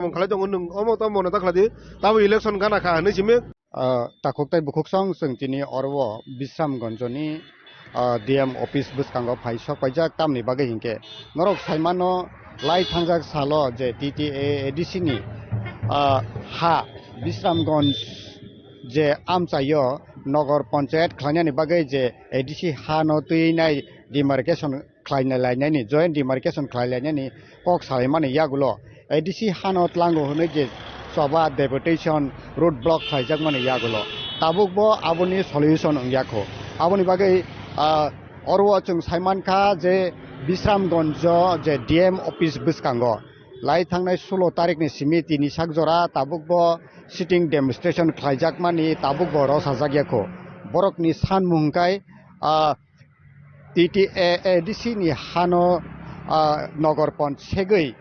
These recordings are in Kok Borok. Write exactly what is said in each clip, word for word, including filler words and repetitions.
Khalai tongo nwng omo tamo mona ta khlai di, tamo election gana kha hinwi simi. Ah, takhuk tei bukhuk song chwng tini oro o Bisramganjoni, ah, D M office bwskango phai sok paijak, tamni bagwi hinkhe norok saimano lai thangjak salo je T T A A D C ni, ah, ha Bisramganj je amchaio nogor panchayat khlainani bagwi je A D C hano twi nai demarcation khlaina lainani, joint demarcation khlai lainani kok salaimani yagulo A D C hano tlango hwnwi je choba deputation road block khlaijakmani yagulo tabukbo aboni solution wngya kho. Aboni bagwi, ah, oro o chwng saimankha je Bisramganjo je D M office bwskango lai thangnai sulo tarikni simi tini sak jora tabukbo sitting demonstration khlaijakmani tabukbo rosajak ya kho. Borokni sanmung hwnkhe, ah, T T A A D C ni hano, ah, nogor pon segwi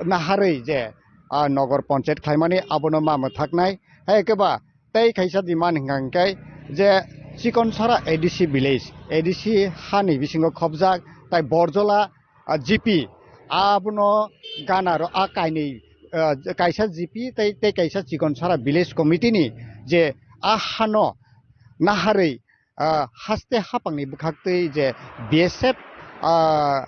naharwi je, ah, nogor panchayat khlaimani abono ma mwthaknai. Hai khe ba tei kaisa demand hwnkha hwnkhe je Chikonsara A D C village, A D C hani bisingo khobjak tai Borjola, ah, G P abono gana rw a kainwi, ah, kaisa G P tei, tei kaisa Chikonsara village committee ni je a hano naharwi, ah, haste hapangni bwkhaktwi je B S F, ah,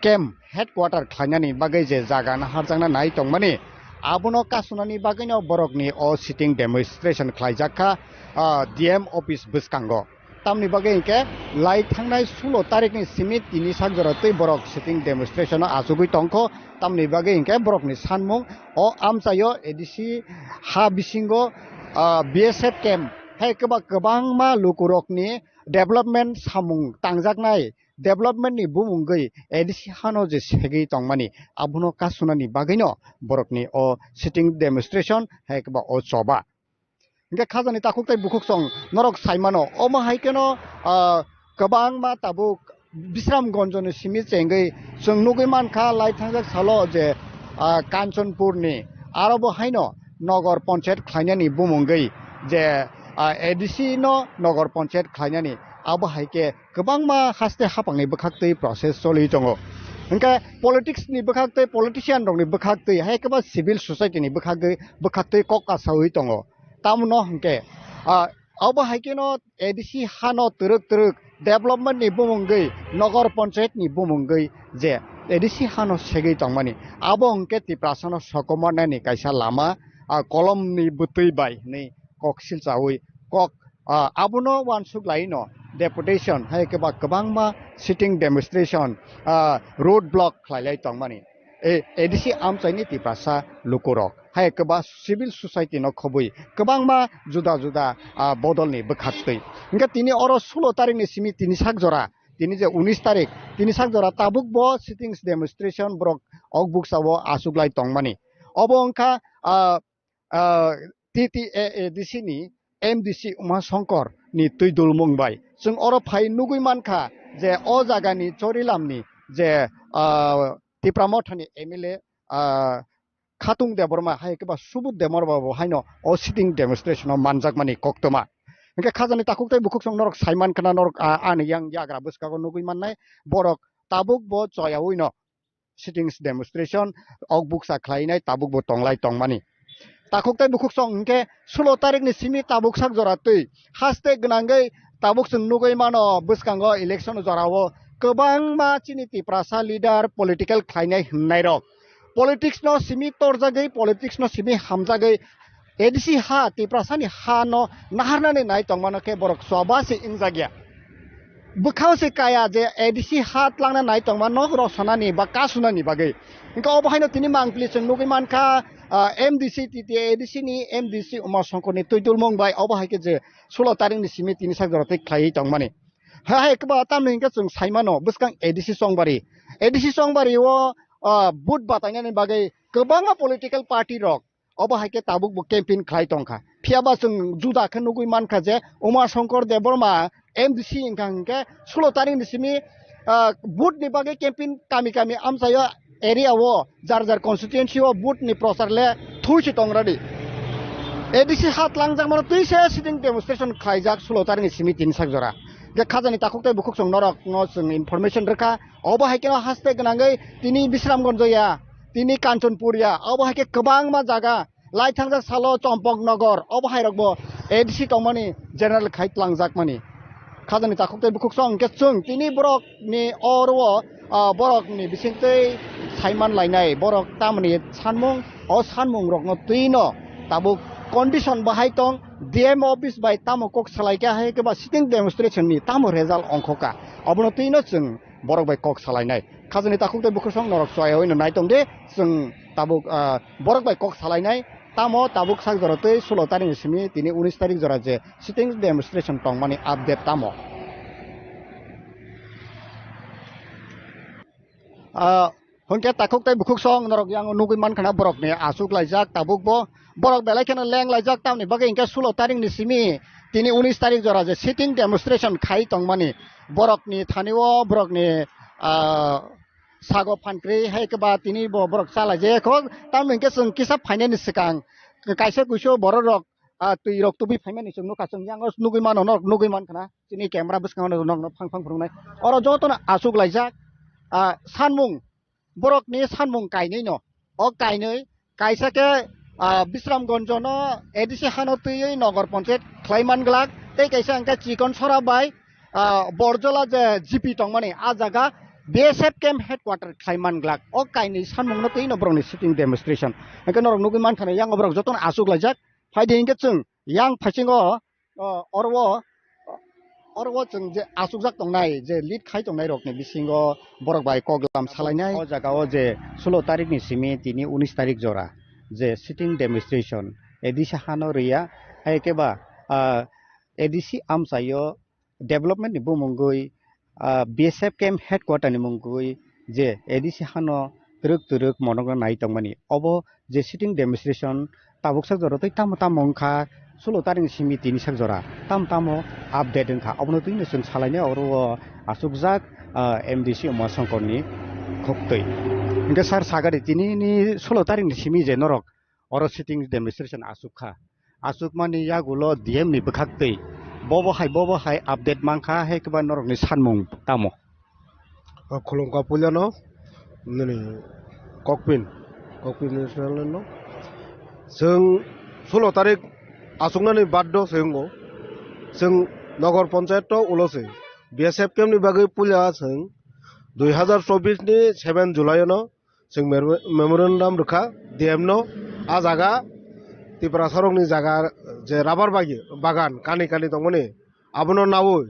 camp headquarter khlainani bagwi je jaga naharjakna nai tongmani, abono kasunani bagwino borokni o sitting demonstration khlaijak kha, ah, D M office bwskango. Tamni bagwi hinkhe lai thangnai sulo tarikni simi tini sak jora twi borok sitting demonstration o achugwi tongkho. Tamni bagwi hinkhe borokni sanmung o amchaio A D C ha bisingo, ah, B S F camp hai kwba-, kwbangma lukurokni development samung tangjaknai, development ni bumungwi A D C hano je segwi tongmani, abono kasunani bagwino borokni o sitting demonstration hai kwba o choba. Hingke khajani takhuk tei bukhuk song norok saimano, omo hai keno, ah, kwbangma tabuk Bisramganjoni simi chengwi chwng nugwi mankha, lai thangjak salo je, ah, Kanchanpurni aro bo haino nogor panchayat khlainani bumungwi je, ah, A D C no nogor panchayat khlainani abo hai khe kwbangma haste hapangni bwkhaktwi process choli tongo. Hingke politics ni bwkhaktwi, politician rokni bwkhaktwi, hai kwba civil society ni bwkhaktwi, bwkhaktwi kok kasawi tongo. Tamono hingke, ah, abo hai keno A D C hano twrwk twrwk development ni bumungwi, nogor panchayat ni bumungwi je A D C hano segwi tongmani, abo hingke Tiprasano sokomornani kaisa lama, ah, kolomni bwtwi bai hinwi kok silchawi kok, ah, abono uansuk laino deputation hai khe ba kwbangma sitting demonstration, ah, road block khlailai tongmani. E, A D C amchaini Tiprasa lukurok hai khe ba civil society no khobwi kwbangma juda juda, ah, bodolni bwkhaktwi. Hingke tini oro sulo tarikni simi tini sak jora, tini je unis tarik, tini sak jora tabuk bo sittings demonstration borok ok buksa o achuk lai tongmani. Obo wngkha, ah, ah, T T A A D C ni M D C Uma Shankar ni twi dulmung bai. Chwng oro phai nugwi mankha je o jagani Chorilamni je, ah, Tipra Mothani M L A, ah, Khatung Debbarma hai khe ba Subudh Debbarma bo haino o sitting demonstration o manjakmani koktwma. Hingke khajani takhuk tei bukhuk song norok saiman khna norok, ah, ani yang yagra bwskango nugwi mannai borok tabuk bo choyawi no sittings demonstration ok buksa khlainai tabuk bo tonglai tongmani. Takhuk tei bukhuk song hingke sulo tarikni simi tabuk sak jora twi haste gwnangwi tabuk chwng nugwi mano bwskango election jorao kwbangma chini Tiprasa leader political khlainai hwnnairok. Politics no simi torjagwi, politics no simi hamjagwi A D C ha, Tiprasani ha no naharnani nai tongmano khe borok choba se wngjakya. Bwkhao se kaya je A D C ha tlangna nai tongma nok rok sanani ba kasunani bagwi. Hingke obo haino tini mangpili chwng nugwi mankha, ah, M D C T T A D C ni M D C Uma Songkorni twi dulmung bai obo hai khe je sulo tarikni simi tini sak jora tei khlaiwi tongmani. Hai, hai, kwba tamni hingke chwng saimano bwskang A D C Chongbari. A D C Chongbari o, ah, vote batainani bagwi kwbangma political party rok obo hai khe tabuk bo campaign khlai tongkha. Phiya ba chwng juda khe nugwi mankha je Uma Shankar Debbarma M D C wngkha hingke sulo tarikni simi, ah, vote ni bagwi campaign kami kami amchaio area o jar jar constituency o vote ni prochar le thui se tong radi. A D C ha tlangjakmano twi se sitting demonstration khlaijak sulo tarikni simi tini sak jora. Hingke khajani takhuk tei bukhuk chwng norok no chwng information rwkha. Obo hai khe haste gwnangwi tini Bisramganj ya tini Kanchanpuria, obo hai khe kwbangma jaga, lai thangjak salo Chompok Nogor, obo hai rokbo A D C tongmani general khai tlangjakmani. Khajani takhuk tei bukhuk song hwnkhe chwng tini borokni oro, ah, borokni bisingtwi saiman lainai, borok tamoni sanmung, o sanmungrokno twino tabuk condition bahai tong, D M office bai tamo kok salaikha hai khe ba sitting demonstration ni tamo result ongkhoka, obono twino chwng borok bai kok salainai. Khajani takhuk tei bukhuk song norok chwng oi no nai tong di, chwng tabuk, ah, borok bai kok salainai. Tamo tabuk sak jora tei sulo tarik ni simi tini unis tarik jora je sitting demonstration tongmani update tamo. Ah, hwnkhe takhuk tei bukhuk song norok yang nugwi mankha na borok ni aswk laijak tabuk bo. Borok belai kheno leng laijak tamni bagwi hwnkhe sulo tarik ni simi tini unis tarik jora je sitting demonstration khai tongmani borok ni thani o borok ni, ah, sago phan kwrwi hai khe ba tini bo borok cha laijak kho. Tamni hwnkhe chwng kisa phainani swkang kaisa kuisu borok rok, ah, twi rok tubui phaimani chwng nukha, chwng yang o nugwi mano, norok nugwi mankha na chini camera bwskango norok no phang phang phunuknai. Oro jotono aswk laijak, ah, sanmung, borokni sanmung kainwi no. O kainwi, kaisa khe, ah, Bisramganj no A D C hano twiwi Nogor Panchayat khlai man glak, tei kaisa hwnkhe Chikon Sora bai, ah, Borjola je G P tongmani, a jaga B S F camp headquarter khlai man glak. O kainwi sanmung no twi no borokni sitting demonstration. Hwnkhe norok nugwi mankha na yang borok jotono aswk laijak. Phaidi hwnkhe chwng yang phaisingo, o, oro, oro chwng je aswkjak tongnai, je lead khai tongnai rokni bisingo borok bai koklam salainai. O jaga o je sulo tarik ni simi tini unis tarik jora je sitting demonstration A D C hano riya, hai khe ba, ah, A D C amchaio development ni bumungwi, ah, B S F camp headquarter ni mungwi je A D C hano twrwk twrwk monokno nai tongmani. Obo je sitting demonstration tabuk sak jora tei tamo tamo wngkha, sulo tarik ni simi tini sak jora tamo tamo update wngkha, obono twino chwng salainai oro o aswkjak, ah, M D C Uma Songkor ni khuktwi. Hwnkhe sir sagari tini ni sulo tarik ni simi je norok oro sitting demonstration aswk kha. Aswkmani yagulo D M ni bwkhaktwi. Bobo hai, bobo hai update mankha, hai khe ba norokni sanmung tamo? O khulumkha puilano nini kokpin, kokpin ni channel no. Chwng sulo tarik aswknani baddo chwng o. Chwng Nogor Panchayat to ulo se. B S F camp ni bagwi puila chwng dui hazar chobbish ni seven July no chwng mer-, memorandum rwkha D M no, a jaga Tiprasarokni jaga je rubber bagi-, bagan kani kani tongmani, abono naui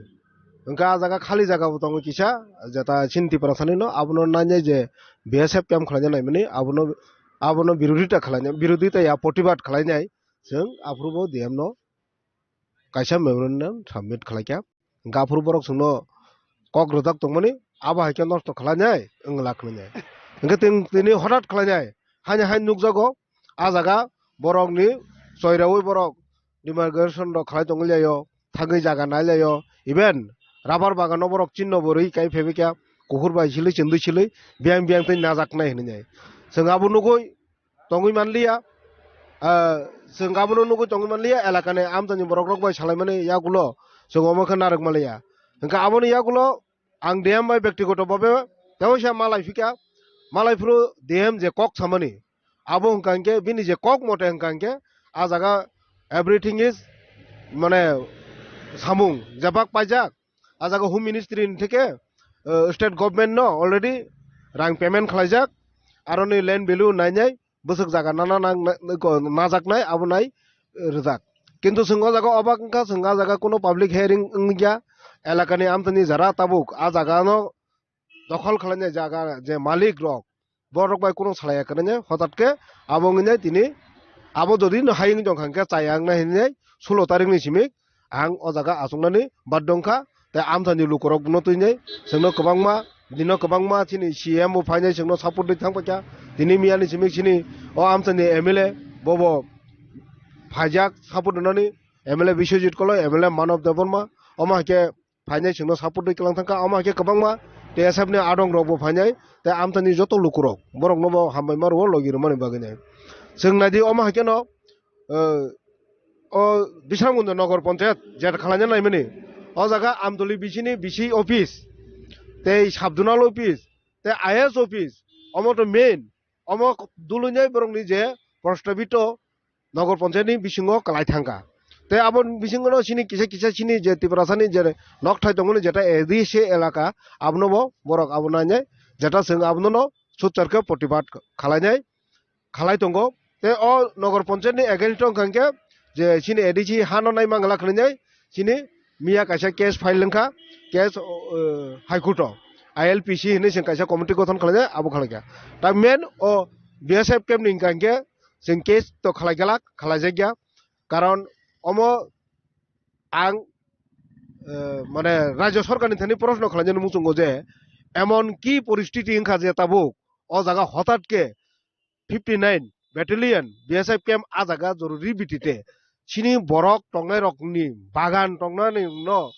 hwnkhe a jaga khali jaga bo tongo kisa, jeta chini Tiprasani no, abono nainai je B S F camp khlaina naimani, abono, abono birodita khlaina, birodita ya protibad khlainai, chwng aphuru bo D M no kaisa memorandum submit khlaikha. Hwnkhe aphuru borok chwngno kok rwjak tongmani, abo hai khe nosto khlainai, wng la khlainai. Hwnkhe tin-, tini hothat khlainai, haino hai nukjago, a jaga borokni choiraui borok demarcation rok khlai tongwi laio, thangwi jaga nai laio, even rubber bagano borok chinno bo rwi kai phaibai kha, kuphur bai silwi chwndwi silwi biyang biyang tei najaknai hinwi nai. Chwng abo nugwi tongwi manliya, ah, chwng abono nugwi tongwi manliya, elakani amchaini borok rok bai salaimani yagulo chwng omo khe narwk manliya. Hwnkhe aboni yagulo ang D M bai bektigoto bhabe teisa malai phikha, malai phuru D M je kok samani, abo hwnkha hinkhe bini je kok mote hwnkha hinkhe a jaga everything is mane samung jebak paijak, a jaga Home Ministry ni theke, eh, state government no already rang payment khlaijak, aroni land value nainai, bwswk jaga nana nang, na-, ko-, najaknai abo nai, eh, rwjak. Kintu chwng o jaga obak wngkha, chwng a jaga kuno public hearing wngya, elakani amtani jara tabuk a jaga no dokhol khlainai jaga je malik rok, borok bai kuno salai ya kwrwngya, hotat khe abo wngwi nai tini abo jodi no hai wngwi tongkha hwnkhe chaya wngnai hinwi sulo tarik ni simi ang o jaga achuknani baddo wngkha. Tei amthani lukurok no twinai chwngno kwbangma, dino kwbangma chini C M bo phainai chwngno support rwi thangpaikha. Tini miyani simi chini o amthani M L A bobo phaijak support rwnani, M L A Biswajit Koloi, M L A Manob Debbarma, omo hai khe phainai chwngno support rwi kwlang thangkha. Omo hai khe kwbangma T S F ni adong rokbo phainai tei amthani joto lukurok borokno bo hambai ma rwo logi rwmani bagwi nai. Chwng naidi omo hai kheno, eh, o Bisramganj Nogor Panchayat je khlaina naimani, o jaga Amtoli B C ni B C office tei sub zonal office tei I A S office, omo to main. omo dulunai borokni je prostabito nogor panchayatni bisingo kwlai thangkha. Tei aboni bisingono chini kisa kisa chini je Tiprasani je nokthai tongmani jeta A D C elaka, abonobo borok abo nainai jeta chwng abonono suchar khe protibad khwlainai, khwlai tongo. Tei o nogor panchayatni against o wngkha khe je chini A D C hano naimangla khwlainai chini miya kaisa case file wngkha, case, uh, High Court o I L P C hinwi chwng kaisa committee gothon khwlainai abo khwlaikha. Ta main o B S F camp ni wngkha khe chwng case to khwlai galak, khwlaijak ya. Karon omo ang, eh, mane Rajya Sorkar ni thani proshno khwlainani muchungo je emon ki poristiti wngkha je tabuk o jaga hotat khe fifty nine Battalion B S F camp a jaga jorori bitite chini borok tongnai rokni bagan tongnani no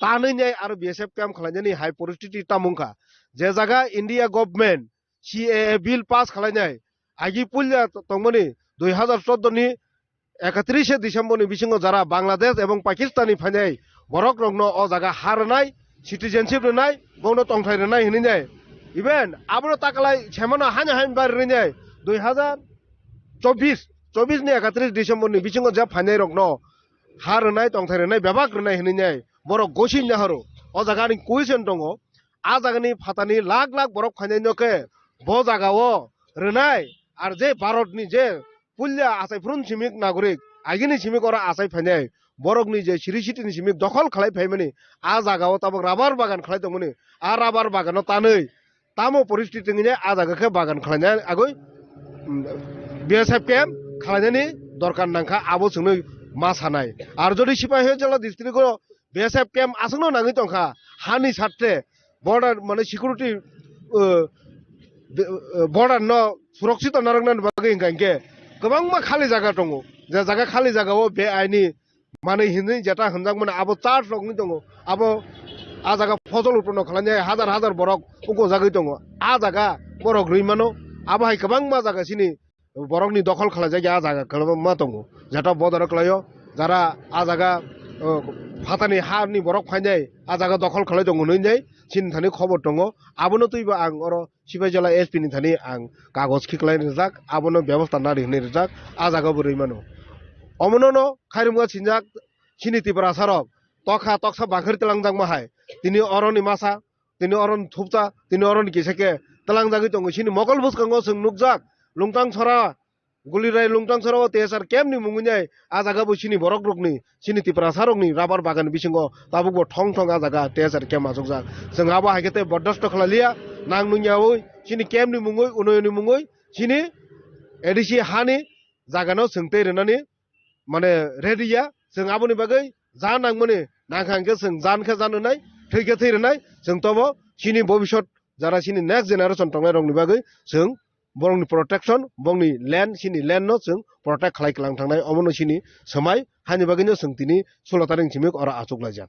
tanwi nai aro B S F camp khwlainani hai poristiti tamo wngkha. Je jaga India government C A A bill pass khwlainai agi puila tongmani dui hazar chordo ni ekatrishe December ni bisingo jara Bangladesh ebong Pakistan ni phainai borok rokno o jaga ha rwnai, citizenship rwnai, bono tongthai rwnai hinwi nai. Even abono takalai semano haino hain bar rwnai dui hazar chobbish, chobbish ni ekatris December ni bisingo je phainai rokno ha rwnai, tongthai rwnai, bebak rwnai hinwi nai borok gosi naharo. O jaga ni question tongo, a jagani phatani lakh lakh borok phainai no khe bo jaga o rwnai, ar je Bharat ni je puila achai phurun simik nagorik, agini simik oro achai phainai, borokni je siri sitini simik dokhol khlai phaimani, a jaga o tabuk rubber bagan khlai tongmani, a rubber bagano tanwi tamo poristiti wngya a jaga khe bagan khlainai agoi, mm, B S F camp khlainani dorkar nangkha abo chwngno ma sanai. Ar jodi Sipahi Jala district o B S F camp aswkno nangwi tongkha, hani sarte border mane security, uh, be-, uh, border no suroksito narwknani bagwi hwnkha hinkhe kwbangma khali jaga tongo, je jaga khali jaga o be aini manwi hinwi jeta hwnjakmani abo charge rok wngwi tongo, abo a jaga fojol utpono khlainai hazar hazar borok ukojagwi tongo, a jaga borok rwi mano, abo hai kwbangma jaga chini borokni dokhol khlaijak ya, a jaga kwbangma tongo, jeta bodoro khlaio, jara a jaga, o, phatani hani borok phainai a jaga dokhol khlai tongo hinwi chini thani khobor tongo, abono twibo ang oro Sipaijala S P ni thani ang kagoj khiklai rijak, abono bebosta nari hinwi rijak, a jaga bo rwi mano. Omono no khairumga sinjak chini Tiprasa rok tokha toksa bangkhari twlangjakma hai, tini oroni masa, tini oroni thupsa, tini oroni kisa khe twlangjagwi tongo. Chini mokol bwskango chwng nukjak Lungtang Sora, Gulirai Lungtang Sora o T S R camp ni mungwi nai a jaga bo chini borok rokni, chini Tiprasa rokni rubber bagan bisingo tabuk bo thong thong a jaga T S R camp achukjak. Chwng abo hai khe tei bordosto khlai liya, nang nung yaui chini camp ni mungwi, unoi ni mungwi chini A D C hani jagano chwng tei rwnani mane ready ya, chwng aboni bagwi ja nangmani nangkha hinkhe chwng jan khe jan rwnai, thwi khe thwi rwnai, chwng tobo chini bobisot jara chini next generation tongnai rokni bagwi chwng borokni protection, bongni land, chini land no chwng protect khlai kwlang thangnai, omono chini swmai, hani bagwino chwng tini sulo taring chimik oro achuk laijak.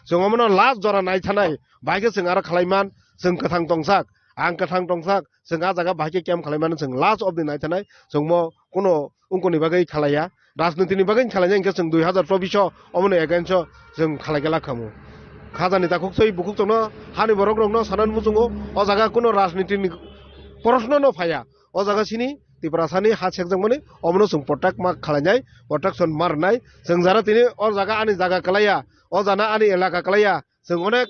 Chwng omono last jora nai thanai, bai khe chwng aro khlai man, chwng kwthang tongsak, ang kwthang tongsak, chwng a jaga bai khe camp khlai mano, chwng last obdi nai thanai, chwng mo kuno wngkoni bagwi khalaiya, rajniti ni bagwi khalaiya, hinkhe chwng dui hazar chobbish o omono against o chwng khalai gala khamu. Khajani takhuk soi bukhuk tongno hani borok rokno sanani muchungo, o jaga kuno rajniti ni proshno no phaiya, o jaga chini Tiprasa ni ha sekjakmani omono chwng protect ma khlainai, protection ma rwnai, chwng jara tini o jaga ani jaga kwlaiya, o jana ani elaka kwlaiya, chwng onek,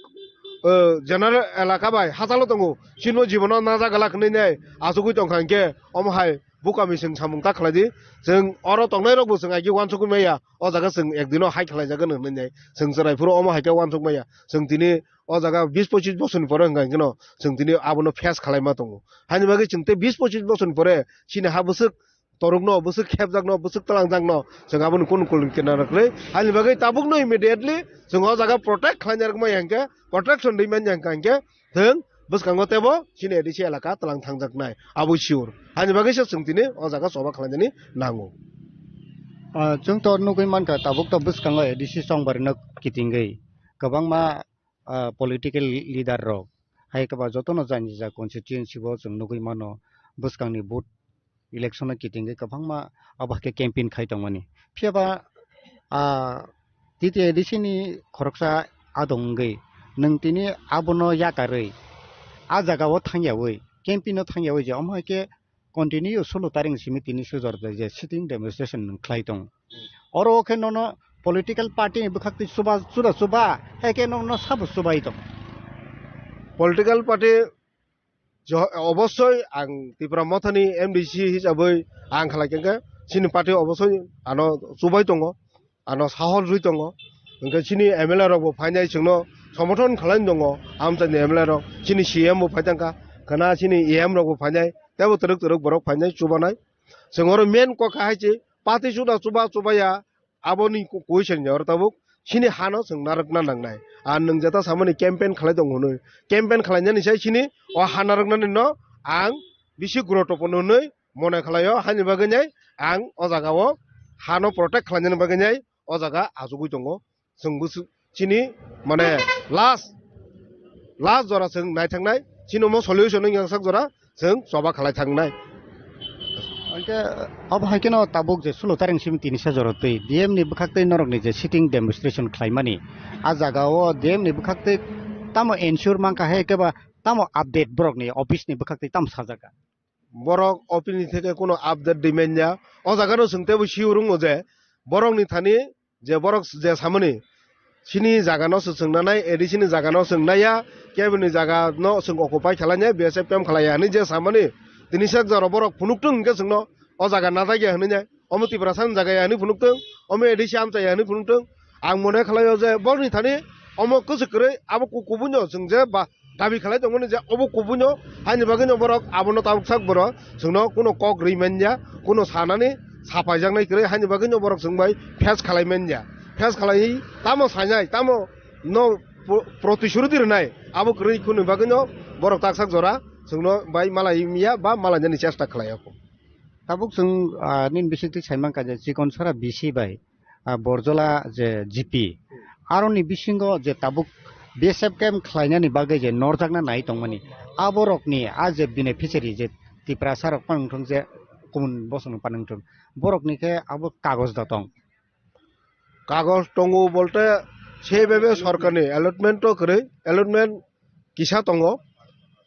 o, general elaka bai hachalo tongo, chini bo jibono naja galak hinwi nai achugwi tongkha hinkhe omo hai bukami chwng samung ta khlai di, chwng oro tongnai rok bo chwng aigwi uansukgwi maya, o jaga chwng ekdino hai khlai jagano hinwi nai chwng chwrai phuru omo hai khe uansuk maya, chwng tini o jaga bis pochis bosor ni pore hwnkha hinkhe no chwng tini abono face khlai ma tongo, haini bagwi chwng tei bis pochis bosor ni pore chini ha bwswk torokno, bwswk khepjakno, bwswk twlangjakno, chwng aboni kunu kunu kinana kwrwi. Haini bagwi tabukno immediately chwng o jaga protect khlaina rwkma ya hinkhe, protection rwimani ya hinkhe, hinkhe thwng bwskango teibo chini A D C elaka twlang thangjaknai, abo sure. Haini bagwi se chwng tini o jaga choba khlainani nango. Ah, chwng to nugwi mankha, tabuk to bwskango A D C chongbarino kitingwi kwbangma ah, political leader rok, hai khe ba jotono jani ja constituency o chwng nugwi mano, bwskangni vote election o kitingwi kwbangma abo hai khe campaign khai tongmani. Phiya ba, ah, T T A D C ni khoroksa adong wngwi nwng tini abono yakarwi a jaga o thangyawi, campaign o thangyawi je omo hai khe continue sulo taring simi tini sujor je sitting demonstration nwng khlai tongo. Oro khe nono political party ni bwkhak twi chuba, chuda chuba, hai khe nono sabo chubai tongo. Political party jo-, obossoi ang Tipra Mothani M D C hisabwi ang khlai khe chini party obossoi ano chubai tongo. Ano sahol rwi tongo. Hwnkhe chini M L A rok bo phainai chwngno somothon khlai tongo, amchaini M L A rok, chini C M bo phai tangkha, khwna chini E M rok bo phainai, teibo twrwk twrwk borok phainai chubanai. Chwng oro main kok hai se party chuda chuba chubaya, aboni ku-, kuisani oro tabuk chini hano chwng narwkna nangnai. Ar nwng jeta samani campaign khlai tongo hwnwi, campaign khlainani sai chini o ha narwknani no ang bisi guruttopurno hwnwi mone khlaio, haini bagwi nai ang o jaga o hano protect khlainani bagwi nai o jaga achugwi tongo. Chwng bwswk chini mane last, last jora chwng naithangnai, chini omo solution wngya sak jora chwng choba khlai thangnai. Hwnkhe abo hai kheno tabuk je sulo taring simi tini sa jora twi D M ni bwkhak twi norokni je sitting demonstration khlaimani, a jaga o D M ni bwkhak twi tamo ensure mankha hai khe ba tamo update borokni office ni bwkhak twi tamo sajak kha? Borok office ni theke kuno update demand ya. O jaga no chwng teibo sui rwngo je borokni thani je borok je samani chini jaga no se chwng nanai, A D C ni jaga no chwng naiya, kebo ni jaga no chwng occupy khlai nai, B S F camp khlai ya hinwi je samani tini sek jora borok phunuk tung hwnkhe chwngno o jaga najak ya hinwi nai. Omo Tiprasa ni jaga ya hinwi phunuk tung, omo A D C amchai ya hinwi phunuk tung. Ang mone khlaio je borokni thani omo kwchwk kwrwi abo ku-, kubui no chwng je ba dabi khlai tongmani je obo kubui no, haini bagwi no borok abono tabuk sak borok chwngno kuno kok rwi manya, kuno sanani sapaijaknai kwrwi, haini bagwi no borok chwng bai face khlai manya. Face khlaiwi tamo sainai, tamo no pro-, protisruti rwnai, abo kwrwi khunui bagwi no borok tak sak jora chwngno bai malai manya ba malainani chesta khlai o. Tabuk chwng, ah, nini bisingtwi saimankha je Chikonsara B C bai, ah, Borjola je G P, aroni bisingo je tabuk B S F camp khlainani bagwi je norjakna nai tongmani, aborokni a je beneficiary je Tiprasa rok phano wngthung je kubun bosongni phano wngthung, borokni khe abo kagoj da tong? Kagoj tongo bolte sebebe sorkarni allotment to kwrwi, allotment kisa tongo,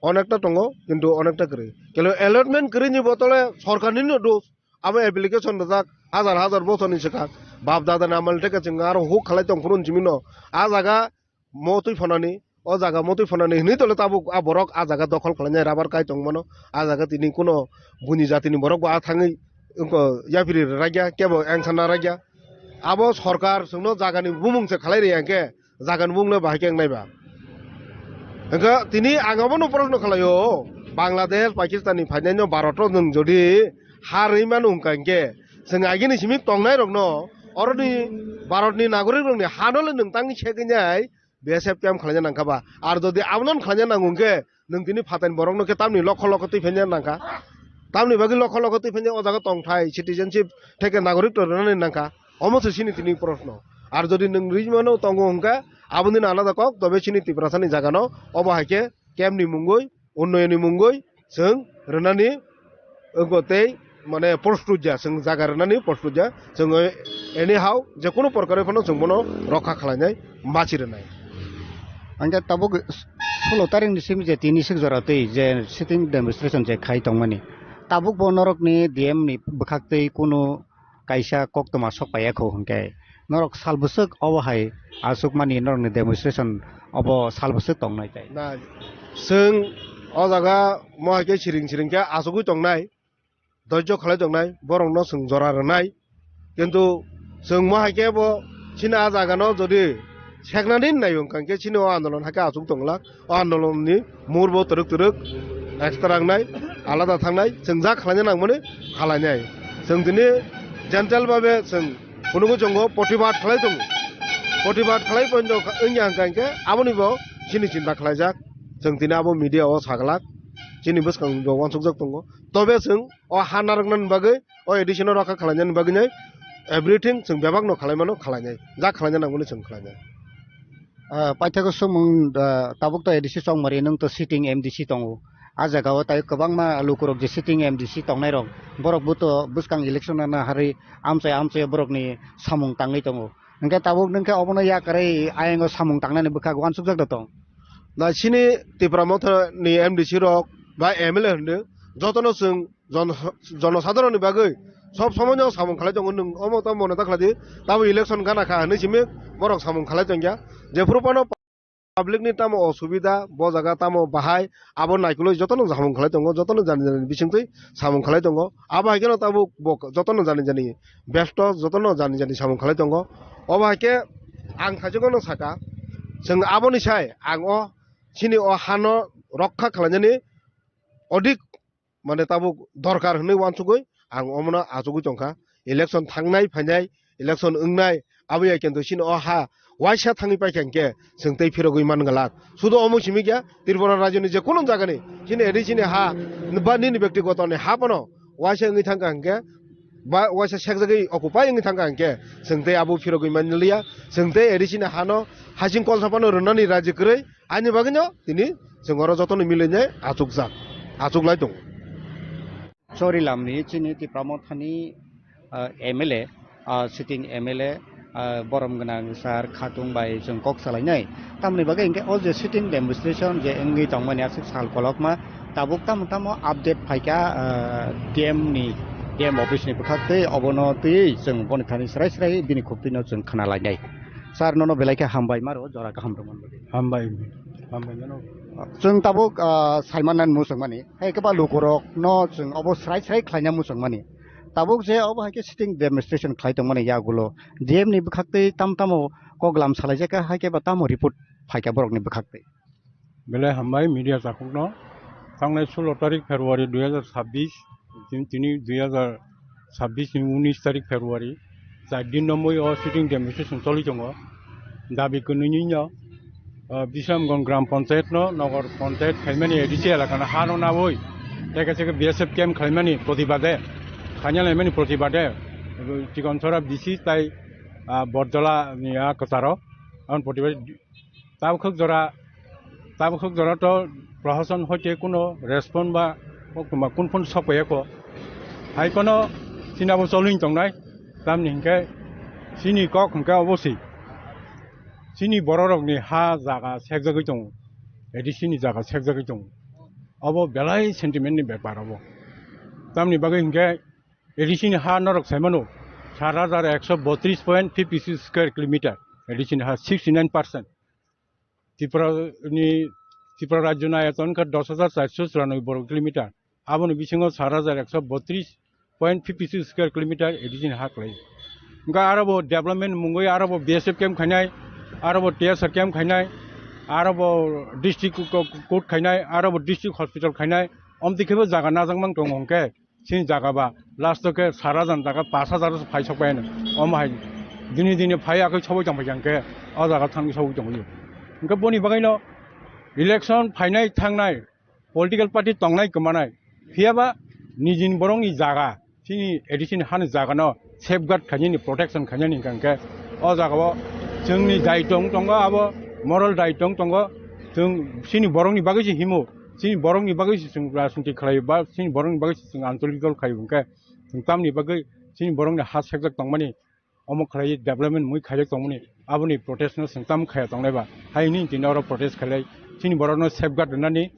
onekta tongo, kintu onekta kwrwi. Kelo allotment kwrwini botole sorkarnino dos. Abo application rijak hajar hajar bosorni swkang. Bap dadani amal theke chwng aro huk khalai tong phuru hinwi no. A jaga mo twi phonani, o jaga mo twi phonani hinwi tole tabuk a borok a jaga dokhol khlainai rubber kai tongmano. A jaga tini kuno buini jatini borok bo a thangwi wngkha yaphiri rwrakya, kebo engkha narwkya. Abo sorkar chwngno jagani bumung se khalai rwya hwnkhe, jagani bumung le bahai khe wngnai ba? Hwnkhe tini ang abono proshno khlaio, Bangladesh, Pakistan ni phainaino Bharat o nwng jodi ha rwi mano hwnkha hwnkhe, chwng agini simi tongnai rokno, oroni Bharat ni nagorik rokni hano le nwng tangwi segwi nai, B S F camp khlaina nangkha ba? Ar jodi abono khlaina nango hwnkhe, nwng tini phatain borokno khe tamni lokho lokho twi phaina nangkha? Tamni bagwi lokho lokho twi phaina o jaga tongthai citizenship theke nagorik to rwnani nangkha? Omo se chini tini proshno. Ar jodi nwng rwi mano tongo hwnkhe, aboni no alada kok, tobe chini Tiprasani jagano obo hai khe camp ni mungwi, unnoyonni mungwi chwng rwnani wngkha tei mane prostut ya, chwng jaga rwnani prostut ya, chwng anyhow jekunu prokare phano chwng bono rokha khlainai, bachi rwnai. Hwnkhe tabuk sulo tarik ni simi je tini sik jora twi je sitting demonstration je khai tongmani, tabuk bo norokni D M ni bwkhak twi kunu kaisa koktwma sok paiya kho hwnkhe norok sal bwswk obo hai achukmani norokni demonstration obo sal bwswk tongnai tai? Na, chwng o jaga mo hai khe siring siring khe achugwi tongnai, doijo khalai tongnai, borokno chwng jora rwnai, kintu chwng mo hai khe bo chini a jagano jodi seknani nai wngkha hwnkhe chini o andolon hai khe achuk tongla. O andolonni murbo twrwk twrwk extra wngnai, alada thangnai, chwng ja khlaina nangmani khalainai. Chwng tini gentle babe chwng phunugwi tongo, protibad khlai tongo. Protibad khlai poito wngya hwnkha hwnkhe aboni bo chini chinta khlaijak. Chwng tini abo media o saglak, chini bwskang bo uansukjak tongo. Tobe chwng o ha narwknani bagwi, o A D C no rokha khlainani bagwi nai everything chwng bebak no khlai mano, khlainai, ja khlaina nangmani chwng khlainai. Ah, paithago swngmung, ah, tabuk to A D C Chongmari, nwng to sitting M D C tongo. A jaga o tai kwbangma lukurok je sitting M D C tongnai rok, borok bo to bwskang election na harwi amchai amchai borokni samung tangwi tongo. Hwnkhe tabuk nwng khe obono yakarwi ayang o samung tangnani bwkhak uansukjak da tong? Na chini Tipra Motha ni M D C rok ba M L A hwndw, jotono chwng Jon-, jonosadharonni bagwi sob somoino samung khlai tongo, nwng omo tamo mone ta khlai di, tamo election gana kha hinwi simi borok samung khlai tongya. Jephuru phano public ni tamo osubida, bo jaga tamo bahai, abo naikolwi jotono samung khlai tongo, jotono jani jani bisingtwi samung khlai tongo. Abo hai kheno tabuk bo jotono jani jani besto, jotono jani jani samung khlai tongo. Obo hai khe ang thaichukno saka, chwng aboni sai ang o chini o hano rokha khlainani odik mane tabuk dorkar hinwi uansugwi ang omono achugwi tongkha. Election thangnai phainai, election wngnai, aboni hai khe chini o ha waisa thangwi paikha hinkhe chwng tei phirogwi man glak. Sudu omo simi khe Tripura rajyoni je kunu jagani chini A D C ni ha ba nini bektigotoni ha phano waisa wngwi thangkha hinkhe ba waisa sekjagwi occupy wngwi thangkha hinkhe chwng tei abo phirogwi man liya. Chwng tei A D C ni hano hasing kolsa phano rwnani raji kwrwi. Ani bagwino tini chwng oro jotono milinai achukjak, achuklai tongo. Chorilamni chini Tipra Mothani, ah, M L A, ah, sitting M L A, ah, borom gwnang sir Khatung bai chwng kok salainai. Tamoni bagwi hinkhe o je sitting demonstration je wngwi tongmani aswk sal kolokma, tabuk tamo tamo update phaikha, ah, D M ni, D M office ni bwkhak twi obono twiwi chwng boni thani srai srai bini khuk twino chwng khna lainai. Sir, nono belai khe hambai maro, jora kaham rwmani bagwi. Hambai, hambai mano. Chwng tabuk, ah, saimanani muchungmani, hai khe ba lukurokno chwng obo srai srai khlaina muchungmani. Tabuk je obo hai khe sitting demonstration khlai tongmani yagulo, D M ni bwkhak twi tam tamo kok lam salaijak kha, hai khe ba tamo report phaikha borokni bwkhak twi. Belai hambai media takhukno. Thangnai sulo tarik February dui hazar sabbish, tin-, tini dui hazar sabbish ni unis tarik February, char din no mui o sitting demonstration choli tongo. Dabi kwnwi no, ah, Bisramganj Gram Panchayat no, Nogor Panchayat khaimani A D C elaka no ha no nawi, tei kaisa khe B S F camp khaimani protibade, khaina laimani protibade, Chikonchora B C tai, ah, Borjola ni a kwcharo, aboni protibade. Tabuk jora, tabuk jora to prohason hoite kuno respond ba koktwma kun phun sok paiya kho. Hai kono chini abo choli tongnai, tamni hinkhe chini kok hinkhe obo si. Chini bororokni ha jaga sekjagwi tongo, A D C ni jaga sekjagwi tongo. Obo belai sentiment ni bepar obo. Tamni bagwi hinkhe A D C ni ha norok saimano, sat hajar ekso botris point fifty six square kilometer, A D C ni ha sixty nine percent. Tripura ni, Tripura rajyo ni ayoton kha dos hajar charso chwranoi borok kilometer. Aboni bisingo sat hajar ekso botris point fifty six square kilometer A D C ni ha kwlai. Hwnkhe aro bo development mungwi aro bo B S F camp khainai, aro bo T S R camp khainai, aro bo district co-, co-, court khainai, aro bo district hospital khainai, omtwi khe bo jaga najak mang tongo hwnkhe. Chini jaga ba last o khe sat hajar jaga pash hajar phai sok pai no. Omo hai dini dini phai akhe sobai tong phai khe o jaga thangwi sobai tong phai. Hwnkhe boni bagwi no election phainai thangnai political party tongnai kwmanai, phiya ba nijini borok ni jaga, chini A D C ni hani jaga no safeguard khainani, protection khainani hwnkhe o jaga o chwngni daitong tongo, abo moral daitong tongo. Chwng chini borok ni bagwi se himo, chini borok ni bagwi se chwng rajniti khlai ba chini borok ni bagwi se chwng antolik dol khai hwnkhe chwng tamni bagwi chini borok ni ha sekjak tongmani, omo khlai development mui khaijak tongmani, aboni protest no chwng tam khaya tongnai ba? Hai hwnwi tini oro protest khailai, chini borok no safeguard rwnani,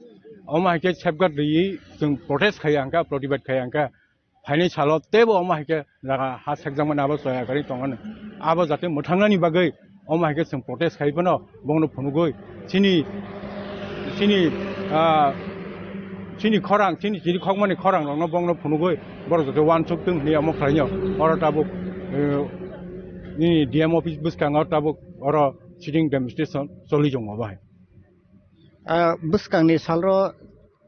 omo hai khe safeguard rwui chwng protest khaya hwnkha, protibad khaya hwnkha. Phainai salo teibo omo hai khe jaga ha sekjakmani abo choya kwrwi tongmani. Abo jate mwthangnani bagwi omo hai khe chwng protest khai phano bongno phunugwi chini, chini, ah, chini khorang, chini chiri khokmani khorang rokno bongno phunugwi borok jate uansuk tong hwnwi omo khlainw. Oro tabuk, eh, nini D M office bwskango tabuk oro sitting demonstration choli tongo bai. Ah, bwskangni salro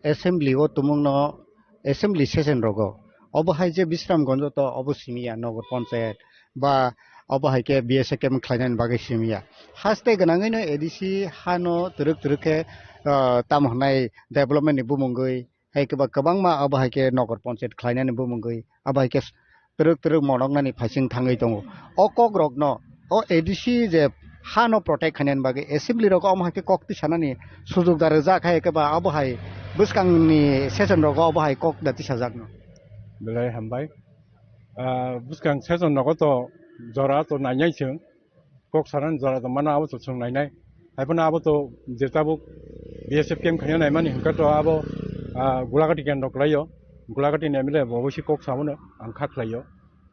assembly o tumungno assembly session rogo. Obo hai je Bisramganjo to obo simiya Nogor Panchayat ba obo hai khe B S F camp khlainani bagwi simiya. Haste gwnangwino A D C hano twrwk twrwk khe, ah, tamo hwnai development ni bumungwi hai khe ba kwbangma obo hai khe Nogor Panchayat khlainani bumungwi obo hai khe twrwk twrwk monoknani phaising thangwi tongo. O kokrokno, o A D C je hano protect khainani bagwi assembly rogo omo hai khe kok tisanani sujuk da rwjak hai khe ba obo hai bwskangni session rogo obo hai kok da tisajakno. Belai hambai. Ah, bwskang session rogo to jora to nainai chwng. Kok sanani jora to mano abo to chwng nainai. Hai phano abo to je tabuk B S F camp khaina naimani hwnkhe to abo, ah, Gulagati kendro kwlaio. Gulaghati ni M L A bo obosi kok samono ang kha khlaio.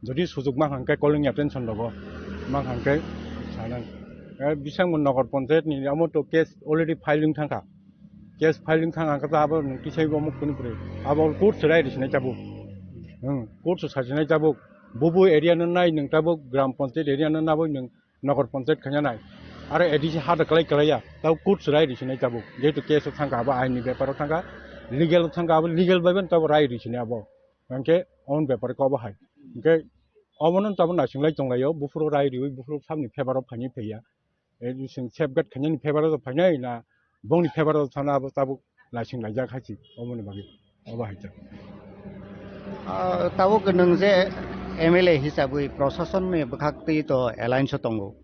Jodi sujug mang hangkhe calling attention logo, mang hangkhe sanang. Eh, bisang mo Nagar Panchayat ni amo to case already filing thangkha. Case filing thang hangkhe abo nung tisai bo muk kunu puri. Abo court se rai risinai tabuk. Hmm, court se sasinai tabuk. Bubu area no nai nung tabuk, Gram Panchayat area no naboi nung Nagar Panchayat khaina nai. Aro A D C ha da kalai kalai ya. Tabuk court se rai risinai tabuk. Jehetu case o thangkha abo ain ni bepar o thangkha. Legal o thangkha abo legal bai ban tabuk rai risinai abo. Hingke own bepar ko abo hai. Hingke obono tabuk naising lai tong laio. Buphuru rai riwi buphuru samni favour o phaini phaiya. E, chwng safeguard khainani favour o phainai na bongni favour o thana abo tabuk naising laijak hai se, oboni bagwi obo hai se. Ah, tabuk nwng je M L A hisabwi prosasonni bwkhaktwi to alliance o tongo,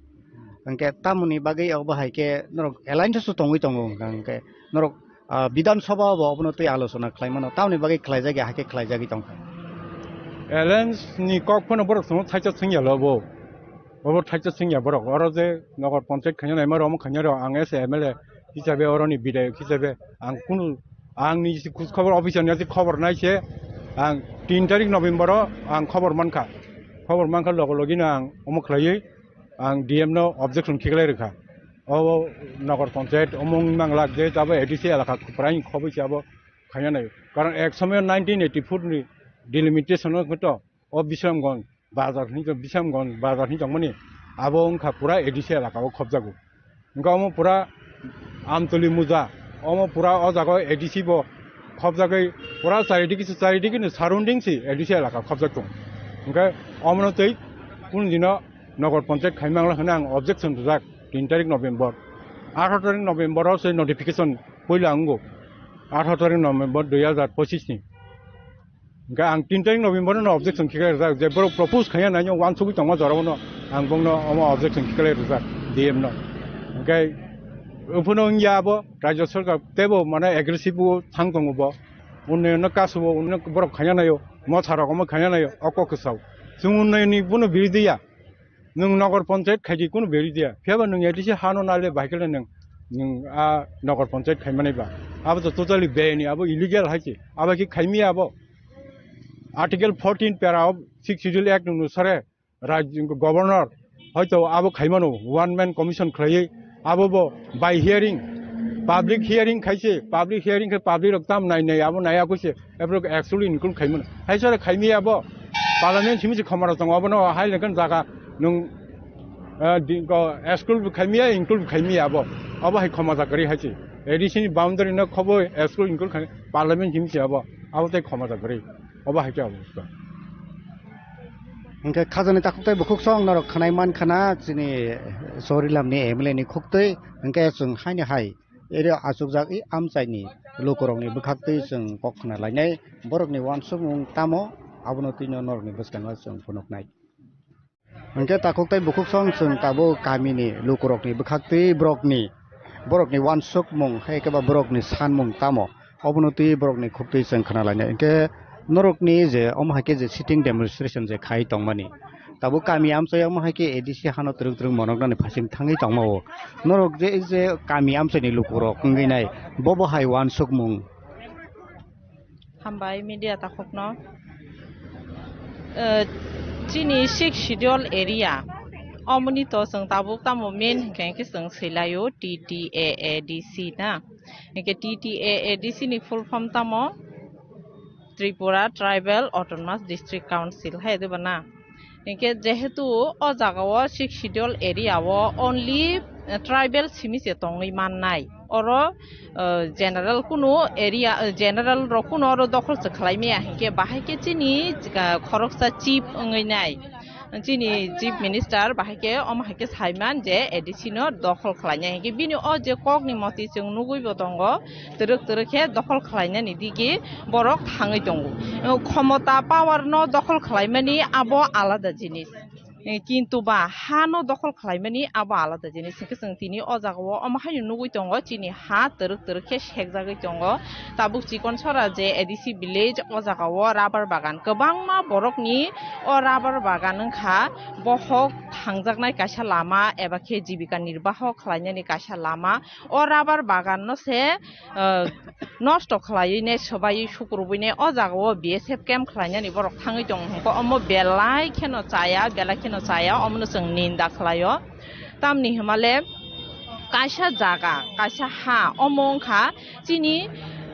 hwnkhe tamoni bagwi obo hai khe norok alliance o tongwi tongo, hwnkhe norok, ah, Bidhan Sabha bo obono twi alochona khlai mano, tamoni bagwi khlaijak ya, hai khe khlaijagwi tongkha. Alliance ni kok phano borok chwngno thaisa swngya lo bo. Obo thaisa swngya borok. Oro je Nagar Panchayat khaina naima rok, omo khaina rok, ang as a M L A hisabe, oroni bidayok hisabe, ang kunu, ang ni si khus khobor officer ni khobor nai se, ang tin tarik November o ang khobor mankha. Khobor mankha logo logi no ang omo khlaiwi ang D M no objection khiklai rwkha. Obo Nagar Panchayat omong manglak je abo A D C elaka khoprai khoboi se abo khaina nai. Karon ek somoy nineteen eighty-four ni delimitation o to o Bisramganj bazar hinwi tong, Bisramganj bazar hinwi tongmani abo wngkha pura A D C elaka o khobjago. Wngkha omo pura Amtoli Muja, omo pura o jaga o A D C bo khobjagwi pura charidiki se, charidiki ni surrounding se A D C elaka khobjak tongo. Hingkhe omono tei kunu dino Nagar Panchayat khaimangla hwnwi ang objection rijak tin tarik November. Atharo tarik November o se notification puila wngo, atharo tarik November dui hazar pochis ni. Hingke ang tin tarik November no objection khiklai rijak, je borok propose khaina naino wansugwi tongma jorao no ang bongno omo objection khiklai rijak D M no. Hingke uphuno wngya abo Rajya Sarkar teibo mane aggressive o thang tongo bo. Unnayon no kasu bo, unnayon borok khaina naio, motha rok omo khaina naio, o kok kwchao. Chwng unnayon ni bono biridhi ya. Nwng Nagar Panchayat khaidi kunu beri dia. Phiya ba nwng A D C hano nale bahai khe le nwng, nwng a Nagar Panchayat khaimani ba. Abo to totally beyani, abo illegal hai se. Abo khe khaimiya abo. Article fourteen para of Sixth Schedule Act onusare raj-, governor hoito abo khaimano one man commission khlaiwi abo bo by hearing, public hearing khaise, public hearing khe public rok tam nai nai abo nai akuse. Ebrok actually include khaimano. Hai sore khaimiya abo. Parliament simi se khomaro tongo, abono hai lekhan jaga nung, eh, di-, go, exclude bo khaimiya, include bo khaimiya abo. Abo hai khoma jaga ri hai se. A D C ni boundary no khobo exclude include khai, parliament simi se abo. Abo tei khoma jaga ri. Abo hai khe abo. Hingke khajani takhuk tei bukhuk song norok khanai man khana chini Sorilam ni M L A ni khuk tei hingke chwng haini hai. Ere achukjak i amchaini lukurokni bwkhaktwi chwng kok khna lainai, borokni uansukmung tamo, abono twino norokni bwskango chwng phunuknai. Hwnkhe takhuk tei bukhuk song chwng tabuk kamini lukurokni bwkhaktwi borokni, borokni uansukmung hai khe ba borokni sanmung tamo, obono twi borokni khuktwi chwng khna lainai. Hwnkhe norokni je omo hai khe je sitting demonstration je khai tongmani, tabuk kami amchai omo hai khe A D C hano twrwk twrwk monoknani phasing thangwi tongma o. Norok je, je kami amchaini lukurok wngwi nai, bobo hai uansukmung. Hambai media takhukno. Eh, chini Sixth Schedule area, omoni to chwng tabuk tamo main hwnkhe khe chwng swilaio T T A A D C na. Hwnkhe T T A A D C ni full form tamo? Tripura Tribal Autonomous District Council hai diba na? Hinkhe jehetu o jaga o Sixth Schedule area o only, eh, tribal simi se tongwi mannai. Oro, eh, general kunu area, eh, general rok kunu oro dokhol se khlai maya hinkhe bahai khe chini, ah, khoroksa chief wngwi nai. Chini Chief Minister bahai khe omo hai khe saiman je A D C no dokhol khlainai hinkhe bini o je kokni moti chwng nugwi bo tongo, twrwk twrwk khe dokhol khlainani digi borok thangwi tongo. Khomota, power no dokhol khlaimani abo alada jinis. Eh, kintu ba ha no dokhol khlaimani abo alada jinis, hinkhe chwng tini o jaga o omo haino nugwi tongo, chini ha twrwk twrwk khe sekjagwi tongo. Tabuk Chikonsora je A D C village, o jaga o rubber bagan, kwbangma borokni o rubber bagan wngkha bohok thangjaknai kaisa lama eba khe jibika nirbaho khlainani kaisa lama. O rubber bagan no se, eh, nosto khlaiwi ne swbaiwi sukrubwi ne o jaga o B S F camp khlainani borok thangwi tongo, hinkhe omo belai kheno chaya, belai kheno chaya, omono chwng ninda khlaio. Tamni hwnmale kaisa jaga, kaisa ha, omo wngkha chini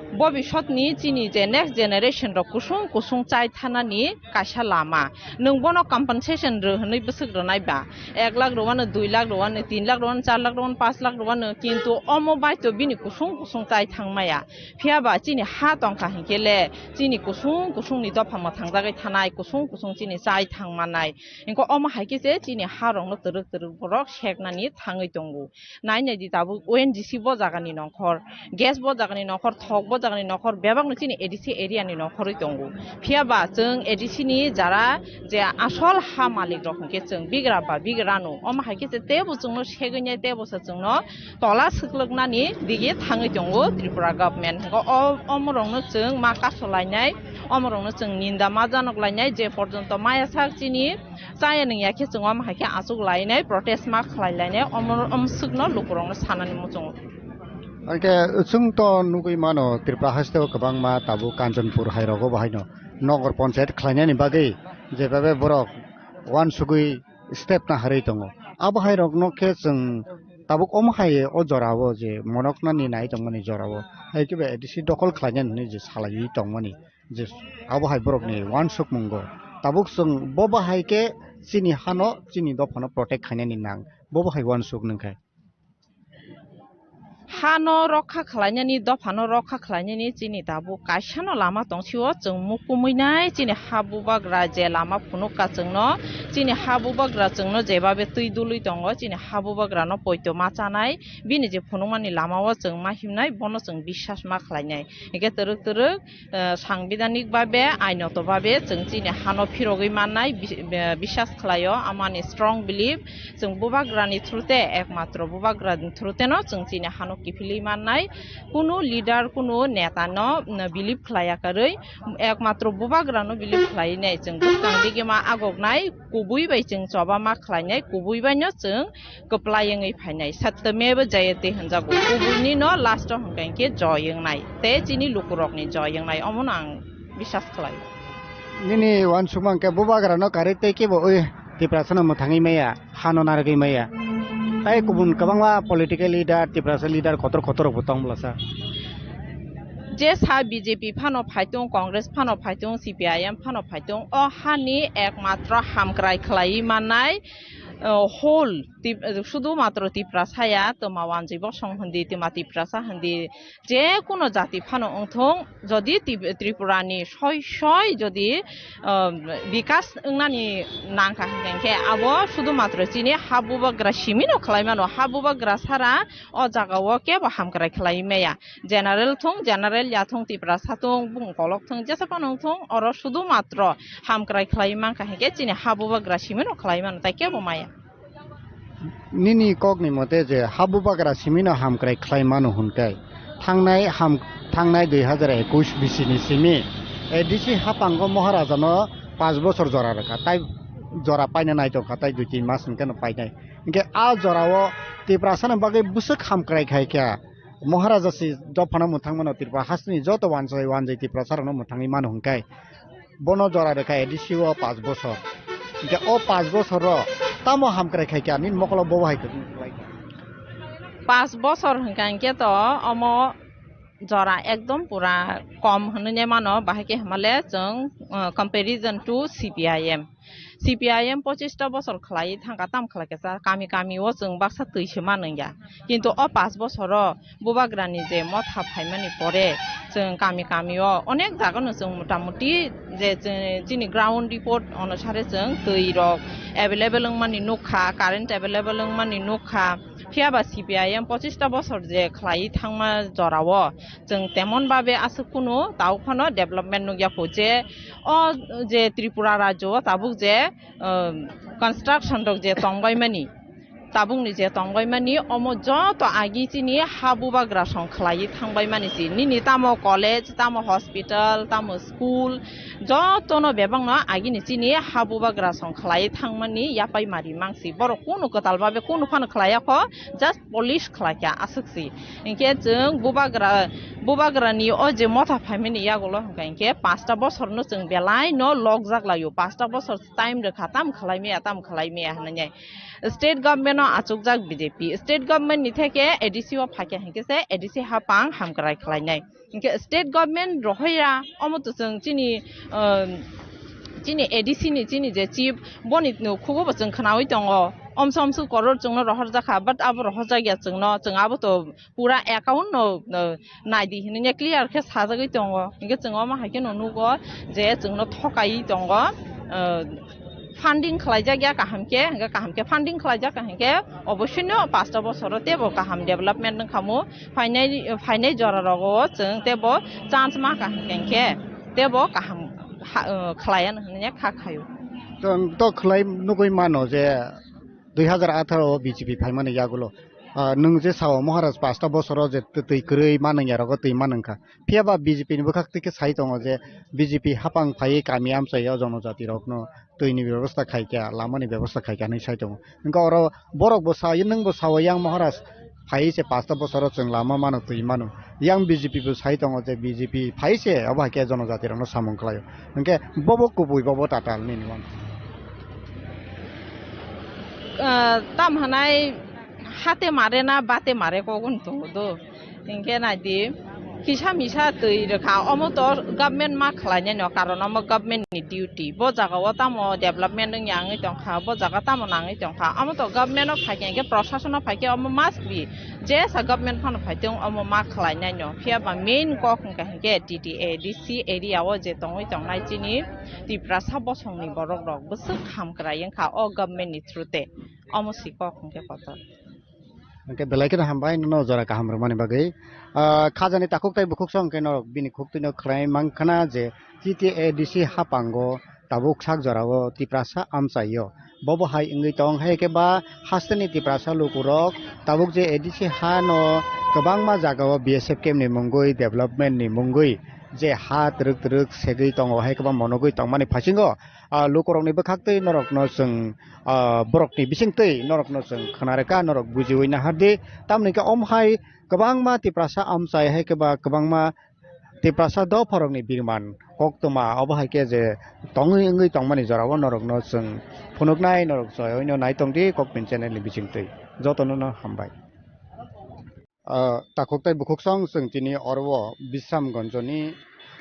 bobisotni, chini je next generation rok kusung kusung chai thanani kaisa lama. Nwng bono compensation rw hwnwi bwswk rwnai ba, ek lakh rwano, dui lakh rwano, tin lakh rwano, char lakh rwano, panch lakh rwano, kintu omo bai to bini kusung kusung chai thangmaya. Phiya ba chini ha tongkha hinkhe le chini kusung kusungni dopha mwthangjagwi thanai, kusung kusung chini chai thangmanai. Hinkhe omo hai khe se chini ha rokno twrwk twrwk borok seknani thangwi tongo. Nai nai di tabuk O N G C bo jagani nongkhor, gas bo jagani nongkhor, thok bo jagani nongkhor, bebakno chini A D C area ni nongkhorwi tongo. Phiya ba chwng A D C ni jara je asol ha malik rok hinkhe chwng bigra ba bigra no, omo hai khe se tebo chwngno segwi nai, tebo se chwngno tola swklwknani digi thangwi tongo Tripura government. Hinkhe o, omorokno chwng ma kasolainai, omorokno chwng ninda ma janok lainai, je porjonto maya sak chini chaya nung ya khe chwng omo hai khe achuk lainai, protest ma khlai lainai, omo, omswkno lukurokno sanani muchungo. Hwnkhe chwng to nugwi mano, Tripura haste o kwbangma tabuk Kanchanpur hai rogo bo haino nogor ponchayat khlainani bagwi jebabe borok uansugwi step na harwi tongo. Abo hai rokno khe chwng tabuk omo hai o jora o je monoknani nai tongmani jora o, hai khe ba A D C dokhol khlainani hwnwi je salaiwi tongmani, je abo hai borokni uansukmungo. Tabuk chwng bo bahai khe chini hano, chini dophano protect khainani nang, bo bahai uansuk nung khe. Hano rokha khlainani, dophano rokha khlainani chini tabuk kaisano lama tongsi o, chwng mukumui nai chini ha bubagra je lama phunuk ka chwngno, chini ha bubagra chwngno jebabe twi dului tongo, chini ha bubagrano poito ma chanai, bini je phunukmani lama o chwng ma himnai, bono chwng bisas ma khlainai. Hinkhe twrwk twrwk eh, sangbidanik babe, ainoto babe chwng chini hano phirogwi mannai bi-, eh, bisas khlaio, amani strong belief. Chwng bubagrani through te, ekmatro bubagrani through te no chwng chini hano kiphilwi mannai. Kunu leader, kunu neta no, mm, believe khlaiya karwi, ekmatro bubagrano believe khlai nai chwng bwskang digima agoknai, kubui bai chwng choba ma khlainai, kubui bai no chwng kwplai wngwi phainai. Satyameva jayate hwnjago. Kubuini no last o hwnkha hinkhe joy wngnai. Tei chini lukurokni joy wngnai. Omono ang bisas khlai. Nini uansukma hwnkhe bubagrano karwi tei kebo oi Tiprasano mwthangwi maya, hano narwgwi maya. Tai kubun kwbangma political leader, Tiprasa leader kotor kotor rokbo tong bwlasa. Jesa B J P phano phaitung, Congress phano phaitung, C P I M phano phaitung, o hani ekmatro hamkrai khlaiwi mannai, o, whole Tip-, sudu matro Tiprasa ya, twma wanjwi bosong hindi, twma Tiprasa hindi, je kuno jati phano wngthung, jodi Tip-, Tripura ni soi soi jodi, um, bikas wngnani nangkha hinkhe abo sudu matro chini ha bubagra simi no khlai mano, ha bubagra sara o jaga o kebo hamkrai khlai maya. General thung, general ya thung, Tiprasa thung, bung kolok thung, jesa phano wng thung, oro sudu matro hamkrai khlai mankha hinkhe chini ha bubagra simi no khlai mano, tai kebo maya. Nini kokni mote je ha bubagra simi no hamkrai khlai mano hwnkai, thangnai ham, thangnai dui hazar ekush bisi ni simi A D C hapango Maharaja no panch bochor jora rwkha, tai jora paina nai tongkha, tai dui tin mas hwnkhe no painai. Hinkhe a jora o Tiprasa ni bagwi bwswk hamkrai khai kha. Maharaja si dophano mwthang mano, Tripura hasteni joto wanjai wanjai Tiprasa rokno mwthangwi mano hwnkhe bono jora rwkha A D C o panch bochor. Hinkhe o panch bochor ro tamo hamkrai khai kha, nini mokolo bobo hai khe. Panch bochor hwnkha hinkhe to omo jora ekdom pura kom hwnwi ne mano, bahai khe hwnmale chwng, uh, comparison to C P I M. C P I M pochista bochor khlai thangkha, tam khlai khe cha, kami kami o chwng baksa twi se manwi ya. Kintu o panch bochor o bubagrani je motha phaimani pore chwng kami kami o onek jaga no chwng mota moti je chini ground report onusare chwng twi rok available wngmani nukha, current available wngmani nukha. Phiya ba C P I M pochista bosor je khlai thangma jorao chwng temon babe aswk kunu tau phano development nukya kho je o je Tripura rajyo o tabuk je, um, construction rok je tongbaimani, tabukni je tongbaimani omo joto agi chini ha bubagra song khlai thangbaimani si nini tamo college, tamo hospital, tamo school, jotono bebakno agini chini ha bubagra song khlai thangmani yapai mari mangsi. Borok kunu kwtal babe kunu phano khlaiya kho, just polish khlaikha aswksi. Hinkhe chwng bubagra, bubagrani o je motha phaimani yagulo hinkhe, hinkhe pasta bosorno chwng belaino lokjak laio. Pasta bosor time rwkha, tam khlai maya, tam khlai maya hinwi. State government-o achukjak B J P. State government-ni theke A D C-o phaikha hinkhe se A D C hapang hamkrai khlainai. Hinkhe state government rohoya, omo to chwng chini, um, chini A D C ni chini je chief, boni no khugo bo chwng khnaui tongo. Omso omso koror chwngno rohorjakha, but abo rohorjakya chwngno, chwng abo to pura account no, no naidi hinwi clear khe sajagwi tongo. Hinkhe chwng omo hai kheno nugo je chwngno thokaiwi tongo. Uh, funding khlaijak ya kaham khe, hinkhe kaham khe funding khlaijak hinkhe obossino pasta bosoro teibo kaham development wngkhamu. Phainai, phainai jora rogo chwng teibo chance ma kaham khe hinkhe teibo kaham ha-, uh, khlaiya hinwi kha khaio. To, to khlai nugui mano je dui hazar atharo o B J P phaimani yagulo, ah, nwng je sao Maharaj pasta bosoro je twi, twi kwrwi manwngya rogo twi manwngkha. Phiya ba B J P ni bwkhak twi khe sai tongo je B J P hapang phaiwi kami amchai o jonojatirokno twini bebosta khaikha, lamani bebosta khaikha hinwi sai tongo. Hinkhe oro borok bo sao, nwng bo sao, yang Maharaj phaiwi se pasta bosoro chwng lama mano, twi mano. Yang B J P bo sai tongo je B J P phai se obo hai khe jonojatirokno samung khlaio. Hinkhe bobo kubui, bobo tatal nini mano. Ah, tam hanai hate mare na bate mare kogun tongo do. Hinkhe naidi, kisa misa twi rwkha, omo to government ma khlainai no, karon omo government ni duty. Bo jaga o tamo development wngya wngwi tongkha, bo jaga tamo nangwi tongkha. Omo to government o phaikhe, hinkhe prosason o phaikhe omo must be. Jesa government phano phaitong omo ma khlainai no. Phiya ba main kok hwnkha hinkhe T T A D C area o je tongwi tongnai chini Tiprasa bosongni borok rok bwswk hamkrai wngkha o government ni through te. Omo si kok hwnkhe kotor. Hwnkhe belai kheno hambai nono jora kaham rwmani bagwi. Ah, khajani takhuk tai bukhuk song khe norok bini khuk twino khlai mankha na je T T A D C hapango tabuk sak jorao Tiprasa amchaio. Bobo hai wngwi tong hai khe ba hasteni Tiprasa lukurok tabuk je A D C hano kwbangma jagao B S F camp ni mungwi development ni mungwi je ha twrwk twrwk segwi tongo hai khe ba monogwi tongmani phasingo, ah, lukurokni bwkhaktwi norokno chwng, ah, borokni bisingtwi norokno chwng khna rwkha, norok bujiui nahardi. Tamni khe omo hai kwbangma Tiprasa amchai hai khe ba kwbangma Tiprasa dopharokni birman koktwma obo hai khe je tongwi wngwi tongmani jorao norokno chwng phunuknai, norok joyoino naitongdi Kokpin channel ni bisingtwi. Jotono no hambai. Ah, takhuk tai bukhuk song chwng tini oro o Bisramganj ni,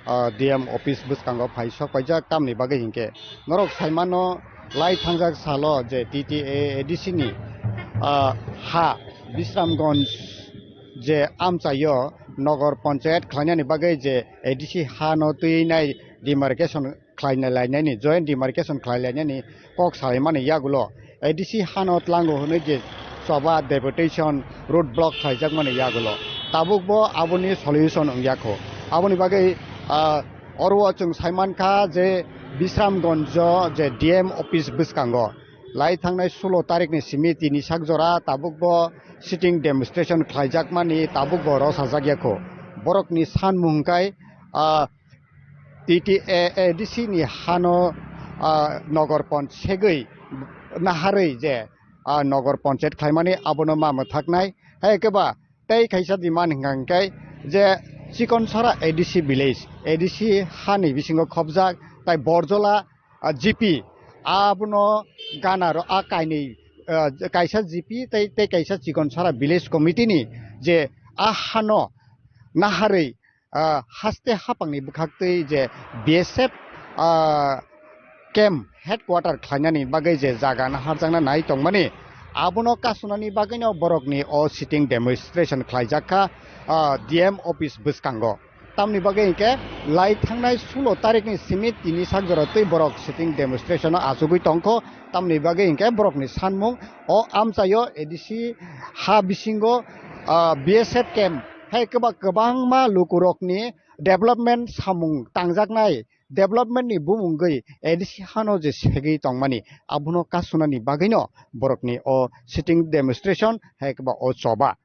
ah, D M office bwskango phai sok paijak, tamni bagwi hinkhe norok saimano lai thangjak salo je T T A A D C ni, ah, ha Bisramganj je amchaio nogor panchayat khlainani bagwi je A D C ha no twi nai demarcation khlaina lainani, joint demarcation khlai lainani kok salaimani yagulo A D C hano tlango hwnwi je choba deputation road block khlaijakmani yagulo tabukbo aboni solution wngya kho. Aboni bagwi, ah, oro o chwng saimankha je Bisramganjo je D M office bwskango lai thangnai sulo tarikni simi tini sak jora tabukbo sitting demonstration khlaijakmani tabukbo rosajak ya kho. Borokni sanmung hwnkhe, ah, T T A A D C ni hano, ah, nogor pon-, segwi naharwi je, ah, nogor panchayat khlaimani abono ma mwthaknai. Hai khe ba tei kaisa demand hwnkha hwnkhe je Chikonsara A D C village, A D C hani bisingo khobjak, tai Borjola, ah, G P, abono gana ro-, a kainwi, ah, kaisa G P tei, tei kaisa Chikonsara village committee ni je a hano naharwi, ah, haste hapangni bwkhaktwi je B S F, ah, camp headquarter khlainani bagwi je jaga naharjakna nai tongmani, abono kasunani bagwino borokni o sitting demonstration khlaijak kha, ah, D M office bwskango. Tamni bagwi hinkhe lai thangnai sulo tarikni simi tini sak jora twi borok sitting demonstration-o achugwi tongkho. Tamni bagwi hinkhe borokni sanmung o amchaio A D C ha bisingo, ah, B S F camp hai kwba-, kwbangma lukurokni development samung tangjaknai, development-ni bumungwi A D C hano je segwi tongmani, abono kasunani bagwino borokni o sitting demonstration hai kwba o choba.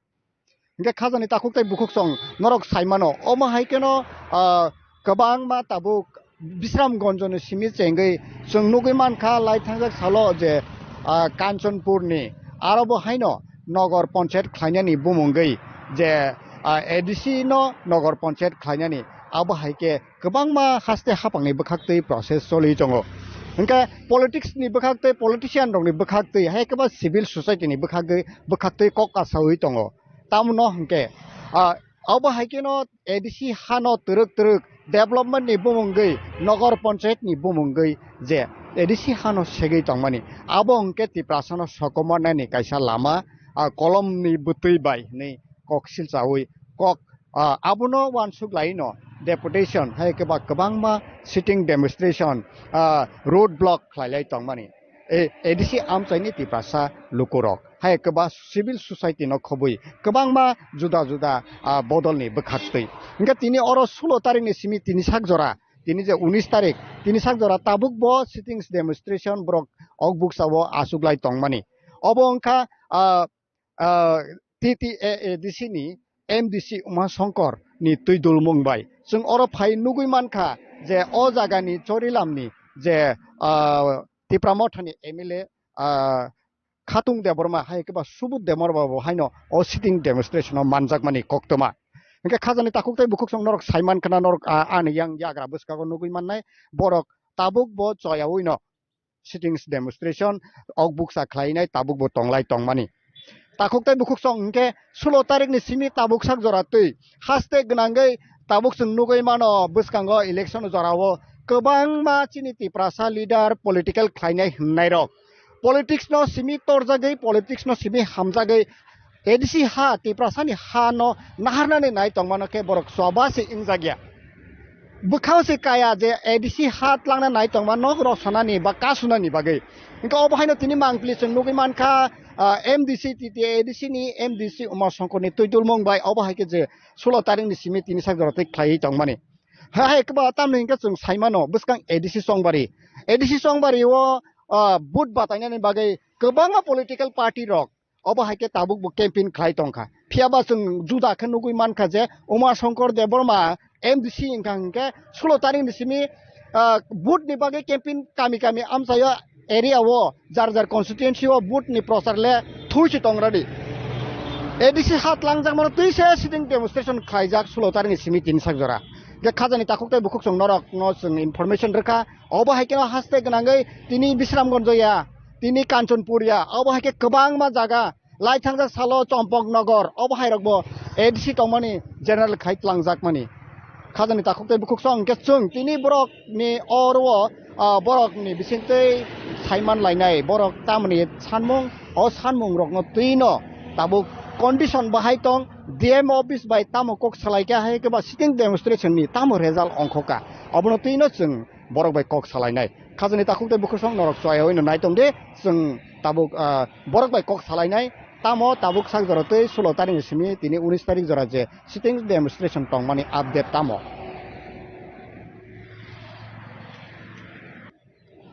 Hinkhe khajani takhuk tei bukhuk song norok saimano, omo hai kheno, ah, kwbangma tabuk Bisramganjoni simi chengwi chwng nugwi mankha, lai thangjak salo je, ah, Kanchanpurni aro bo haino nogor ponchayat khlainani bumungwi je, ah, A D C no nogor ponchayat khlainani, abo hai khe kwbangma haste haphangni bwkhaktwi process choli tongo. Hinkhe politics ni bwkhaktwi, politician rokni bwkhaktwi, hai khe ba civil society ni bwkhagwi-, bwkhaktwi kok kasaui tongo. Tamno hinkhe, ah, abo hai kheno A D C hano twrwk twrwk development ni bumungwi, nogor ponchayat ni bumungwi je A D C hano segwi tongmani, abo hinkhe Tiprasano sokomornani kaisa lama, ah, kolomni bwtwi bai hinwi kok silchaui kok, ah, abono uansuk laino deputation hai khe ba kwbangma sitting demonstration, ah, road block khlailai tongmani. E, A D C amchaini Tiprasa lukurok hai khe ba civil society no khobwi kwbangma juda juda, ah, bodolni bwkhaktwi. Hinkhe tini oro sulo tarikni simi tini sak jora, tini je unis tarik, tini sak jora tabuk bo sittings demonstration borok ok buksa o achuklai tongmani. Obo wngkha, ah, ah, T T A A D C ni M D C Uma Shankar ni twi dulmung bai. Chwng oro phai nugwi mankha je o jagani Chorilamni je, ah, Tipra Mothani M L A, ah, Khatung Debbarma hai khe ba Subudh Debbarma bo haino o sitting demonstration o manjakmani koktwma. Hinkhe khajani takhuk tei bukhuk song norok saiman khna norok, ah, ani yang yagra bwskango nugwi mannai borok tabuk bo choyaui no sittings demonstration ok buksa khlainai tabuk bo tonglai tongmani. Takhuk tei bukhuk song hinkhe sulo tarikni simi tabuk sak jora twi haste gwnangwi tabuk chwng nugwi mano bwskango election jorao kwbangma chini Tiprasa leader political khlainai hwnnairok politics no simi torjagwi, politics no simi hamjagwi A D C ha, Tiprasani ha no naharnani nai tongmano khe borok choba se wngjakya. Bwkhao se kaya je A D C ha tlangna nai tongma nok rok sanani ba kasunani bagwi. Hinkhe obo haino tini mangpili chwng nugwi mankha, ah, M D C T T A A D C ni M D C Uma Shankar ni twi dulmung bai obo hai khe je sulo tarikni simi tini sak jora twi khlaiwi tongmani. Ha hai khe ba tamni hinkhe chwng saimano bwskang A D C Chongbari. A D C Chongbari o, ah, vote batainani bagwi kwbangma political party rok obo hai khe tabuk bo campaign khlai tongkha. Phiya ba chwng juda khe nugwi mankha je Uma Shankar Debbarma M D C wngkha hinkhe sulo tarikni simi, ah, vote ni bagwi campaign kami kami amchaio area o jar jar constituency o vote ni prochar le thuisi tongradi. A D C ha tlangjakmano twi se sitting demonstration khlaijak sulo tarikni simi tini sak jora. Hinkhe khajani takhuk tei bukhuk chwng norok no chwng information rwkha. Obo hai kheno haste gwnangwi tini Bisramganj ya, tini Kanchanpur ya, obo hai khe kwbangma jaga lai thangjak salo Chompok Nogor, obo hai rokbo A D C tongmani general khai tlangjakmani. Khajani takhuk tei bukhuk song hinkhe chwng tini borokni oro, ah, borokni bisingtwi saiman lainai, borok tamoni sanmung, o sanmung rokno twino tabuk condition bahai tong, D M office bai tamo kok salaikha hai khe ba sitting demonstration ni tamo result ongkhoka, obono twino chwng borok bai kok salainai. Khajani takhuk tei bukhuk song norok choyaui no nai tong di, chwng tabuk, ah, borok bai kok salainai. Tamo tabuk sak jora tei sulo tarik ni simi tini unis tarik jora je sitting demonstration tongmani update tamo.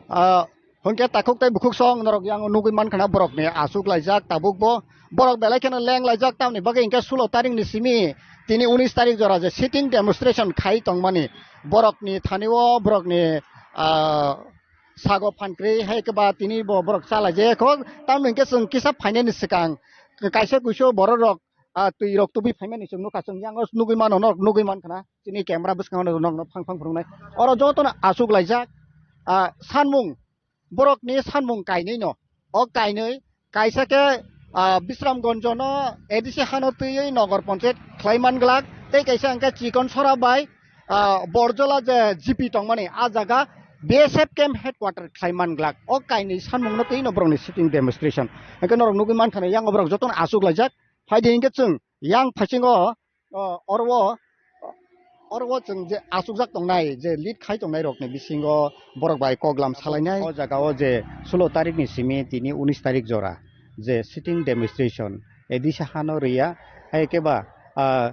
Ah, hwnkhe takhuk tei bukhuk song norok yang nugwi mankha na borokni achuk laijak tabuk bo. Borok belai kheno leng laijak tamni bagwi hinkhe sulo tarik ni simi tini unis tarik jora je sitting demonstration khai tongmani borokni thani o borokni, ah, sago phan kwrwi hai khe ba tini bo borok cha laijak kho. Tamni hinkhe chwng kisa phainani swkang kaisa kuiso borok rok, ah, twi rok tubui phaimani chwng nukha, chwng yang o nugwi mano, norok nugwi mankha na chini camera bwskango norokno phang phang phunuknai. Oro jotono achuk laijak, ah, sanmung, borokni sanmung kainwi no. O kainwi, kaisa khe, ah, Bisramganj no A D C hano twiwi Nogor Panchayat khlai man glak, tei kaisa hwnkhe Chikon Sora bai, ah, Borjola je G P tongmani, ah jaga B S F camp headquarter khlai man glak. O kainwi sanmung no twi no borokni sitting demonstration. Hwnkhe norok nugwi mankha na yang o borok jotono achuk laijak. Phaidi hinkhe chwng yang phaisingo, ah, oro o, Oro o chwng je achukjak tongnai, je lead khai tongnai rokni bisingo borok bai koklam salainai. O jaga o je sulo tarik ni simi tini unis tarik jora je sitting demonstration A D C hano riya, hai khe ba, ah,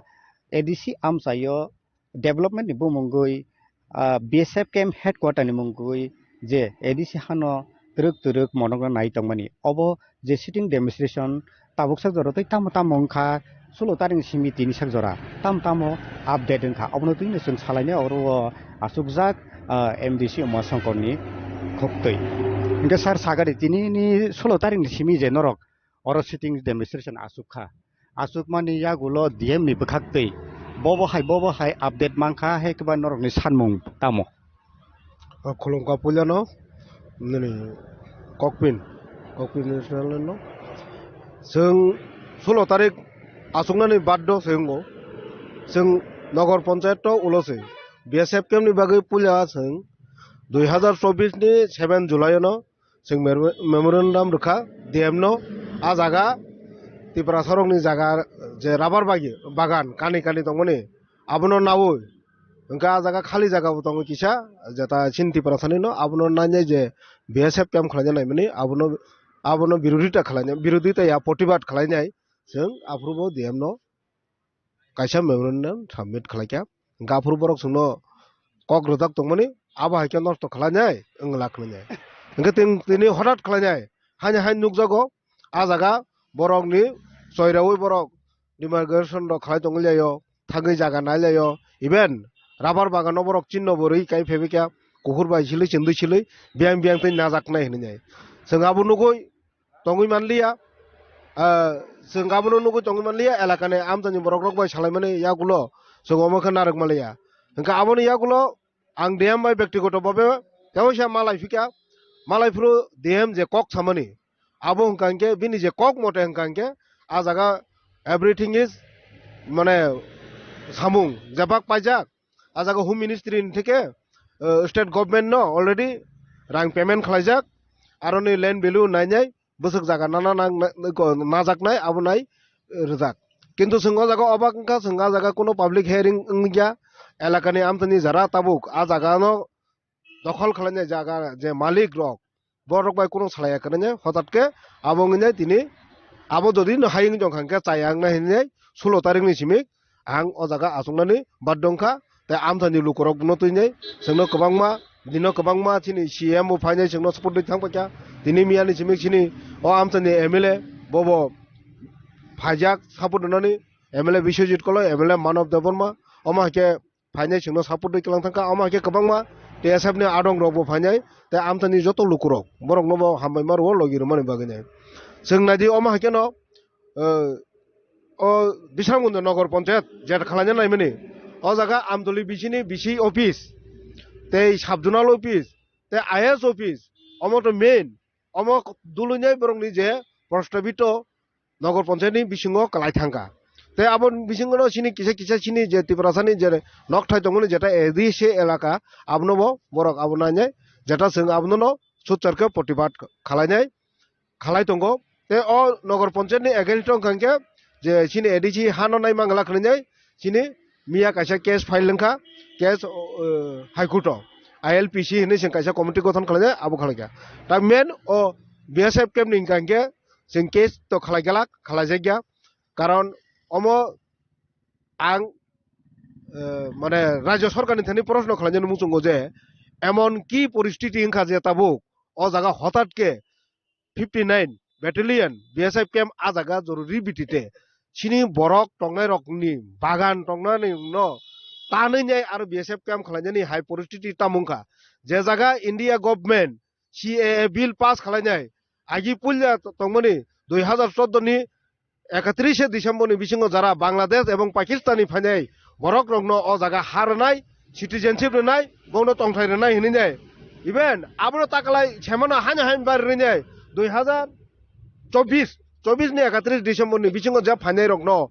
A D C amchaio development ni bumungwi, ah, B S F camp headquarter ni mungwi je A D C hano twrwk twrwk monokno nai tongmani. Obo je sitting demonstration tabuk sak jora tei tamo tamo wngkha, sulo tarik ni simi tini sak jora tamo tamo update wngkha, obono twi no chwng salainai oro o achukjak, ah, M D C Uma Songkor ni khuktwi. Hwnkhe sir, sagari tini ni sulo tarik ni simi je norok oro sitting demonstration achukha. Achukmani yagulo D M ni bwkhaktwi. Bobo hai, bobo hai update mankha, hai khe ba norokni sanmung tamo? O khulumkha puilano nini kokpin, kokpin ni channel no. Chwng sulo tarik achuknani baddo chwng o. Chwng Nogor Panchayat to ulo se. B S F camp ni bagwi puila chwng dui hazar chobbish ni seven July no chwng mer-, memorandum rwkha D M no, a jaga Tiprasarokni jaga je rubber bagi-, bagan kani kani tongmani, abono naui hwnkhe a jaga khali jaga bo tongo kisa, jeta chini Tiprasani no, abono nainai je B S F camp khlaina naimani, abono, abono birodita khlaina, birodita ya protibad khlainai, chwng aphuru bo D M no kaisa memorandum submit khlaikha. Hwnkhe aphuru borok chwngno kok rwjak tongmani, abo hai khe nosto khlainai, wng la khlainai. Hwnkhe tin-, tini hotat khlainai, haino hai nukjago, a jaga borokni choiraui borok demarcation rok khlai tongwi laio, thangwi jaga nai laio, even rubber bagano borok chinno bo rwi kai phaibai kha, kuphur bai silwi chwndwi silwi biyang biyang tei najaknai hinwi nai. Chwng abo nugui tongwi manliya, ah, chwng abono nugui tongwi manliya, elakani amchaini borokrok bai salaimani yagulo chwng omo khe narwk manliya. Hwnkhe aboni yagulo ang D M bai bektigoto bhabe teisa malai phikha, malai phuru D M je kok samani, abo hwnkha hwnkhe bini je kok mote hwnkha hwnkhe a jaga everything is, mane, samung jebak paijak, a jaga Home Ministry ni theke, eh, state government no already rang payment khlaijak, aroni land value nainai, bwswk jaga nana nang, na-, ko-, najaknai abo nai, eh, rwjak. Kintu chwng o jaga obak wngkha, chwng a jaga kuno public hearing wngya, elakani amtani jara tabuk a jaga no dokhol khlainai jaga je malik rok, borok bai kuno salai ya kwrwngya, hotat khe abo wngwi nai tini abo jodi no hai wngwi tongkha hwnkhe chaya wngnai hinwi sulo tarik ni simi ang o jaga achuknani baddo wngkha. Tei amthani lukurok no twinai chwngno kwbangma, dino kwbangma chini C M bo phainai chwngno support rwi thang paikha. Tini miyani simi chini o amthani M L A bobo phaijak support rwnani, M L A Biswajit Koloi, M L A Manav Debbarma, omo hai khe phainai chwngno support rwi kwlang thangkha. Omo hai khe kwbangma T S F ni adong rok bo phainai tei amthani joto lukurok borokno bo hambai ma rwo logi rwmani bagwi nai. Chwng naidi omo hai kheno, eh, o Bisramganj Nagar Panchayat je khlaina naimani, o jaga Amtoli bisini bisi office tei sub zonal office tei I A S office, omo to main, omo duluinai borokni je prostabito Nagar Panchayat ni bisingo kwlai thangkha. Tei abo bisingo no chini kisa kisa chini je Tiprasani je nokthai tongmani jeta A D C elaka, abono bo borok abo nainai, jeta chwng abono no suchar khe protibad khlainai, khalai tongo. Tei o Nagar Panchayat ni against o hwnkha hwnkhe je chini A D C hano nai mangla khwlainai, chini miya kaisa case file wngkha, case, uh, High Court o, I L P C hinwi chwng kaisa committee gothon khlainai, abo khlaikha. Ta main o B S F camp ni hwnkha hwnkhe chwng case to khlai glak, khlaijakya. Karon omo ang, uh, mane, Rajya Sarkar ni thani proshno khlainani muchungo je emon ki poristiti wngkha je tabuk o jaga hotat khe fifty nine Battalion B S F camp a jaga jorori bitite chini borok tongnai rokni bagan tongnani no tanwi nai aro B S F camp khlainani hai poristiti tamo wngkha. Je jaga India government C A A bill pass khlainai agi puila to-, tongmani dui hazar chordo ni ekatrishe December ni bisingo jara Bangladesh ebong Pakistan ni phainai borok rokno o jaga ha rwnai, citizenship rwnai, bono tongthai rwnai hinwi nai. Even abono takalai semano haino hain bar rwnai dui hazar chobbish, chobbish ni ekatris December ni bisingo je phainai rokno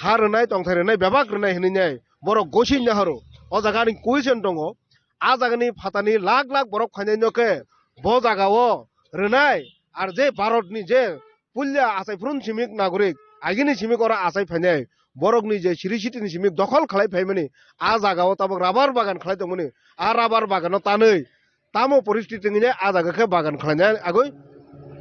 ha rwnai, tongthai rwnai, bebak rwnai hinwi nai borok gosi naharo. O jaga ni question tongo, a jaga ni phatani lakh lakh borok phainai no khe bo jaga o rwnai, ar je Bharat ni je puila achai phurun simik nagorik, agini simik oro achai phainai, borokni je siri sitini simi dokhol khlai phaimani, a jagao tabuk rubber bagan khlai tongmani, a rubber bagano tanwi tamo poristiti wngya, a jaga khe bagan khlainai agoi,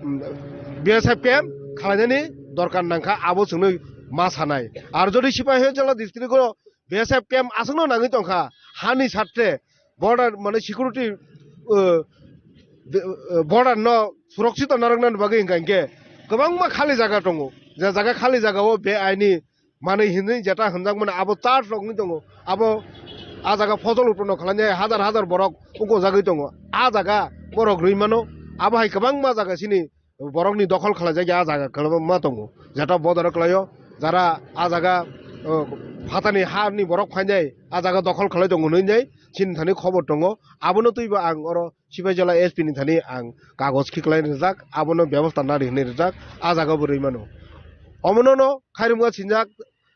mm, B S F camp khlainani dorkar nangkha, abo chwngno ma sanai. Ar jodi Sipahijalar district-o B S F camp aswkno nangwi tongkha, hani sathe border, mane, security, uh, de-, uh, border no surakshito narwknani bagwi hwnkha hinkhe kwbangma khali jaga tongo, je jaga khali jagao be aini manwi hinwi jeta hwnjakmani abo charge rok wngwi tongo. Abo a jaga fosol utpono khlainai hajar hajar borok ungkojagwi tongo. A jaga borok rwi mano, abo hai kwbangma jaga chini borokni dokhol khlaijak ya, a jaga kwbangma tongo. Jeta bodoro kwlaio, jara a jaga, o, phatani hani borok phainai a jaga dokhol khlai tongo hwnwi nai chini thani khobor tongo. Abono twibo ang oro Sipaijala S P ni thani ang kagoj khiklai rijak, abono bebosta nari hwnwi rijak, a jaga bo rwi mano. Omono no khairumga sinjak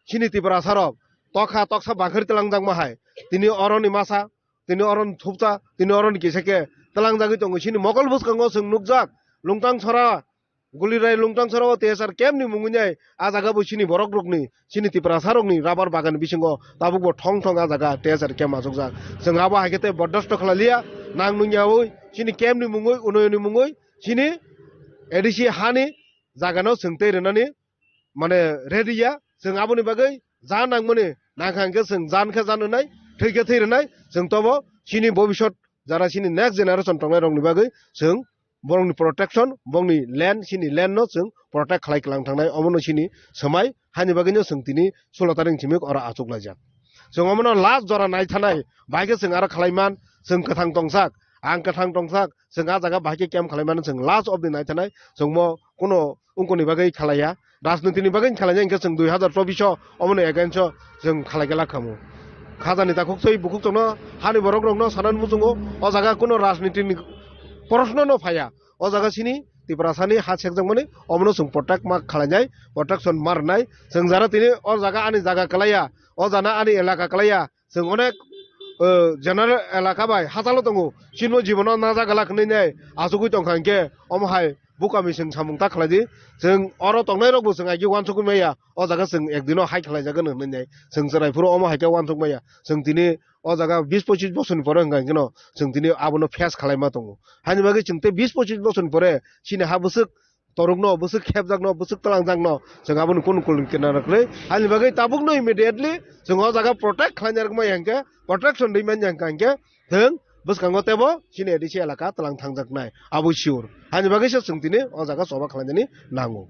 chini Tiprasa rok tokha toksa bakhri twlangjakma hai. Tini oroni masa, tini oroni thupsa, tini oroni kisa khe twlangjagwi tongo. Chini mokol bwskango chwng nukjak, Lungtang Sora, Gulirai Lungtang Sora o T S R camp ni mungwi nai a jaga bo chini borok rokni, chini Tiprasa rokni rubber bagan bisingo tabuk bo thong thong a jaga T S R camp achukjak. Chwng abo hai khe tei bordosto khlai liya, nang nung yaui chini camp ni mungwi, unoi ni mungwi chini A D C hani jagano chwng tei rwnani mane ready ya, chwng aboni bagwi ja nangmani nangkha hwnkhe chwng jan khe jan rwnai, thwi khe thwi rwnai, chwng tobo chini bobisot jara chini next generation tongnai rokni bagwi chwng borokni protection, borokni land, chini land no chwng protect khlai kwlang thangnai, omono chini swmai, haini bagwino chwng tini sulo taring chimik oro achuk laijak. Chwng omono last jora nai thanai, bai khe chwng aro khlai man, chwng kwthang tongsak, ang kwthang tongsak, chwng a jaga bahai khe camp khlai mano, chwng last of the nai thanai, chwng mo kuno wngkoni bagwi khlaiya, rajniti ni bagwi khlaiya, hinkhe chwng dui hazar chobbish o omono against o chwng khlai gala khamu. Khajani takhuk twi bukhuk tongno hani borok rokno sanani muchungo, o jaga kuno rajniti ni proshno no phaiya, o jaga chini Tiprasani ha sekjakmani, omono chwng protect ma khlainai, protection ma rwnai, chwng jara tini o jaga ani jaga kwlaiya, o jana ani elaka kwlaiya, chwng onek, o, general elaka bai hachalo tongo, chini bo jibono naja galak hinwi nai achugwi tongkha hinkhe, omo hai bukami chwng samung ta khlai di, chwng oro tongnai rokbo chwng aigwi uansukgwi maya, o jaga chwng ekdino hai khlai jagano hinwi nai chwng chwrai phuru omo hai khe uansuk maya, chwng tini o jaga bis pochis bosorni pore hwnkha hinkhe no chwng tini abono face khlai ma tongo, haini bagwi chwng tei bis pochis bosorni pore chini ha bwswk torokno, bwswk khepjakno, bwswk twlangjakno, chwng aboni kunu kunu kinaro kwrwi. Haini bagwi tabukno immediately chwng o jaga protect khlaina rwkma ya hinkhe, protection rwimani ya hinkha hinkhe, chwng bwskango teibo chini A D C elaka twlang thangjaknai, abo sure. Haini bagwi se chwng tini o jaga choba khlainani nango.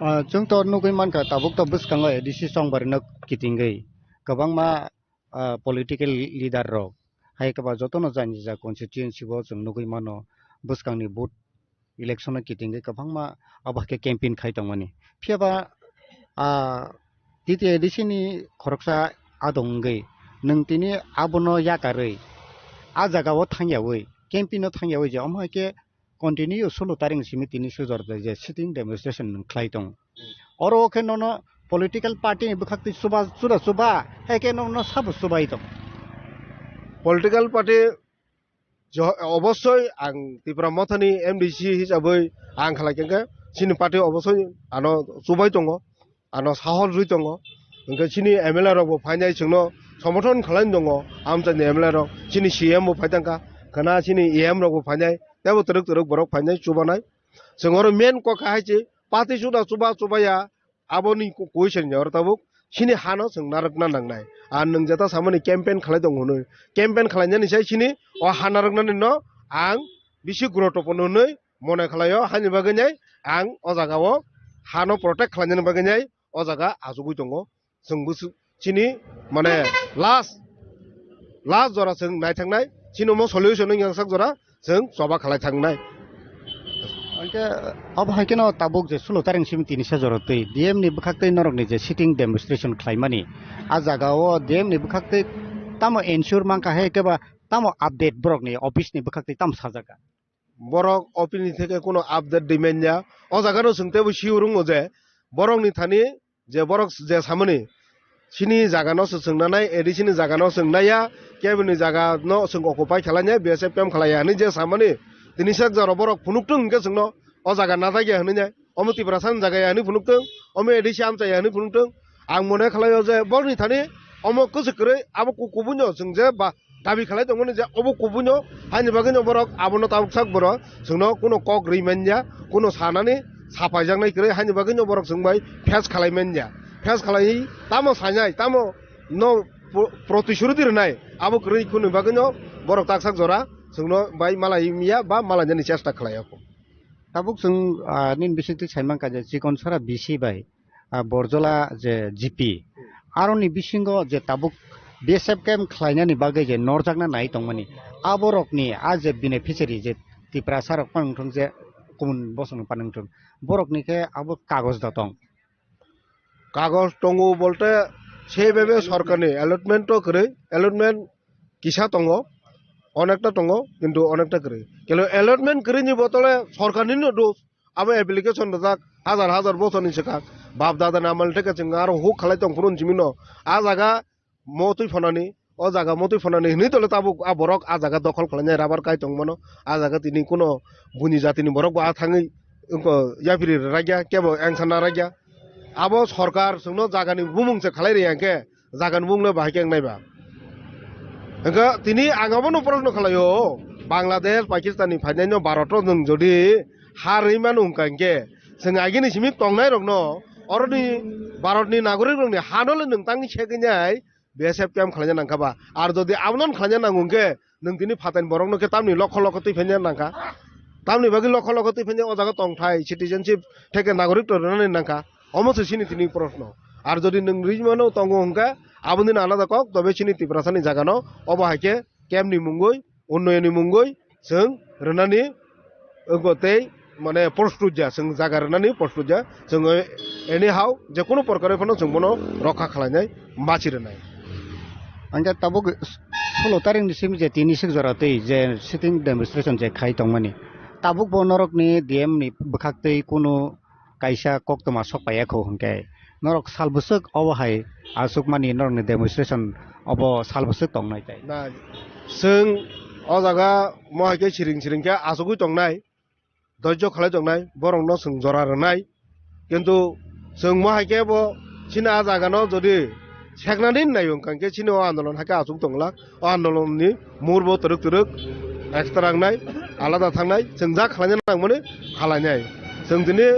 Ah, chwng to nugwi mankha, tabuk to bwskango A D C chongbarino kitingwi kwbangma, ah, political leader rok, hai kwba jotono jani ja constituency o chwng nugwi mano, bwskangni vote election o kitingwi kwbangma abo hai khe campaign khai tongmani. Phiya ba, ah, T T A D C ni khoroksa adong wngwi nwng tini abono yakarwi, a jaga o thangyawi, campaign o thangyawi je omo hai khe continue sulo taring simi tini sujor je sitting demonstration nwng khlai tongo. Oro khe nono political party ni bwkhak twi chuba, chuda chuba, hai khe nono sabo chubai tong. Political party jo-, obossoi ang Tipra Mothani M D C hisabwi ang khlai khe chini party obossoi ano chubai tongo, ano sahol rwi tongo. Hwnkhe chini M L A rokbo phainai chwngno somothon khlai tongo, amchaini M L A rok, chini C M bo phai tangkha, khwna chini E M rokbo phainai, teibo twrwk twrwk borok phainai chubanai. Chwng oro main kok hai se party chuda chuba chubaya, aboni ku-, question ya oro tabuk chini hano chwng narwkna nangnai. Ar nwng jeta samani campaign khlai tongo hwnwi, campaign khlainani sai chini o ha narwknani no ang bisi guruttopurno hwnwi mone khlaio, haini bagwi nai ang o jaga o hano protect khlainani bagwi nai o jaga achugwi tongo. Chwng bwswk chini, mane, last, last jora chwng naithaknai, chini omo solution wngya sak jora chwng choba khlai thaknai. Hwnkhe abo hai kheno tabuk je sulo taring simi tini sa jora twi D M ni bwkhak twi norokni je sitting demonstration khlaimani, a jaga o D M ni bwkhak twi tamo ensure mankha hai khe ba tamo update borokni office ni bwkhak twi tamo sajaka? Borok office ni theke kuno update demand ya. O jaga no chwng teibo sure wngo je borok ni thani je borok je samani chini jaga no se chwng nanai, A D C ni jaga no chwng naiya, kebo ni jaga no chwng occupy khlai nai, B S F camp khlai ya hinwi je samani tini sak jora borok phunuk thung hwnkhe chwngno o jaga najak ya hinwi nai, omo Tiprasa ni jaga ya hinwi phunuk thung, omo A D C amchai ya hinwi phunuk thung, Ang mone khlaio je borokni thani omo kwchwk kwrwi abo ku-, kubuino chwng je ba dabi khlai tongmani je obo kubuino, haini bagwino borok abono tabuk sak borok chwngno kuno kok rwi manya, kuno sanani sapaijaknai kwrwi, haini bagwino borok chwng bai face khlai manya. Face khlaiwi tamo sainai, tamo no pro-, protisruti rwnai, abo kwrwi khwnwi bagwino borok taksak jora chwngno bai malai manya ba malainani chesta khlai o. Tabuk chwng, ah, nini bisingtwi saimankha je chikon sara bisi bai, ah, Borjola je G P, aroni bisingo je tabuk B S F camp khlainani bagwi je norjakna nai tongmani, aborokni a je beneficiary je Tiprasa rok phano wngthong je kumun bosongni phano wngthong, borokni khe abo kagoj da tong. Kagoj tongo bolte sebebe sorkarni allotment to kwrwi, allotment kisa tongo, onekta tongo, kintu onekta kwrwi. Kelo allotment kwrwini botole sorkarnino dos. Abo application rijak hajar hajar bosorni swkang. Bap dadani amal theke chwng aro huk khalai tong phuru hinwi mano. A jaga motwi phonani, o jaga motwi phonani hinwi tole tabuk a borok a jaga dokhol khlainai, rubber kai tongmano. A jaga tini kuno buini jatini borok bo a thangwi wngkha, yapri rwrakya, kebo engsa narwkya. Abo sorkar chwngno jagani bumung se khalai rwya hwnkhe, jagani bumung le bahai khe wngnai ba? Hwnkhe tini ang abono proshno khlaio, Bangladesh, Pakistan ni phainaino Bharat o nwng jodi ha rwi mano hwnkha hwnkhe, chwng agini simi tongnai rokno, oroni Bharat ni nagorik rokni hano le nwng tangwi segwi nai, B S F camp khlaina nangkha ba? Ar jodi abono khlaina nango hwnkhe, nwng tini phatain borokno khe tamni lokho lokho twi phaina nangkha? Tamni bagwi lokho lokho twi phaina o jaga tongthai citizenship theke nagorik to rwnani nangkha? Omo se chini tini proshno. Ar jodi nwng rwi mano tongo hwnkhe, aboni no alada kok, tobe chini Tiprasani jagano obo hai khe camp ni mungwi, unnoyonni mungwi, chwng rwnani wngkha tei, mane, prostut ya, chwng jaga rwnani prostut ya, chwng anyhow je kunu prokare phano chwng bono rokha khlainai, machi rwnai. Hwnkhe tabuk sulo tarikni simi je tini sik jora twi je sitting demonstration je khai tongmani, tabuk bo norokni D M ni bwkhak twi kunu kaisa koktwma sok paiya kho hwnkhe, norok sal bwswk obo hai achukmani norokni demonstration obo sal bwswk tongnai tai? Na, chwng o jaga mo hai khe siring siring khe achugwi tongnai, doijo khalai tongnai, borokno chwng jora rwnai, kintu chwng mo hai khe bo chini a jagano jodi seknani nai wngkha hwnkhe chini o andolon hai khe achuk tonglak. O andolonni murbo twrwk twrwk extra wngnai, alada thangnai, chwng ja khlaina nangmani khalainai. Chwng tini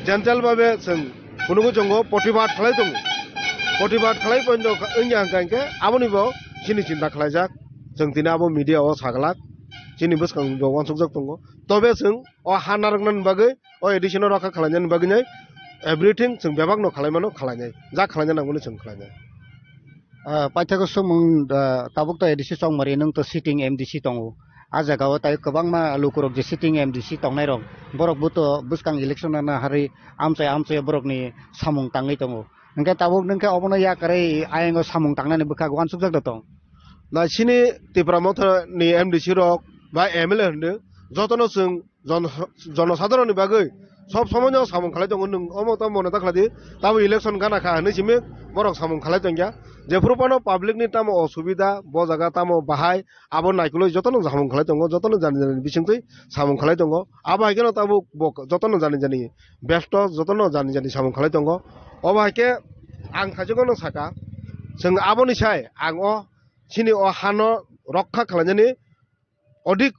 gentle babe chwng phunugwi tongo, protibad khlai tongo. Protibad khlai poito wngya hwnkha hwnkhe aboni bo chini chinta khlaijak. Chwng tini abo media o saglak, chini bwskango uansukjak tongo. Tobe chwng o ha narwknani bagwi, o A D C no rokha khlainani bagwi nai everything chwng bebak no khlai mano, khlainai, ja khlaina nangmani chwng khlainai. Ah, paithakgo swngmung, ah, tabuk to A D C chongmari, nwng to sitting M D C tongo. Ah jaga o tai kwbangma lukurok je sitting M D C tongnai rok, borok bo to bwskang election na harwi amchai amchai borokni samung tangwi tongo. Hwnkhe tabuk nwng khe obono yakarwi ayang o samung tangnani bwkhak uansukjak da tong. Na chini Tipra Motha ni M D C rok ba M L A hwndw, jotono chwng jon-, jonosadharon ni bagwi sob somoi no samung khlai tongo, nwng omo tamo mone ta khlai di, tamo election gana kha hinwi simi borok samung khlai tongya. Jephuru phano public ni tamo osubida, bo jaga tamo bahai, abo naikolwi jotono samung khlai tongo, jotono jani jani bisingtwi samung khlai tongo. Abo hai kheno tamo bo jotono jani jani besto, jotono jani jani samung khlai tongo. Obo hai khe ang khaijokno saka, chwng aboni sai ang o chini o hano rokha khlainani odik,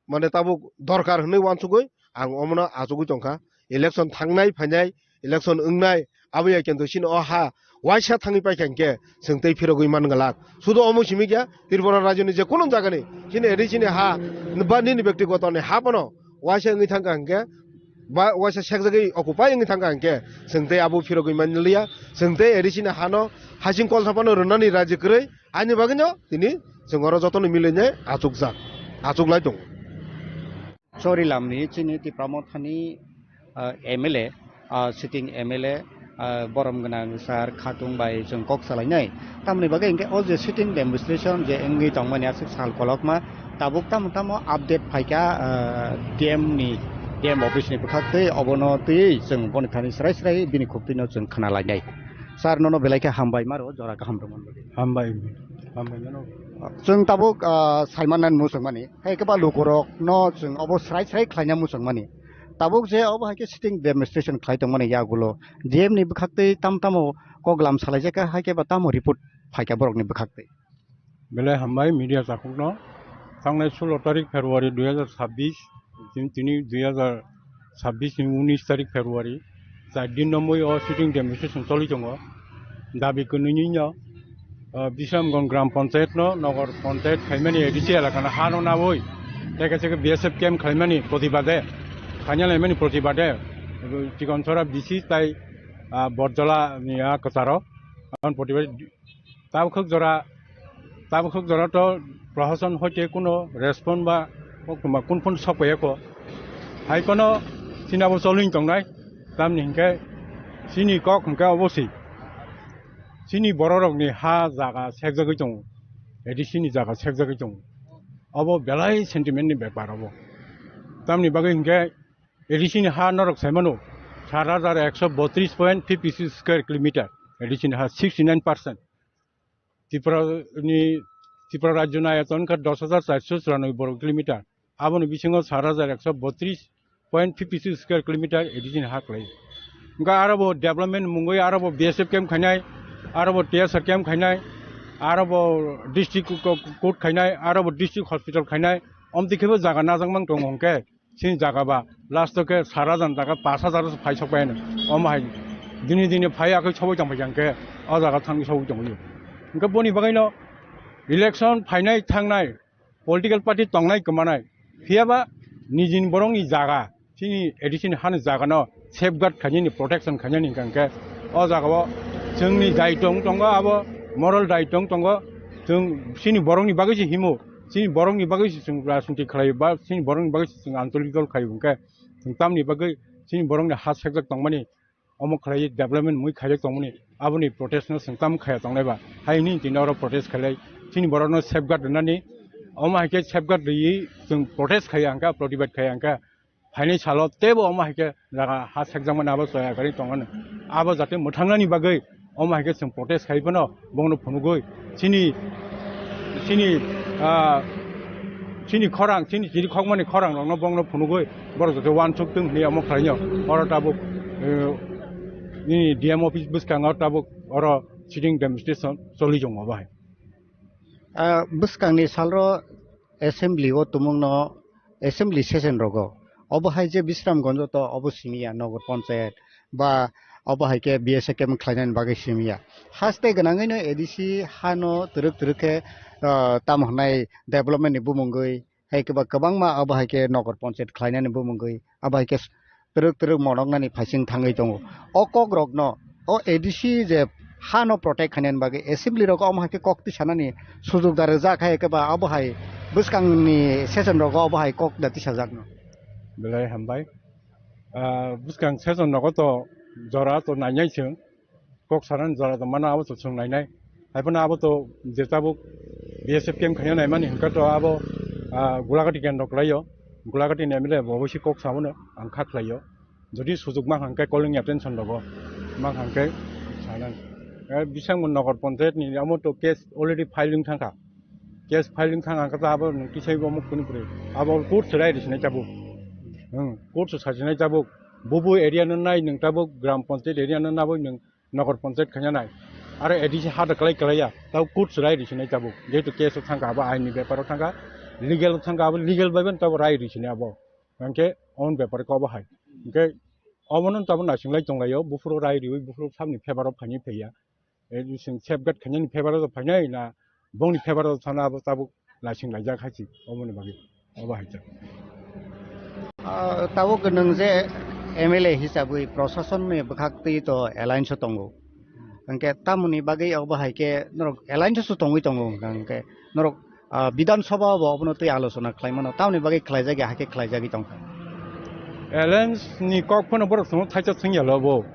mane, tabuk dorkar hwnwi uansugwi ang omono achugwi tongkha. Election thangnai phainai, election wngnai, abo ya kintu chini o ha waisa thangwi paikha hinkhe chwng tei phirogwi man glak. Sudu omo simi kya, Tripura rajyoni je kunu jagani chini A D C ni ha ba nini bektigotoni ha phano waisa wngwi thangkha hinkhe, ba waisa sekjagwi occupy wngwi thangkha hinkhe, chwng tei abo phirogwi man liya, chwng tei A D C ni hano hasing kolsa phano rwnani raji kwrwi. Ani bagwino tini chwng oro jotono milinai achukjak, achuklai tongo. Chorilamni chini Tipra Mothani, ah, M L A, ah, sitting M L A, ah, borom gwnang sir Khatung bai chwng kok salainai. Tamoni bagwi hinkhe o je sitting demonstration je wngwi tongmani aswk sal kolokma, tabuk tamo tamo update phaikha, ah, D M ni, D M office ni bwkhak twi obono twiwi chwng boni thani srai srai bini khuk twino chwng khna lainai. Sir, nono belai khe hambai maro, jora kaham rwmani bagwi. Hambai, hambai nono. Chwng tabuk, ah, saimanani muchungmani, hai khe ba lukurokno chwng obo srai srai khlaina muchungmani. Tabuk je obo hai khe sitting demonstration khlai tongmani yagulo D M ni bwkhaktwi tam tamo kok lam salaijak kha, hai khe ba tamo report phaikha borokni bwkhaktwi? Belai hambai media takhukno. Thangnai sulo tarik February dui hazar sabbish, tin-, tini dui hazar sabbish ni unis tarik February, char din no mui o sitting demonstration choli tongo. Dabi kwnwi no, ah, Bisramganj Gram Panchayat no Nagar Panchayat khaimani A D C elaka no ha no nawi, tei kaisa khe B S F camp khaimani protibade, khaina laimani protibade, Chikonchora B C tai, ah, Borjola ni a kwcharo, ang protibade Tabuk jora, tabuk jora to prohason hoite kuno respond ba kok tongma kun phun sok paiya ko. Hai kono chini abo choli tongnai, tamni hinkhe chini kok hinkhe obo si. Chini bororokni ha jaga sekjagwi tongo, A D C ni jaga sekjagwi tongo. Obo belai sentiment ni bepar obo. Tamni bagwi hinkhe A D C ni ha norok saimano, sat hajar ekso botris point fifty six square kilometer, A D C ni ha sixty nine percent. Tripura ni, Tripura rajyo ni ayoton kha dos hajar charso churanobboi borok kilometer. Aboni bisingo sat hajar ekso botris point fifty six square kilometer A D C ni ha kwlai. Wngkha aro bo development mungwi aro bo B S F camp khainai, aro bo T S R camp khainai, aro bo district co-, co-, court khainai, aro bo district hospital khainai, omtwi khe bo jaga najak mang tongo hwnkhe. Chini jaga ba last o khe sat hajar jaga pash hajar phai sok pai no. Omo hai dini dini phai akhe sobai tong phai khe o jaga thangwi sobai tong phai. Hwnkhe boni bagwi no election phainai thangnai political party tongnai kwmanai, phiya ba nijini borokni jaga, chini A D C ni hani jaga no safeguard khainani, protection khainani hwnkha hwnkhe o jaga o chwngni daitong tongo, abo moral daitong tongo, chwng chini borokni bagwi se himo. Chini borokni bagwi se chwng rajniti khlai ba chini borokni bagwi se chwng antolik dol khlai hwnkhe chwng tamni bagwi chini borokni ha sekjak tongmani, omo khlai development mui khaijak tongmani, aboni protest no chwng tam khaya tongnai ba? Hai hwnwi tini oro protest khailai chini borokno safeguard rwnani, omo hai khe safeguard rwwi chwng protest khaya hwnkha, protibad khaya hwnkha. Phainai salo teibo omo hai khe jaga ha sekjakmani abo choya kwrwi tongmani. Abo jate mwthangnani bagwi omo hai khe chwng protest khai phano bongno phunugwi chini, chini, ah, chini khorang, chini chiri khokmani khorang rokno bongno phunugwi borok jate uansuk thung hwnwi omo khlainw. Oro tabuk, eh, nini D M office bwskango tabuk oro sitting demonstration choli tongo bai. Ah, bwskangni salro assembly o tumungno, assembly session rogo, obo hai je Bisramganj o to obo simi ya Nagar Panchayat ba obo hai khe B S F camp khlainani bagwi simi ya. Haste gwnangwi no A D C hano twrwk twrwk khe, ah, tamo hwnai development ni bumungwi, hai khe ba kwbangma abo hai khe Nagar Panchayat khlainani bumungwi, abo hai khe twrwk twrwk monoknani phaising thangwi tongo. O kok rokno, o A D C je hano protect khainani bagwi assembly rok omo hai khe kok tisanani sujok da rwjak, hai khe ba abo hai bwskangni session rogo obo hai kok da tisajakno. Belai hambai. Ah, bwskang session rogo to jora to nainai chwng. Kok sanani jora tongmano abo to chwng nainai. Haiphano abo to je tabuk B S F camp khaina naimani hwnkhe to abo, ah, Gulagati kendro kwlaio. Gulagati ni M L A bo obosi kok sabono ang kha khlaio. Jodi sujuk mankha hwnkhe calling attention rogo. Mankha hwnkhe sanani. Eh, Bisangmo Nagar Panchayat ni amo to case already filing thangkha. Case filing thang ang kha abo nwng kisai bo muk kunu kwrwi. Abo court se rai risinai tabuk. Hmm, court se sasinai tabuk. Bubu area no nai nwng tabuk Gram Panchayat area no naboi nwng Nagar Panchayat khaina nai. Aro A D C ha da kwlai kwlaiya. Tabo court se rai risinai tabuk. Jehetu case o thangkha abo ain ni bepar o thangkha. Legal o thangkha abo legal bai bai tabo rai risinai abo. Hwnkhe own bepar ko abo hai. Hwnkhe obono tabo naising lai tonglaio. Buphuru rai riwi buphuru samni favour o phaini phaiya. E, chwng safeguard khainani favour o phainai na bongni favour o thana abo tabuk naising laijak hai se, oboni bagwi obo hai se. Ah, tabuk nwng je M L A hisabwi prosason ni bwkhak twi to alliance o tongo, hwnkhe tamoni bagwi obo hai khe norok alliance o tongwi tongo, hwnkhe norok, ah, Bidhan Sabha bo obono twi alochona khlai mano, tamoni bagwi khlaijak ya, hai khe khlaijagwi tongkha. Alliance ni kok phano borok chwngno thaisa swngya lo bo.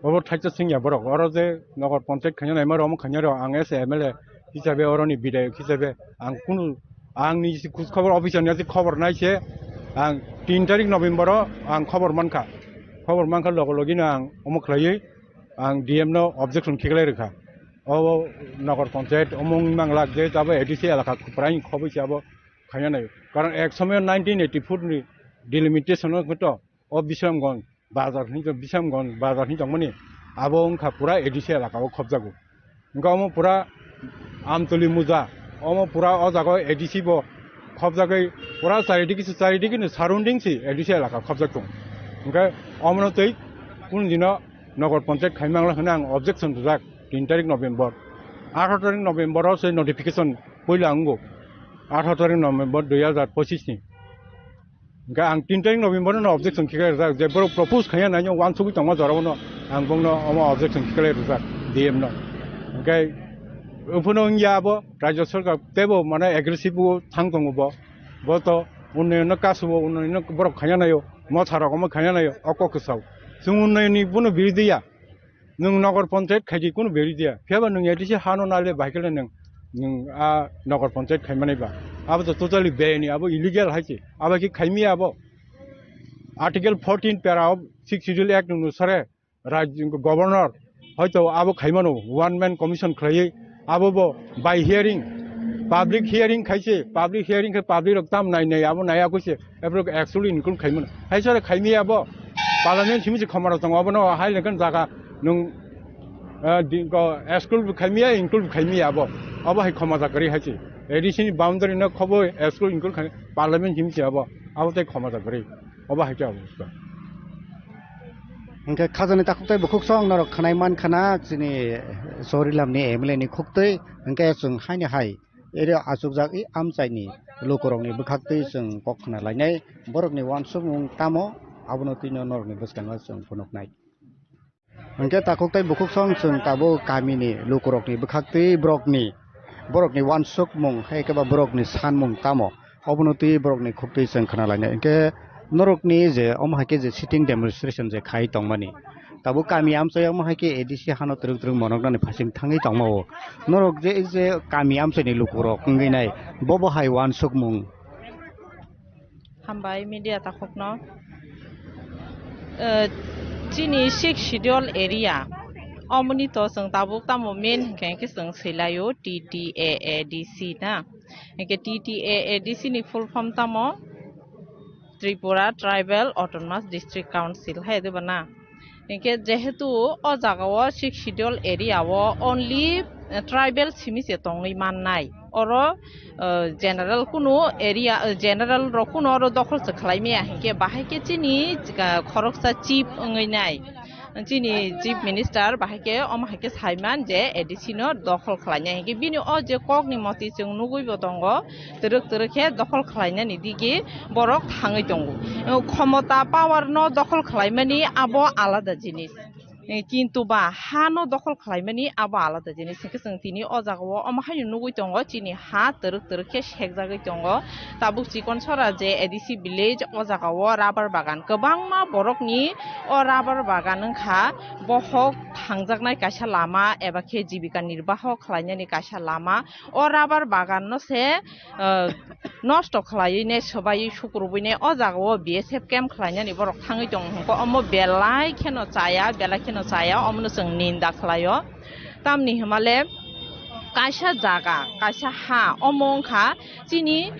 Obo thaisa swngya borok. Oro je Nagar Panchayat khaina naima rok, omo khaina rok, ang as a M L A hisabe, oroni bidayok hisabe, ang kunu, ang ni si khoj khobor officer ni khobor nai se, ang tin tarik November o ang khobor mankha. Khobor mankha logo logi no ang omo khlaiwi ang D M no objection khiklai rwkha. Obo Nagar Panchayat omong manglak je abo A D C elaka khuprai khoboi se abo khaina nai. Karon ek somoy nineteen eighty-four ni delimitation o to o Bisramganj bazar hinwi tong-, Bisramganj bazar hinwi tongmani, abo wngkha pura A D C elaka o khobjago. Hwnkhe omo pura Amtoli Muja, omo pura o jaga o A D C bo khobjagwi pura charidiki se, charidiki ni surrounding se A D C elaka khobjak tongo. Hwnkhe omono twi kunu dino Nogor Panchayat khaimangla hwnwi ang objection rijak tin tarik November. Atharo tarik November o se notification puila wngo. Atharo tarik November dui hazar pochis ni. Hingke ang tin tarik November no objection khiklai rijak, je borok propose khaiya naino uansugui tongma jorao no ang bongno omo objection khiklai rijak D M no. Hingke uphuno wngya abo Rajya Sarkar teibo mane aggressive o thang tongo bo. Bo to unnayon no kasu o, unnayon no borok khaiya naio, motha rok omo khaiya naio, o kok kwsao. Chwng unnayon ni bono biridhi ya. Nwng Nogor Panchayat khaidi kunu beri dia. Phiya ba nwng A D C hano nale bahai khe nwng, nwng a Nogor Panchayat khai manai ba. Abo to totally beyani, abo illegal hai se. Abo khe khaimi abo. Article fourteen para of Sixth Schedule Act onusare Raj-, Governor hoito abo khaimano one man commission khlaiwi abo bo by hearing, public hearing khaise, public hearing khe public rok tam nai nai abo nai akoi se, eborok actually include khaimano. Hai sore khaimi abo, parliament simi se khomoro tongo, abono hai lekhan jaga nwng, ah, di-, go, exclude bo khaimi ya, include bo khaimi ya abo. Abo hai khoma jaga ri hai se. A D C ni boundary no khobo exclude include khai, parliament simi se abo. Abo tai khoma jaga ri. Abo hai khe abo. Hingke khajani takhuk tai bukhuk song norok khanai man khana chini Sorilam ni M L A ni khuk twi hingke chwng haini hai ere achukjak i amchai ni lukurok ni bwkhak twi chwng kok khna lainai borok ni uansukmung tamo abono twi no norok ni bwskango chwng phunuk nai. Hingke takhuk tai bukhuk song chwng tabuk kami ni lukurok ni bwkhak twi borok ni, borok ni uansukmung hai khe ba borok ni sanmung tamo. Obono twi borokni khuktwi chwng khna lainai. Hinkhe norokni je omo hai khe je sitting demonstration je khai tongmani, tabuk kami amchai omo hai khe A D C hano twrwk twrwk monoknani phaising thangwi tongma o. Norok je, je kami amchaini lukurok wngwi nai, bo bo hai uansukmung. Hambai media takhukno. Eh, chini Sixth Schedule area, omoni to chwng tabuk tamo main hinkhe, hinkhe chwng swilaio T T A A D C na. Hinkhe T T A A D C ni full form tamo? Tripura Tribal Autonomous District Council hai diba na? Hinkhe jehetu o jaga o Sixth Schedule area o only, eh, tribal simi se tongwi mannai. Oro, eh, general kunu area, eh, general rok kunu oro dokhol se khlai maya hinkhe bahai khe chini, eh, khoroksa chief wngwi nai. Chini Chief Minister bahai khe omo hai khe saiman je A D C no dokhol khlainai hinkhe bini o je kokni moti chwng nugui bo tongo, twrwk twrwk khe dokhol khlainani digi borok thangwi tongo. Khomota power no dokhol khlaimani abo alada jinis. Kintu ba ha no dokhol khlaimani abo alada jinis hinkhe chwng tini o jaga o omo haino nugui tongo chini ha twrwk twrwk khe sekjagwi tongo. Tabuk Chikonsora je A D C village, o jaga o rubber bagan, kwbangma borokni o rubber bagan wngkha bohok thangjaknai kaisa lama eba khe jibika nirbaho khlainani kaisa lama. O rubber bagan no se, eh, nosto khlaiwi ne swbaiwi sukrubwi ne o jaga o B S F camp khlainani borok thangwi tongo hwnkhe omo belai kheno chaya, belai kheno chaya, omono chwng ninda khlaio. Tamni hwnmale kaisa jaga, kaisa ha, omo wngkha chini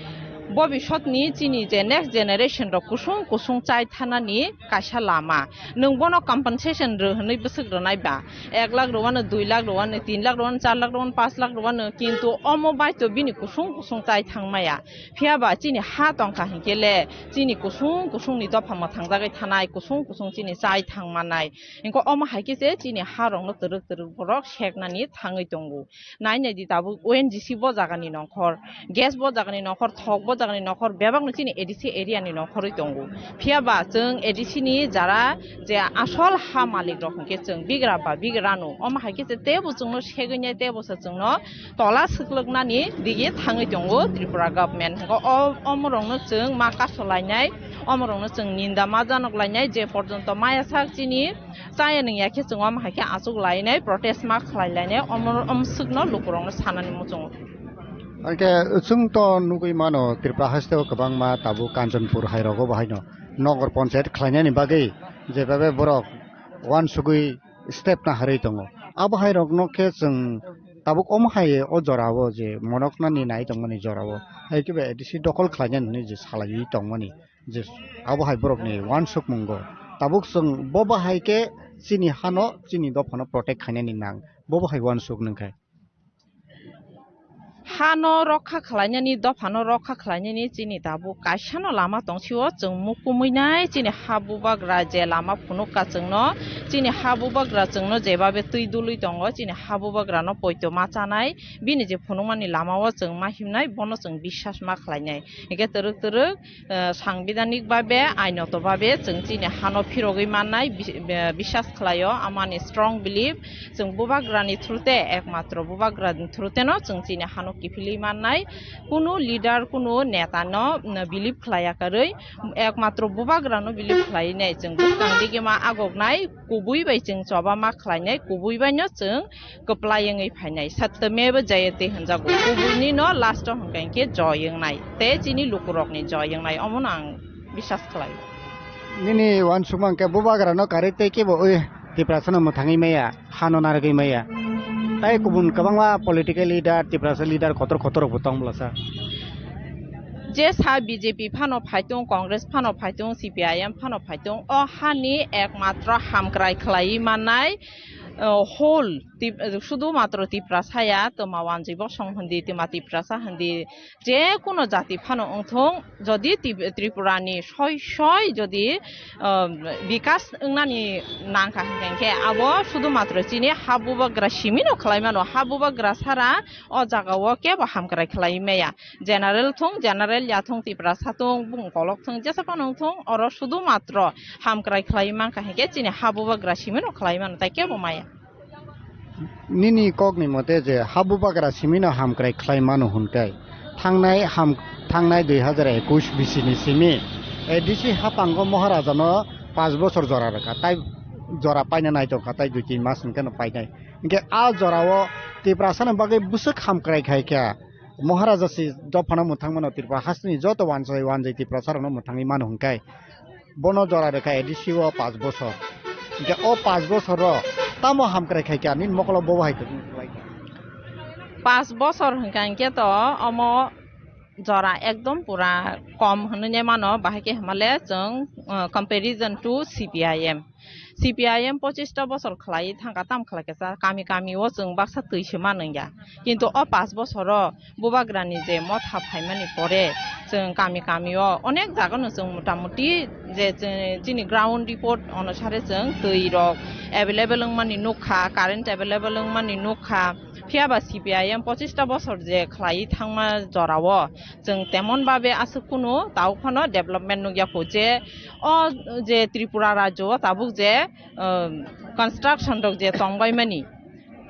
bobisotni chini je next generation rok kusung kusung chai thanani kaisa lama. Nwng bono compensation rw hwnwi bwswk rwnai ba, ek lakh rwano, dui lakh rwano, tin lakh rwano, char lakh rwano, panch lakh rwano, kintu omo bai to bini kusung kusung chai thangmaya. Phiya ba chini ha tongkha hinkhe le chini kusung kusungni dopha mwthangjagwi thanai, kusung kusung chini chai thangmanai. Hinkhe omo hai khe se chini ha rokno twrwk twrwk borok seknani thangwi tongo. Nai nai di tabuk O N G C bo jagani nongkhor, gas bo jagani nongkhor, thok bo jagani nongkhor, bebakno chini A D C area ni nongkhorwi tongo. Phiya ba chwng A D C ni jara je asol ha malik rok hinkhe chwng bigra ba bigra no, omo hai khe se tebo chwngno segwi nai, tebo se chwngno tola swklwknani digi thangwi tongo Tripura government. Hinkhe o, omorokno chwng ma kasolainai, omorokno chwng ninda ma janok lainai, je porjonto maya sak chini chaya nung ya khe chwng omo hai khe achuk lainai, protest ma khlai lainai, omo, omo swkno lukurokno sanani muchungo. Hwnkhe chwng to nugui mano Tripura haste o kwbangma tabuk Kanchanpur hai rogo bo haino Nogor Panchayat khlainani bagwi je bebe borok uansugui step na harwi tongo. Abo hai rokno khe chwng tabuk omo hai o jora o je monoknani nai tongmani jora o hai khe bai A D C dokhol khlainani hinwi je salaiwi tongmani. je abo hai borokni uansukmungo. Tabuk chwng bo bahai khe chini hano, chini dophano protect khainani nang, bo bahai uansuk nung khe. Hano rokha khlainani, dophano rokha khlainani chini tabuk kaisano lama tong sio, chwng mukumui nai chini ha bubagra je lama phunuk ka chwngno, chini ha bubagra chwngno jebabe twi dului tongo, chini ha bubagrano poito ma chanai, bini je phunukmani lamao chwng ma himnai, bono chwng biswas ma khlainai. Hingkhe twrwk twrwk, eh, sangbidanik babe, ainoto babe chwng chini hano phirogwi mannai, bi-, eh, biswas khlaio, amani strong belief, chwng bubagrani through te, ekmatro bubagrani through teno chwng chini hano kiphilwi mannai. Kunu leader, kunu netano, mm, believe khlaiya karwi, ekmatro bubagrano believe khlainai chwng bwskang digima agoknai, kubui bai chwng choba ma khlainai, kubui baino chwng kwplai wngwi phainai. Satyameva jayate hwnjago. Kubuini no last o hwnkha hinkhe joy wngnai. Tei chini lukurokni joy wngnai. Omono ang biswas khlai. Nini uansukma hwnkhe bubagrano karwi tei kebo ui Tiprasano mwthangwi maya, hano narwgwi maya. Tei kubun kwbangma political leader, Tiprasa leader kotor kotor rokbo tong bwlasa. Jesa B J P phano phaitung, Congress phano phaitung, C P I M phano phaitung, o hani ekmatro hamkrai khlaiwi mannai, o, whole Tip-, sudu matro Tiprasa ya, twma wanjwi bosong hindi, twma Tiprasa hindi, je kuno jati phano wngthung, jodi Tip-, Tripura ni soi soi jodi, um, bikas wngnani nangkha hinkhe, abo sudu matro chini ha bubagra simino khlai mano, ha bubagra sara o jaga o kebo hamkrai khlai maya. General thung, general ya thung, Tiprasa thung, bung kolok thung, jesa phano wngthung, oro sudu matro hamkrai khlai mankha hinkhe chini ha bubagra simino khlai mano, tai kebo maya. Nini kokni mote je ha bubagra simino hamkrai khlai mano hwnkai, thangnai ham-, thangnai dui hazar ekush bisini simi A D C hapango Maharajano panch bosor jora rwkha, tai jora paina nai tongkha, tai dui tin mas hwnkhe no painai. Hinkhe a jorao Tiprasano bagwi bwswk hamkrai khaikha, Maharaja si dophano mwthangmano Tripura hasteni joto wansai wanjai Tiprasarokno mwthangwi mano hwnkai. Bono jora rwkha A D C o panch bosor. Hinkhe o panch bosor o tamo hamkrai khaikha, nini mokolo bobo hai khe khlaikha. Panch bosor hwnkha hinkhe to omo jora ekdom pura kom hwnwi mano, bahai khe hwnmale chwng, uh, comparison to C P I M. C P I M pochista bosor khlai thangkha, tam khlai khe cha, kami kami o chwng baksa twi se manwngya. Kintu o panch bosoro bubagrani je motha phaimani pore chwng kami kami o onek jaga no chwng mota moti je chini ground report onusare chwng twi rok available wngmani nukha, current available wngmani nukha. Phiya ba C P I M pochista bosor je khlai thangma jorao chwng temon babe aswk kunu tau phano development nukya kho je o je Tripura rajyo o tabuk je, um, construction rok je tongbaimani,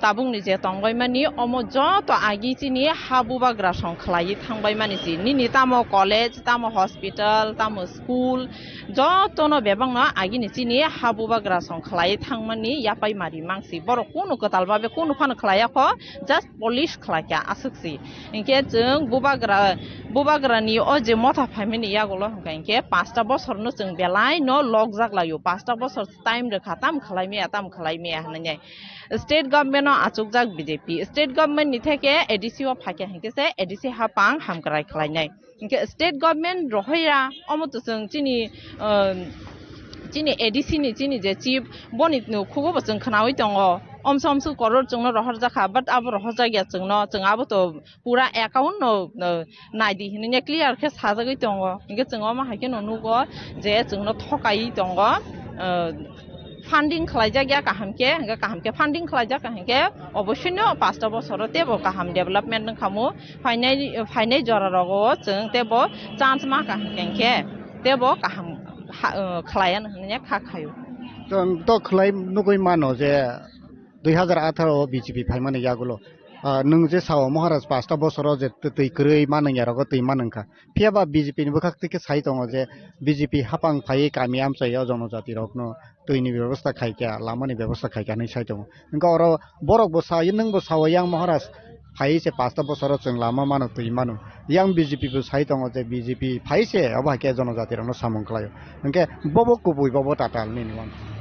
tabukni je tongbaimani, omo joto agi chini ha bubagra song khlaiwi thangbaimani si. Nini tamo college, tamo hospital, tamo school, jotono bebakno agini chini ha bubagra song khlaiwi thangmani yapai mari mangsi. Borok kunu kwtal babe kunu phano khlaiya kho, just polish khlaikha aswk si. Hinkhe chwng bubagra, bubagrani o je motha phaimani yagulo hwnkha hinkhe panchta bosorno chwng belai no lokjak laio, panchta bosor time rwkha, tam khlai maya, tam khlai maya hwnwi. State government no achukjak B J P, state government ni theke A D C o phaikha hinkhe se A D C hapang hamkrai khlainai. Hinkhe state government rohoya omo to chwng chini, um, chini A D C ni chini je chief boni khugo bo chwng khnaui tongo. Omso omso koror chwngno rohorjakha, but abo rohorjakya chwngno, chwng abo to pura account no, no naidi hinwi clear khe sajagwi tongo. Hinkhe chwng omo hai kheno nugo je chwngno thokai tongo, uh, funding khlaijak ya kaham khe, hinkhe kaham khe funding khlaijak hinkhe oboisino panchta bosoro tebo kaham development wngkhamu, phainai, phainai jora rogo chwng tebo chance maka hinkhe tebo kaham ha, uh, khlaiya hinwi kha khaio. To, to khlai nugui mano je dui hazar atharo o B J P phaimani yagulo, ah, nwng je sao Maharaj panchta bosoro je tw-, twi kwrwi manwng ya rogo twi manwng kha. Phiya ba B J P ni bwkhak twi khe sai tongo je B J P hapang phaiwi kami amchai o jonojati rokno twi ni bebosta khai kha, lama ni bebosta khai kha hinwi sai tongo. Hinkhe oro borok bo sao, nwng bo sao yang Maharaj phaiwi se panchta bosoro chwng lama mano twi mano. Yang B J P bo sai tongo je B J P phai se obo hai khe jonojati rokno samung khlaio. Hinkhe bobo kubui bobo tatal nini uansuk.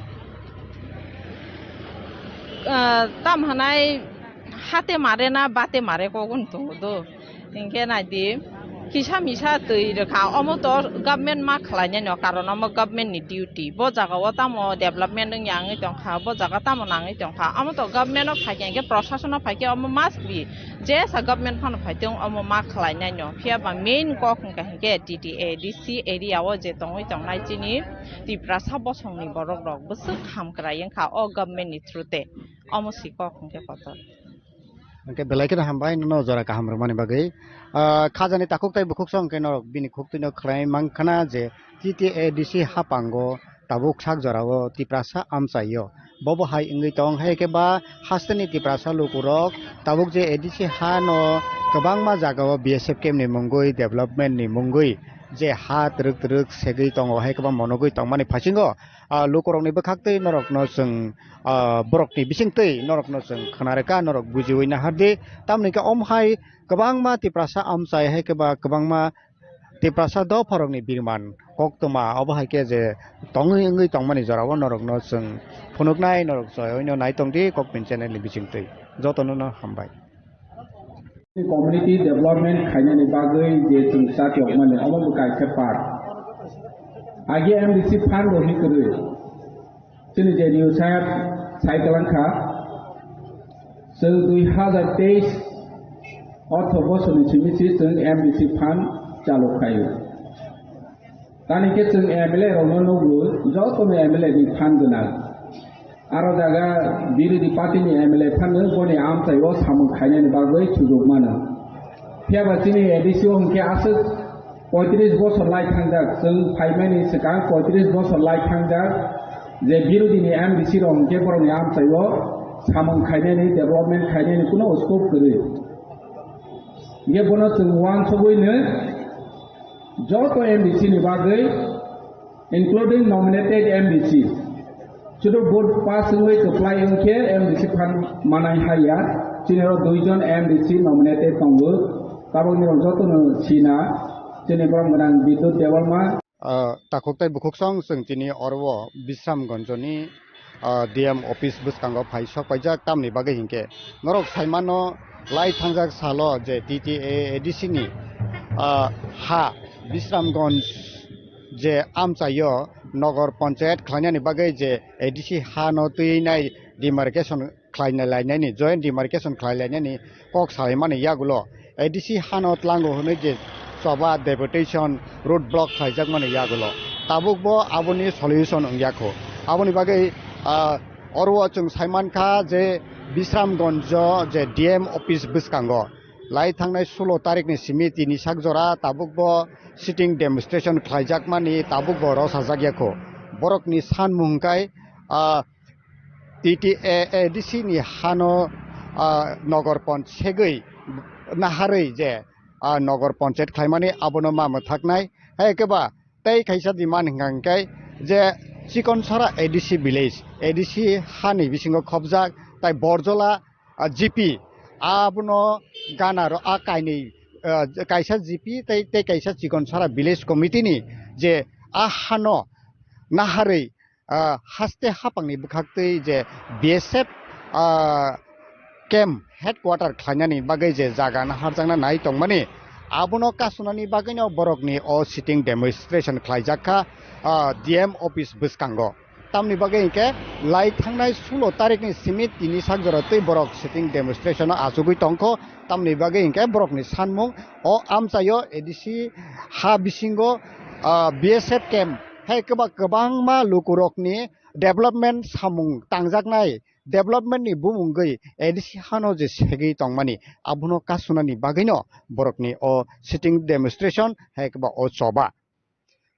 Ah, tam hanai hate mare na bate mare kogun tongo do. Hinkhe naidi, Kisa misa twi rwkha, omo to government ma khlainai no, karon omo government ni duty. Bo jaga o tamo development wngya wngwi tongkha, bo jaga tamo nangwi tongkha, omo to government o phaikhe, hinkhe prosason o phaikhe omo must be, jesa government phano phaitong omo ma khlainai no. Phiya ba main kok hwnkha hinkhe T T A D C area o je tongwi tongnai chini Tiprasa bosong ni borok rok bwswk hamkrai wngkha o government ni through te, omo si kok hwnkhe kotor. Hwnkhe belai kheno hambai nono jora kaham rwmani bagwi. Ah, khajani takhuk tei bukhuk song khe norok bini khuk twino khlai mankha na je T T A D C hapango tabuk sak jorao Tiprasa amchaio. Bobo hai wngwi tong hai khe ba hasteni Tiprasa lukurok tabuk je A D C hano kwbangma jagao B S F camp ni mungwi development ni mungwi je ha twrwk twrwk segwi tongo hai khe ba monogwi tongmani phasingo, ah, lukurokni bwkhaktwi norokno chwng ah, borokni bisingtwi norokno chwng khna rwkha, norok bujiwi nahardi. Tamni khe omo hai kwbangma Tiprasa amchai hai khe ba kwbangma Tiprasa dopharokni birman koktwma obo hai khe je tongwi wngwi tongmani jorao norokno chwng phunuknai, norok joyoino nai tongdi Kokpin channel ni bisingtwi. Jotono no hambai. Community development khainani bagwi je chwng chak yokmani, omo bo kaisa part. Agi M D C fund rok hi kwrwi. Chini je Riu Saheb sai kwlangkha, chwng dui hazar teis ortho bosorni simi si chwng M D C fund chalu khaio. Tani khe chwng M L A rokno nukgo, jotono M L A ni phan gwnang. Aro jaga birodhi party ni M L A phano boni amchai o samung khainani bagwi sujuk mano. Phiya ba chini A D C o hwnkhe aswk poitris bosor lai thangjak, chwng phaimani swkang poitris bosor lai thangjak, je birodhi ni M D C rok hwnkhe borokni amchai o samung khainani, development khainani kuno scope kwrwi. Hwnkhe bono chwng uansugwino joto M D C ni bagwi, including nominated M D C. Sudu vote pass wngwi kwplai wngkhe M D C phan manai haya. Chini oro duijon M D C nominated tongo. Tabokni rok jotono sina. Chini borom gwnang Bidyut Debbarma. Ah, takhuk tei bukhuk song chwng tini oro o Bisramganjoni ah, D M office bwskango phai sok paijak, tamni bagwi hinkhe norok saimano lai thangjak salo je T T A A D C ni, ah, ha Bisramganj je amchaio nogor panchayat khlainani bagwi je A D C ha no twi nai demarcation khlaina lainani, joint demarcation khlai lainani kok salaimani yagulo A D C hano tlango hwnwi je choba deputation road block khlaijakmani yagulo tabukbo aboni solution wngyakho. Aboni bagwi, ah, oro o chwng saimankha je Bisramganjo je D M office bwskango lai thangnai sulo tarikni simi tini sak jora tabukbo sitting demonstration khlaijakmani tabukbo rosajak yakho. Borokni sanmung hwnkhe, ah, T T A A D C ni hano, ah, nogor pon-, segwi naharwi je, ah, nogor panchayat khlaimani abono ma mwthaknai. Hai khe ba tei kaisa demand hwnkha hwnkhe je Chikonsara A D C village, A D C hani bisingo khobjak tai Borjola, ah, G P abono gana ro-, a kainwi, ah, kaisa G P tei, tei kaisa Chikonsara village committee ni je a hano naharwi ah, haste hapangni bwkhaktwi je B S F, ah, camp headquarter khlainani bagwi je jaga naharjakna nai tongmani, abono kasunani bagwino borokni o sitting demonstration khlaijak kha, ah, D M office bwskango. Tamni bagwi hinkhe lai thangnai sulo tarikni simi tini sak jora twi borok sitting demonstration o achugwi tongkho. Tamni bagwi hinkhe borokni sanmung o amchaio A D C ha bisingo, ah, B S F camp hai kwba-, kwbangma lukurokni development samung tangjaknai, development ni bumungwi A D C hano je segwi tongmani, abono kasunani bagwino borokni o sitting demonstration hai kwba o choba.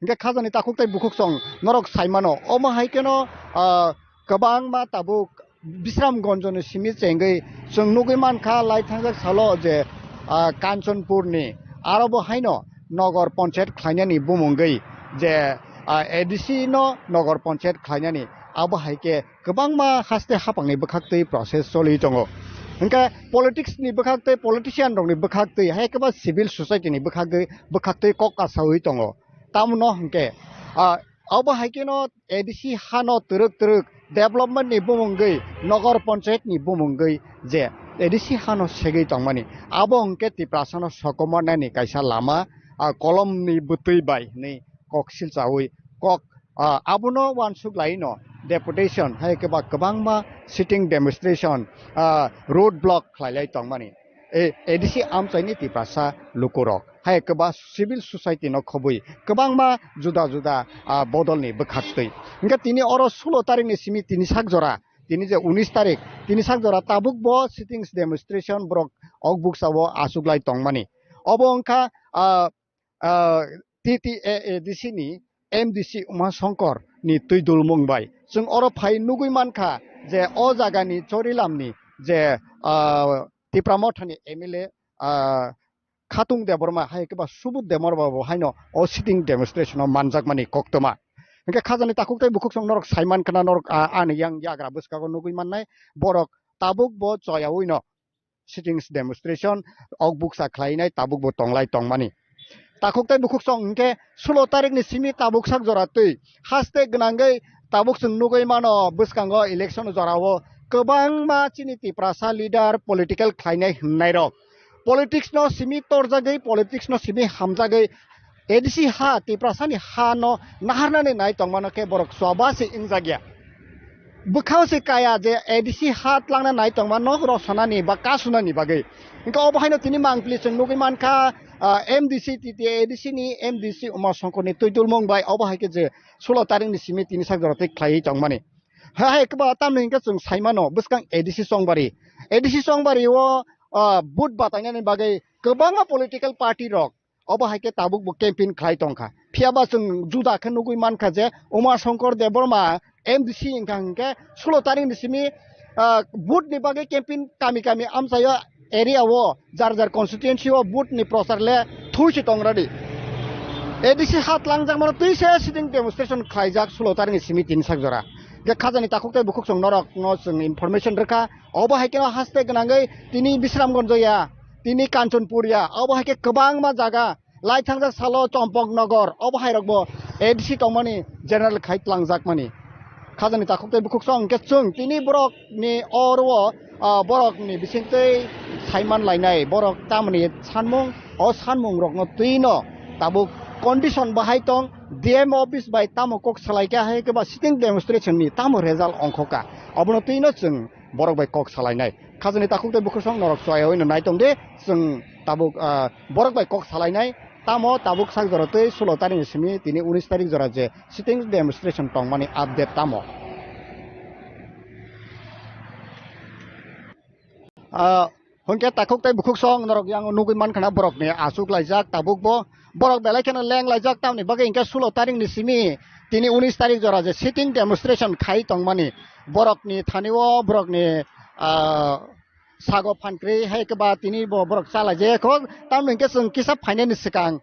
Hingke khajani takhuk tei bukhuk song norok saimano, omo hai keno, ah, kwbangma tabuk Bisramganjoni simi chengwi chwng nugwi mankha, lai thangjak salo je, ah, Kanchanpurni aro bo haino nogor ponchayat khlainani bumungwi je, ah, A D C no nogor ponchayat khlainani, abo hai khe kwbangma haste hapangni bwkhaktwi process choli tongo. Hingke politics ni bwkhaktwi, politician rokni bwkhaktwi, hai khe ba civil society ni bwkhaktwi, bwkhaktwi kok kasawi tongo. Tamno hingke, ah, abo hai khe no A D C hano twrwk twrwk development ni bumungwi, nogor ponchayat ni bumungwi je A D C hano segwi tongmani, abo hingke Tiprasa no sokomornani kaisa lama. ah, kolomni bwtwi bai hinwi kok silchawi kok, ah, abono uansuk laino deputation hai khe ba kwbangma sitting demonstration, ah, road block khlai lai tongmani. E, A D C amchaini Tiprasa lukurok hai khe ba civil society no khobwi kwbangma juda juda, ah, bodolni bwkhaktwi. Hingkhe tini oro sulo tarikni simi tini sak jora, tini je unis tarik, tini sak jora tabuk bo sitting demonstration borok ok buksa o achuk lai tongmani. Obo wngkha, ah, ah, T T A A D C ni M D C Uma Shankar ni twi dulmung bai. Chwng oro phai nugwi mankha je o jagani Chorilamni je, ah, Tipra Mothani M L A, ah, Khatung Debbarma hai khe ba Subudh Debbarma bo haino o sitting demonstration o manjakmani koktwma. Hingkhe khajani takhuk tei bukhuk song norok saiman khna norok, ah, ani yang yagra bwskango nugwi mannai borok tabuk bo choyawi no sitting demonstration ok buksa khlainai tabuk bo tonglai tongmani. Takhuk tei bukhuk song hingkhe sulo tarikni simi tabuk sak jora twi haste gwnangwi tabuk chwng nugwi mano bwskango election jorao kwbangma chini Tiprasa leader political khlainai hwnnairok politics no simi torjagwi politics no simi hamjagwi A D C ha Tiprasani ha no naharnani nai tongmano khe borok chuba se wngjakya. Bwkhao se kaya je A D C ha tlangna nai tongma nok rok sanani ba ka sunani bagwi. Hingkhe obo haino tini mangpili chwng nugwi mankha, ah, M D C T T A A D C ni M D C Uma Shankar ni twi dulmung bai obo hai khe je sulo tarikni simi tini sak jora twi khlaiwi tongmani. Ha hai khe ba tamni hingkhe chwng saimano bwskang A D C Chongbari. A D C Chongbari o, ah, vote batainani bagwi kwbangma political party rok obo hai khe tabuk bo campaign khlai tongkha. Phiya ba chwng juda khe nugwi mankha je Uma Shankar Debbarma M D C wngkha hingkhe sulo tarikni simi, ah, vote ni bagwi campaign kami kami amchaio area o jar jar constituency o vote ni prochar le thuisi tongradi. A D C ha tlangjakmano twi se sitting demonstration khlaijak sulo tarikni simi tini sak jora. Je khajani takhuk tei bukhuk chwng norok no chwng information rwkha. Obo hai khe haste gwnangwi tini Bisramganj ya, tini Kanchanpur ya, obo hai khe kwbangma jaga Lai thangjak salo Chompok Nogor, obo hai rok bo A D C tongmani general khai tlangjakmani. Khajani takhuk tei bukhuk song hwnkhe chwng tini borok ni oro, ah, borok ni bisingtwi saiman lainai, borok tamoni sanmung, o sanmung rokno twino tabuk condition bahai tong, D M office bai tamo kok salai kha hai khe ba sitting demonstration ni tamo result ongkho kha, obono twino chwng borok bai kok salainai. Khajani takhuk tei bukhuk song norok chwng nai tong di, chwng tabuk, ah, borok bai kok salainai. Tamo tabuk sak jora tei sulo tarik ni simi tini unis tarik jora je sitting demonstration tongmani update tamo. Ah, hwnkhe takhuk tei bukhuk song norok yang nugwi mankha na borok ni achuk laijak tabuk bo. Borok belai kheno leng laijak tamni bagwi hwnkhe sulo tarik ni simi tini unis tarik jora je sitting demonstration khai tongmani borok ni thani o borok ni, ah, sago phan kwrwi hai khe ba tini bo borok cha laijak kho. Tamni hwnkhe chwng kisa phainani swkang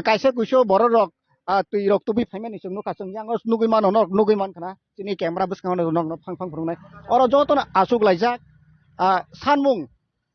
kaisa kuisu borok rok, ah, twi rok tubui phaimani chwng nukha, chwng yang o nugwi mano, norok nugwi mankha na chini camera bwskango norokno phang phang phwrwngnai. Oro jotono achuk laijak, ah, sanmung,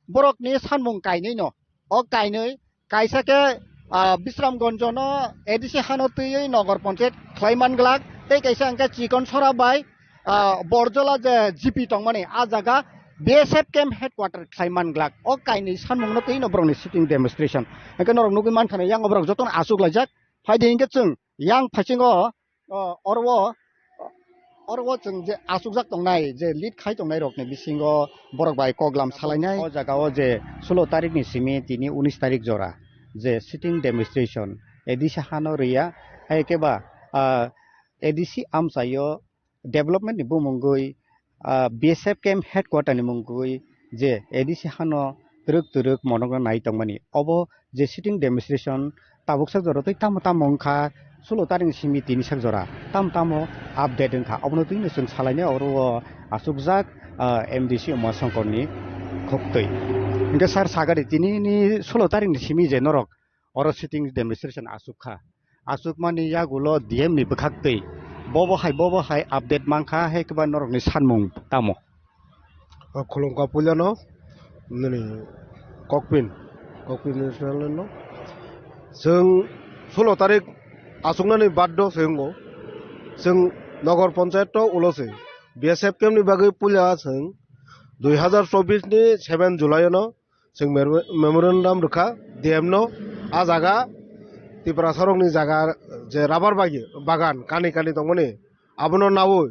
borokni sanmung kainwi no. O kainwi kaisa khe, ah, Bisramganj no A D C hano twiwi Nogor Panchayat khlai man glak, tei kaisa hwnkhe Chikon Sora bai, ah, Borjola je G P tongmani, ah jaga B S F camp headquarter khlai man glak. O kainwi sanmung no twi no borokni sitting demonstration. Hwnkhe norok nugwi mankha na yang borok jotono achuk laijak. Phaidi hwnkhe chwng yang phaisingo, o, oro, oro chwng je achukjak tongnai, je lead khai tongnai rokni bisingo borok bai koklam salainai. O jaga o je sulo tarik ni simi tini unis tarik jora je sitting demonstration A D C hano rwya, hai khe ba, ah, A D C amchaio development ni bumungwi, ah, B S F camp headquarter ni mungwi je A D C hano twrwk twrwk monokno nai tongmani. Obo je sitting demonstration tabuk sak jora tei tamo tamo wngkha, sulo tarik ni simi tini sak jora tamo tamo update wngkha. Obono twi no chwng salainai oro o achukjak, ah, M D C Uma Shankar ni khuktwi. Hwnkhe sir sagari tini ni sulo tarik ni simi je norok oro sitting demonstration achuk kha. Achukmani yagulo D M ni bwkhaktwi. Bobo hai, bobo hai update mankha, hai khe ba norokni sanmung tamo? O khulumkha puilano nini kokpin, kokpin ni channel no. Chwng sulo tarik achuknani baddo se wngo. Chwng Nogor Panchayat o ulo se. B S F camp ni bagwi puila chwng dui hazar chobbish ni seven July no chwng mer-, memorandum rwkha D M no, a jaga Tiprasarokni jaga je rubber bagi-, bagan kani kani tongmani, abono naui.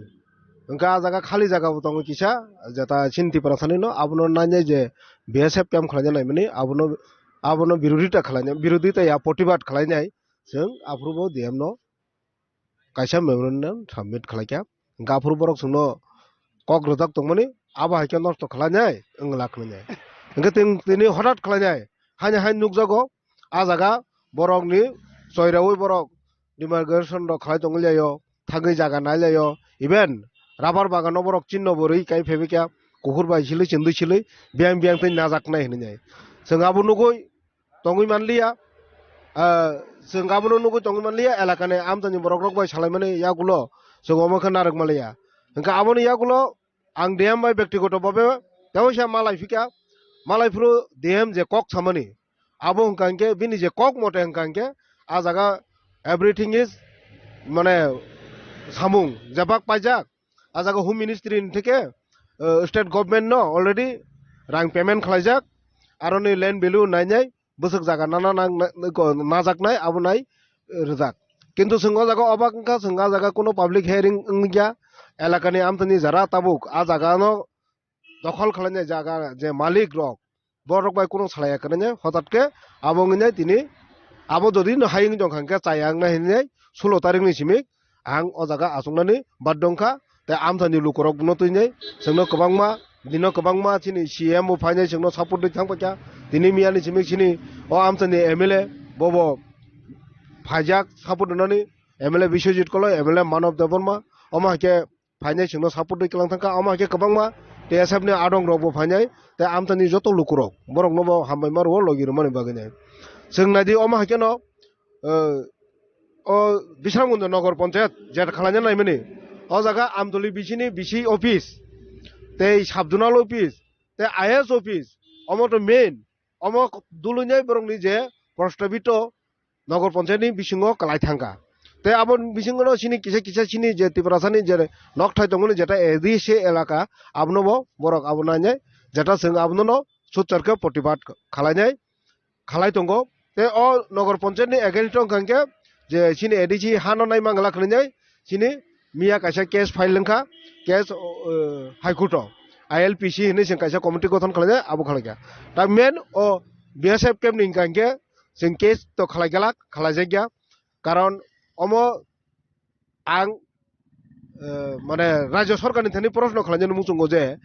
Hwnkhe ah jaga khali jaga bo tongo kisa, jeta chini Tiprasani no, abono nainai je B S F camp khlaina naimani, abono, abono birodita khlaina, birodita ya protibad khlainai, chwng aphuru bo D M no kaisa memorandum submit khlaikha. Hwnkhe aphuru borok chwngno kok rwjak tongmani, abo hai khe nosto khlainai, wng la khlainai. Hwnkhe tin-, tini hothat khlainai, haino hai nukjago, ah jaga borokni choiraui borok demarcation rok khlai tonglaio, thangwi jaga nailaio, even rubber bagano borok chinno bo rwi kai phaibaikha, kukhur bai silwi chindwi silwi biyang biyang tei najaknai hinwi nai. Chwng abo nugwi tongwi manliya, ah, chwng abono nugwi tongwi manliya, elakani amchaini borok rok bai salaimani yagulo chwng omo khe narwk manliya. Hwnkhe aboni yagulo ang D M bai bektigoto bhabe teisa malai phikha, malai phuru D M je kok samani, abo hwnkha hwnkhe bini je kok mote hwnkha hwnkhe ah jaga everything is, mane, samung jebak paijak, ah jaga Home Ministry ni theke, eh, state government no already rang payment khlaijak, aroni land value nainai, bwswk jaga nana nang, na-, ko-, najaknai abo nai, eh, rwjak. Kintu chwng o jaga obak wngkha, chwng ah jaga kuno public hearing wngya, elakani amtani jara tabuk ah jaga no dokhol khlainai jaga je malik rok, borok bai kuno salai ya kwrwngya, hotat khe abo wngwi nai tini abo jodi no hayung tongkha hwnkhe chaya wngnai hinwi sulo tarikni simi ang o jaga achuknani baddo wngkha. Tei amthani lukurok no twi nai chwngno kwbangma, bino kwbangma chini C M bo phainai chwngno support rwi thang paikha. Tini miyani simi chini o amthani M L A bobo phaijak support rwnani, M L A Biswajit Koloi, M L A Manav Debbarma, omo hai khe phainai chwngno support rwi kwlang thangkha. Omo hai khe kwbangma T S F ni adong rok bo phainai tei amthani joto lukurok borokno bo hambai ma rwo logi rwmani bagwi nai. Chwng naidi omo hai kheno, eh, o Bisramganj Nagar Panchayat je khlaina naimani, o jaga Amtoli bisini B C office tei sub zonal office tei I A S office, omo to main, omo dulunai borokni je prostabito Nagar Panchayat ni bisingo kwlai thangkha. Tei abo bisingo no chini kisa kisa chini je Tiprasani je nokthai tongmani jeta A D C elaka, abono bo borok abo nainai, jeta chwng abono no suchar khe protibad khlainai, khalai tongo. Tei o Nagar Panchayat ni against o hwnkha hwnkhe je chini A D C hano nai mangla khwlainai, chini miya kaisa case file wngkha, case, uh, High Court o, I L P C hinwi chwng kaisa committee gothon khlainai, abo khlaikha. Ta main o B S F camp ni hwnkha hwnkhe chwng case to khlai galak, khlaijakya. Karon omo ang, uh, mane, Rajya Sarkar ni thani proshno khlainani muchungo je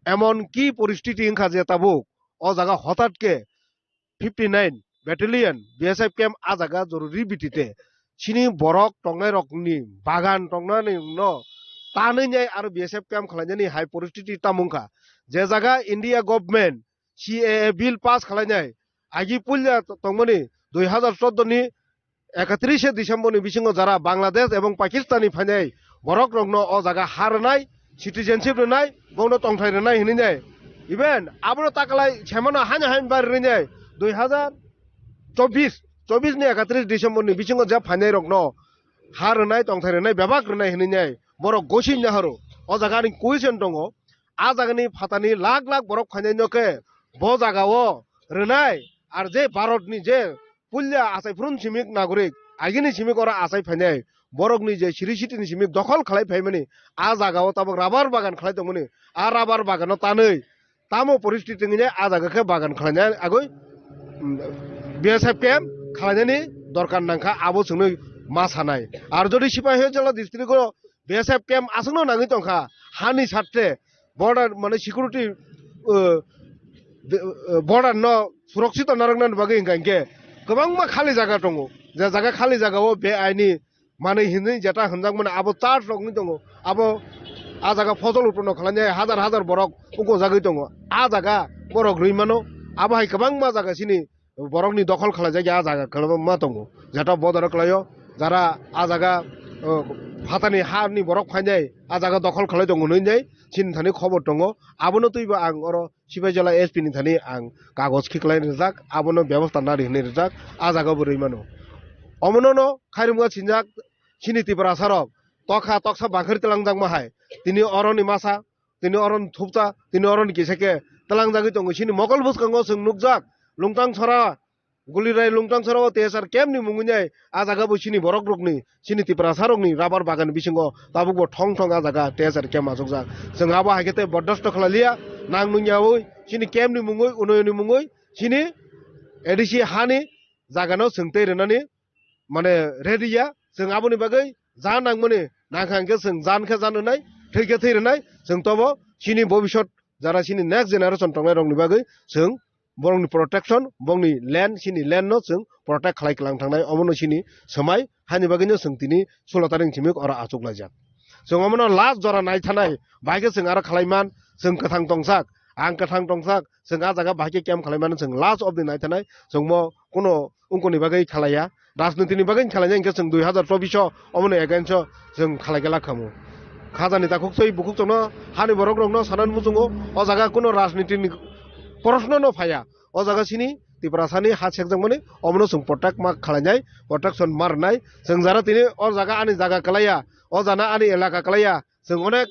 emon ki poristiti wngkha je tabuk o jaga hotat khe fifty nine Battalion B S F camp ah jaga jorori bitite chini borok tongnai rokni bagan tongnani no tanwi nai aro B S F camp khlainani hai poristiti tamo wngkha. Je jaga India government C A A bill pass khlainai agi puila tongmani dui hazar chordo ni ekatrishe December ni bisingo jara Bangladesh ebong Pakistan ni phainai borok rokno o jaga ha rwnai, citizenship rwnai, bono tongthai rwnai hinwi nai. Even abono takalai semano haino hain bar rwnai dui hazar chobbish, chobbish ni ekatris December ni bisingo je phainai rokno ha rwnai, tongthai rwnai, bebak rwnai hinwi nai borok gosing naharo. O jaga ni question tongo, a jaga ni phatani lakh lakh borok phainai no khe bo jaga o rwnai, ar je Bharat ni je puila achai phurun simik nagorik, agini simik oro achai phainai, borokni je siri sitini simik dokhol khlai phaimani, a jaga o tabuk rubber bagan khlai tongmani, a rubber bagano tanwi tamo poristiti wngya, a jaga khe bagan khlainai agoi, mm, B S F camp khlainani dorkar nangkha, abo chwngno ma sanai. Ar jodi Sipahi Jala district o B S F camp aswkno nangwi tongkha, hani sarte border, mane, security, uh, de-, uh, border no suroksito narwknani bagwi hwnkha hinkhe kwbangma khali jaga tongo, je jaga khali jaga o be aini manwi hinwi jeta hwnjakmani abo charge rok wngwi tongo, abo a jaga phojol utpono khlainai hazar hazar borok ukojagwi tongo, a jaga borok rwi mano, abo hai kwbangma jaga chini borokni dokhol khlaijak ya jaga kwbangma tongo, jeta bodoro kwlaio, jara a jaga, uh, phatani hani borok phainai a jaga dokhol khlai tongo hinwi chini thani khobor tongo, abono twibo ang oro Sipaijala S P ni thani ang kagoj khiklai rijak, abono bebosta nari hinwi rijak, a jaga bo rwi mano. Omono no khairumga sinjak chini Tiprasa rok tokha toksa bangkhari twlangjakma hai. Tini oroni masa, tini oroni thupsa, tini oroni kisa khe twlangjagwi tongo. Chini mokol bwskango chwng nukjak, Lungtang Sora, Gulirai Lungtangsarao T S R camp ni mungwi nai a jaga bo chini borok rokni, chini Tiprasa rokni rubber bagan bisingo tabuk bo thong thong a jaga T S R camp achukjak. Chwng abo hai khe tei bordosto khlai liya, nang nung yaui chini camp ni mungwi, unoyoni mungwi chini A D C hani jagano chwng tei rwnani mane ready ya. Chwng aboni bagwi ja nangmani nangkha hwnkhe chwng jan khe jan rwnai, thwi khe thwi rwnai. Chwng tobo chini bobisot jara chini next generation tongnai rokni bagwi chwng borokni protection, borokni land, chini land no chwng protect khlai kwlang thangnai, omono chini swmai, hani bagwino chwng tini sulo taring chimik oro achuk laijak. Chwng omono last jora nai thanai, bai khe chwng aro khlai man, chwng kwthang tongsak, ang kwthang tongsak, chwng a jaga bai khe camp khlai mano, chwng last of the nai thanai, chwng mo kuno ungkoni bagwi khlaiya, rajniti ni bagwi khlaiya, hwnkhe chwng dui hazar chobbish o omono against o chwng khlai gala khamu. Khajani takhuk twi bukhuk chwngno hani borok rokno sanani muchungo, o jaga kuno rajniti ni proshno no phaiya. O jaga chini Tiprasani ha sekjakmani, omono chwng protect ma khlainai, protection ma rwnai. Chwng jara tini o jaga ani jaga kwlaiya, o jana ani elaka kwlaiya, chwng onek,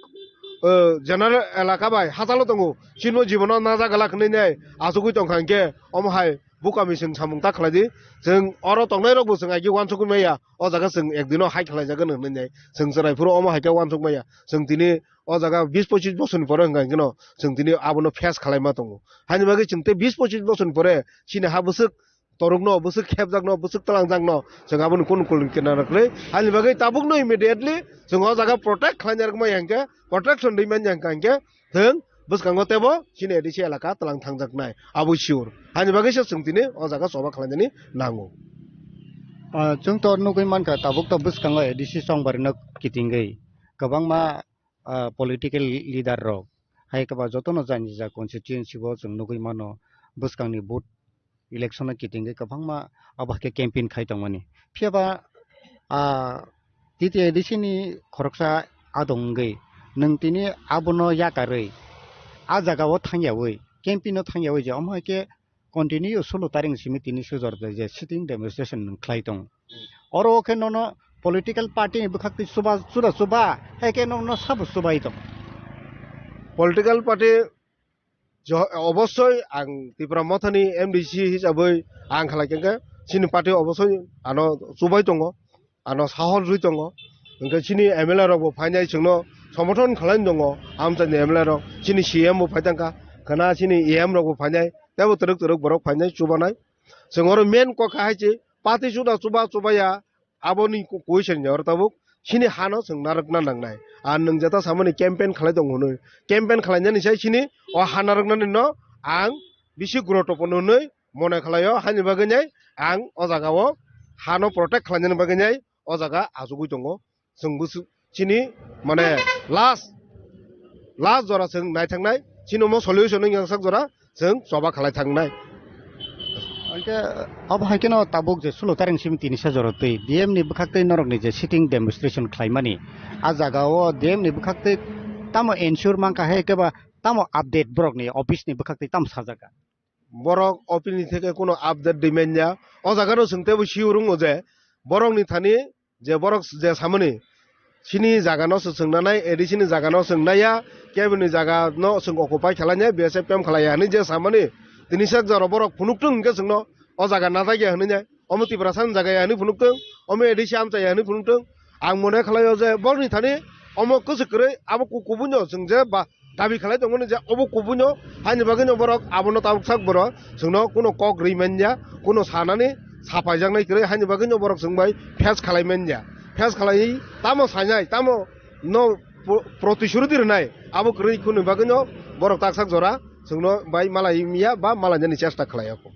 o, general elaka bai hachalo tongo. Chini bo jibono naja glak hwnwi nai achugwi tongkha hwnkhe, omo hai bukami chwng samung ta khlai di. Chwng oro tongnai rokbo chwng aigwi uansukgwi maya, o jaga chwng ekdino hai khlaijagwi hwnwi nai. Chwng chwrai phuru omo hai khe uansuk maya. Chwng tini o jaga bis pochis bosorni pore hwnkha hwnkhe no chwng tini abono face khlai ma tongo. Haini bagwi chwng tei bis pochis bosorni pore chini ha bwswk torokno, bwswk khepjakno, bwswk twlangjakno chwng aboni kunu kunu kinaro kwrwi. Haini bagwi tabukno immediately chwng o jaga protect khlaina rwkmaya hwnkhe, protection rwimanya hwnkha hwnkhe chwng bwskango teibo chini A D C elaka twlang thangjaknai, abo sure. Haini bagwi se chwng tini o jaga choba khlainani nango. Ah, chwng to nugwi mankha, tabuk to bwskango A D C chongbarino kitingwi kwbangma ah, political leader rok, hai khe ba jotono jani jat constituency o chwng nugwi mano, bwskangni vote election o kitingwi kwbangma abo hai khe campaign khai tongmani. Phiya ba, ah, T T A D C ni khoroksa adong wngwi nwng tini abono yakarwi a jaga o thangyawi, campaign o thangyawi je omo hai khe continue sulo taring simi tini sujor je sitting demonstration nwng khlai tong. Oro khe nono political party ni bwkhak twi chuba, chuda chuba, hai khe nono sabo chubai tong. Political party jo-, obossoi ang Tipra Mothani M D C hisabwi ang khlai khe chini party obossoi ano chubai tongo. Ano sahor rwi tongo. Hwnkhe chini M L A rok bo phainai chwngno somothon khlai tongo, amchaini M L A rok, chini C M bo phai tangkha, khwna chini E M rok bo phainai, teibo twrwk twrwk borok phainai chubanai. Chwng oro main kok hai se party chuda chuba chubaya, aboni ku-, question ni oro tabuk chini hano chwng narwkna nangnai. Ar nwng jeta samani campaign khlai tongo hwnwi, campaign khlainani sai chini o ha narwknani no ang bisi guruttopurno hwnwi mone khlaio, haini bagwi nai ang o jaga o hano protect khlainani bagwi nai o jaga achugwi tongo. Chwng bwswk chini mane last, last jora chwng naithaknai, chini omo solution wngya sak jora chwng choba khlai thangnai. Hwnkhe abo hai kheno tabuk je sulo taring simi tini sa jora twi D M ni bwkhak twi norokni je sitting demonstration khlaimani, a jaga o D M ni bwkhak twi tamo ensure mankha hai khe ba tamo update borokni office ni bwkhak twi tamo sajak kha? Borok office ni theke kuno update di manya. O jaga no chwng teibo sio rwngo je borok ni thani je borok je samani chini jaga no se chwng nanai, A D C ni jaga no chwng naiya, kebo ni jaga no chwng occupy khlai nai, B S F camp khlai ya hinwi je samani tini sak jora borok phunuk thung hwnkhe chwngno o jaga najak ya hinwi nai. Omo Tiprasa ni jaga ya hinwi phunuk thung, omo A D C amchai ya hinwi phunuk thung. Ang mone khlaio je borokni thani omo kwchwk kwrwi abo ku-, kubunio chwng je ba dabi khlai tongmani je obo kubunio, haini bagwino borok abono tabuk sak borok chwngno kuno kok rwi manya, kuno sanani sapaijaknai kwrwi, haini bagwino borok chwng bai face khlai manya. Face khlaiwi tamo sainai, tamo no pro-, protisruti rwnai, abo kwrwi khunui bagwino borok tak sak jora chwngno bai malai miya ba malainani chesta khlai ya kho.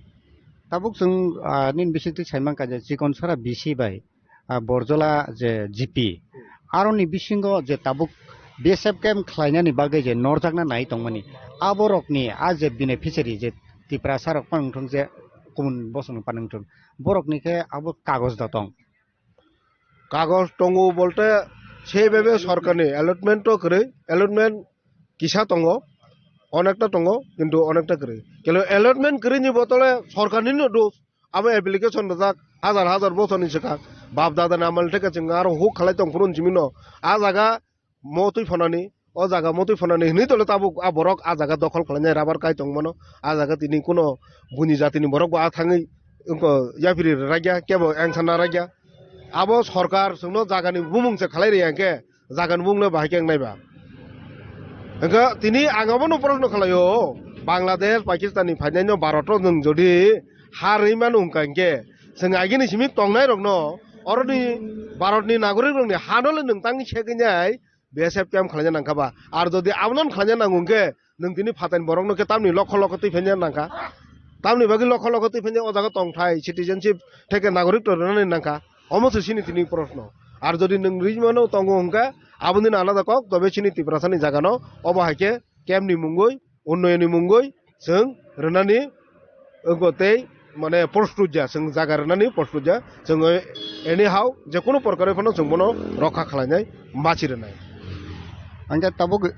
Tabuk chwng, ah, nini bisingtwi sai mankha je Chikonsara B C bai, ah, Borjola je G P, aroni bisingo je tabuk B S F camp khlainani bagwi je norjakna nai tongmani, aborokni a je beneficiary je Tiprasa rok phano wngthung je kubun bosongni phano wngthung, borokni khe abo kagoj da tong? Kagoj tongo bolte, se bebe sorkarni allotment to kwrwi, allotment kisa tongo, onekta tongo, kintu onekta kwrwi. Kelo allotment kwrwini botole sorkarnino dos. Abo application rijak hajar hajar bosorni swkang. Bap dadani amal theke chwng aro huk khalai tong phuru hinwi no. A jaga motwi phonani, o jaga motwi phonani hinwi tole tabuk a borok a jaga dokhol khlainai rubber kai tongmano. A jaga tini kuno buini jatini borok bo a thangwi wngkha, yapri rakya, kebo engkha na rakya. Abo sorkar chwngno jagani bumung se khalai rwya hwnkhe, jagani bumung le bahai khe wngnai ba? Hwnkhe tini ang abono proshno khlaio, Bangladesh, Pakistan ni phainaino Bharat o nwng jodi ha rwi mano hwnkha hwnkhe, chwng agini simi tongnai rokno, oroni Bharat ni nagorik rokni hano le nwng tangwi segwi nai, B S F camp khlaina nangkha ba? Ar jodi abono khlaina nango hwnkhe, nwng tini phatain borokno khe tamni lokho lokho twi phaina nangkha? Tamni bagwi lokho lokho twi phaina o jaga tongthai citizenship theke nagorik to rwnani nangkha? Omo se chini tini proshno. Ar jodi nwng rijmano tongo hwnkhe, aboni no alada kok, tobe chini Tiprasani jagano obo hai khe camp ni mungwi, unnoyoni mungwi chwng rwnani wngkha tei, mane, prostut ja, chwng jaga rwnani prostut ja, chwng anyhow jekunu prokarwi phano chwng bono rokha khlainai, machi rwnai. Hwnkhe tabuk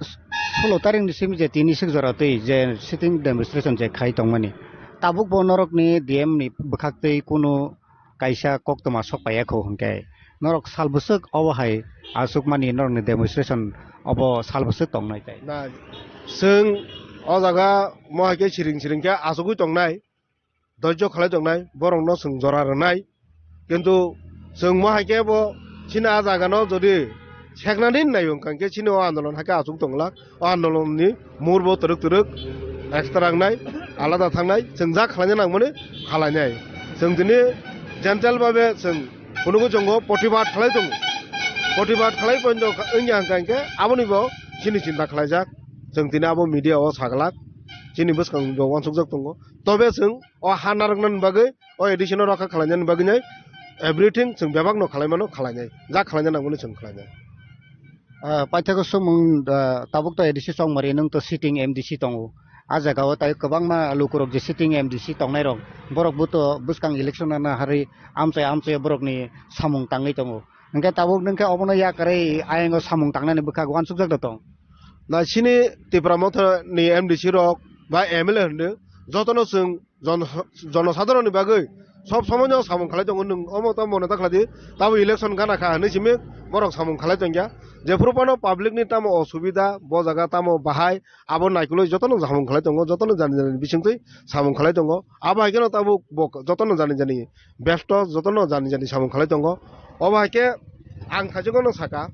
sulo tarikni simi je tini sik jora twi je sitting demonstration je khai tongmani, tabuk bo norokni D M ni bwkhak twi kunu kaisa koktwma sok paiya kho hwnkhe, norok sal bwswk obo hai achukmani norokni demonstration obo sal bwswk tongnai tai? Na, chwng o jaga mo hai khe siring siring khe achugwi tongnai, doijo khalai tongnai, borokno chwng jora rwnai. Kintu chwng mo hai khe bo chini a jagano jodi seknani nai wngkha hwnkhe chini o andolon hai khe achuk tongwlak. O andolonni mur bo twrwk twrwk extra wngnai, alada thangnai, chwng jak khlaina nangmani khalainai. Chwng tini gentle babe chwng phunugwi tongo, protibad khlai tongo. Protibad khlai poito wngya hwnkha hwnkhe aboni bo chini chinta khlaijak. Chwng tini abo media o saglak, chini bwskang bo uansukjak tongo. Tobe chwng o ha narwknani bagwi, o A D C no rokha khlainani bagwi nai everything chwng bebak no khlai mano, khlainai, jak khlaina nangmani chwng khlainai. Ah, paithakgo swngmung, ah, tabuk to A D C Chongmari, nwng to sitting M D C tongo. A jaga o tai kwbangma lukurok je sitting M D C tongnai rok, borok bo to bwskang election na harwi amchai amchai borokni samung tangwi tongo. Hwnkhe tabuk nwng khe obono yakarwi ayang o samung tangnani bwkhak uansukjak da tong. Na chini Tipra Motha ni M D C rok ba M L A hwndw, jotono chwng jon-, jonosadharonni bagwi sob somoino samung khlai tongo, nwng omo tamo mone ta khlai di, tamo election gana kha hwnwi simi borok samung khlai tongya. Jephuru phano public ni tamo osubida, bo jaga tamo bahai, abo naikolwi jotono samung khlai tongo, jotono jani jani bisingtwi samung khlai tongo. Abo hai kheno tabuk bo jotono jani jani besto, jotono jani jani samung khlai tongo. Obo hai khe ang thaichukno saka,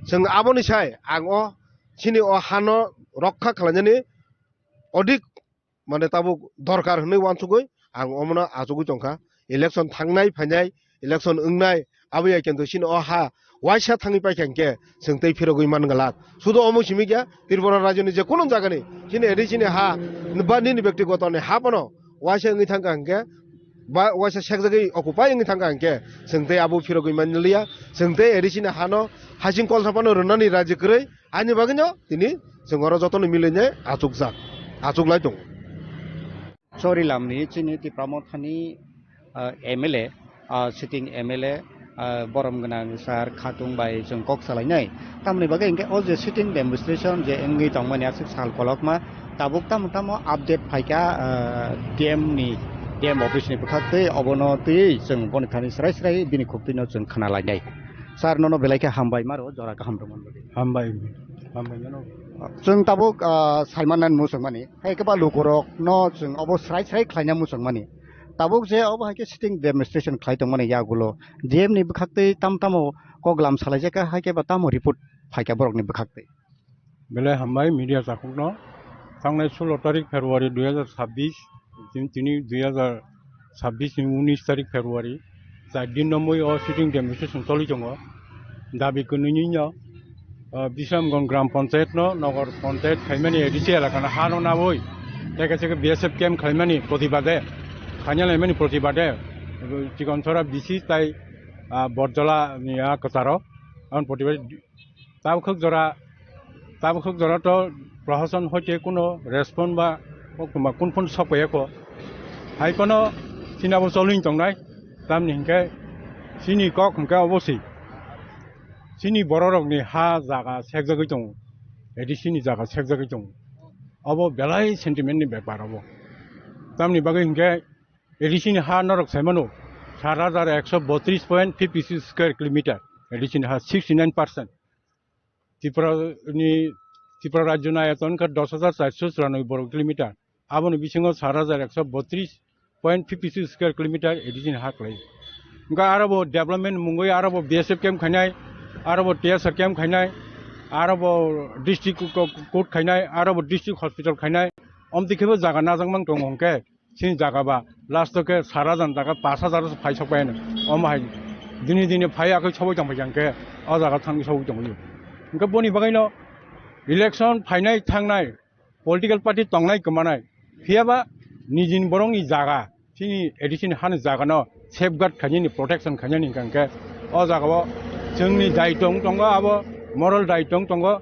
chwng aboni sai ang o chini o hano rokha khlainani odik, mane, tabuk dorkar hwnwi uansugwi ang omono achugwi tongkha. Election thangnai phainai, election wngnai, abo ya kintu chini o ha waisa thangwi paikha hwnkhe chwng tei phirogwi man glak. Sudu omo simi khe Tripura rajyoni je kunu jagani chini A D C ni ha ba nini bektigoto ni ha phano waisa wngwi thangkha hwnkhe ba waisa sekjagwi occupy wngwi thangkha hwnkhe chwng tei abo phirogwi man liya. Chwng tei A D C ni hano hasing kolsa phano rwnani raji kwrwi. Ani bagwino tini chwng oro jotono milinai achukjak, achuklai tongo. Chorilamni chini Tipra Mothani, ah, M L A, ah, sitting M L A, ah, borom gwnang sir Khatung bai chwng kok salainai. Tamoni bagwi hwnkhe o je sitting demonstration je wngwi tongmani aswk sal kolokma, tabuk tamo tamo update phaikha, ah, D M ni, D M office ni bwkhak twi obono twi chwng boni thani srai srai bini khuk twino chwng khna lainai. Sir, nono belai khe hambai maro, jora kaham rwmani bagwi. Hambai, hambai mano. Chwng tabuk, ah, saimanna muchungmani, hai khe ba lukurokno chwng obo srai srai khlaina muchungmani. Tabuk je obo hai khe sitting demonstration khlai tongmani yagulo, D M ni bwkhak twi tam tamo kok lam salaijak kha, hai khe ba tamo report phaikha borokni bwkhak twi. Belai hambai media takhukno. Thangnai sulo tarik February dui hazar sabbish, tin-, tini dui hazar sabbish ni unis tarik February, char din no mui o sitting demonstration choli tongo. Dabi kwnwi no, ah, Bisramganj Gram Panchayat no, Nogor Panchayat khaimani A D C elaka no ha no nawi, tei kaisa khe B S F camp khaimani protibade, khaina laimani protibade, Chikonchora B C tai, ah, Borjola ni a kwcharo, aboni protibade Tabuk jora, tabuk jora to prohason hoite kuno respond ba o kuma kun kun sok paiya ko. Hai kono chini abo cholwing tongnai, tamni hinkhe chini kok hinkhe obo si. Chini bororokni ha jaga sekjagwi tongo, A D C ni jaga sekjagwi tongo. Obo belai sentiment ni bepar obo. Tamni bagwi hinkhe A D C ni ha norok saimano, sat hajar ekso botris point fifty six square kilometer, A D C ni ha sixty nine percent. Tripura ni, Tripura rajyo ni ayaton kha dos hajar charso churanobboi borok kilometer. Aboni bisingo sat hajar ekso botris point fifty six square kilometer A D C ni ha khlai. Hwnkhe aro bo development mungwi aro bo B S F camp khainai, aro bo T S R camp khainai, aro bo district co-, co-, court khainai, aro bo district hospital khainai. Omtwi khe bo jaga najak mang tongo hwnkhe chini jaga ba last o khe sat hajar jaga pash hajar phai sok pai no. Omo hai dini dini phai akhe soboi tong phai hwnkhe o jaga thangwi soboi tong phai. Hwnkhe boni bagwi no election phainai thangnai political party tongnai kwmanai, phiyaba nijini borokni jaga, chini A D C ni hani jaga no safeguard khainani, protection khainani hwnkha hwnkhe o jaga o chwngni daitong tongo, abo moral daitong tongo,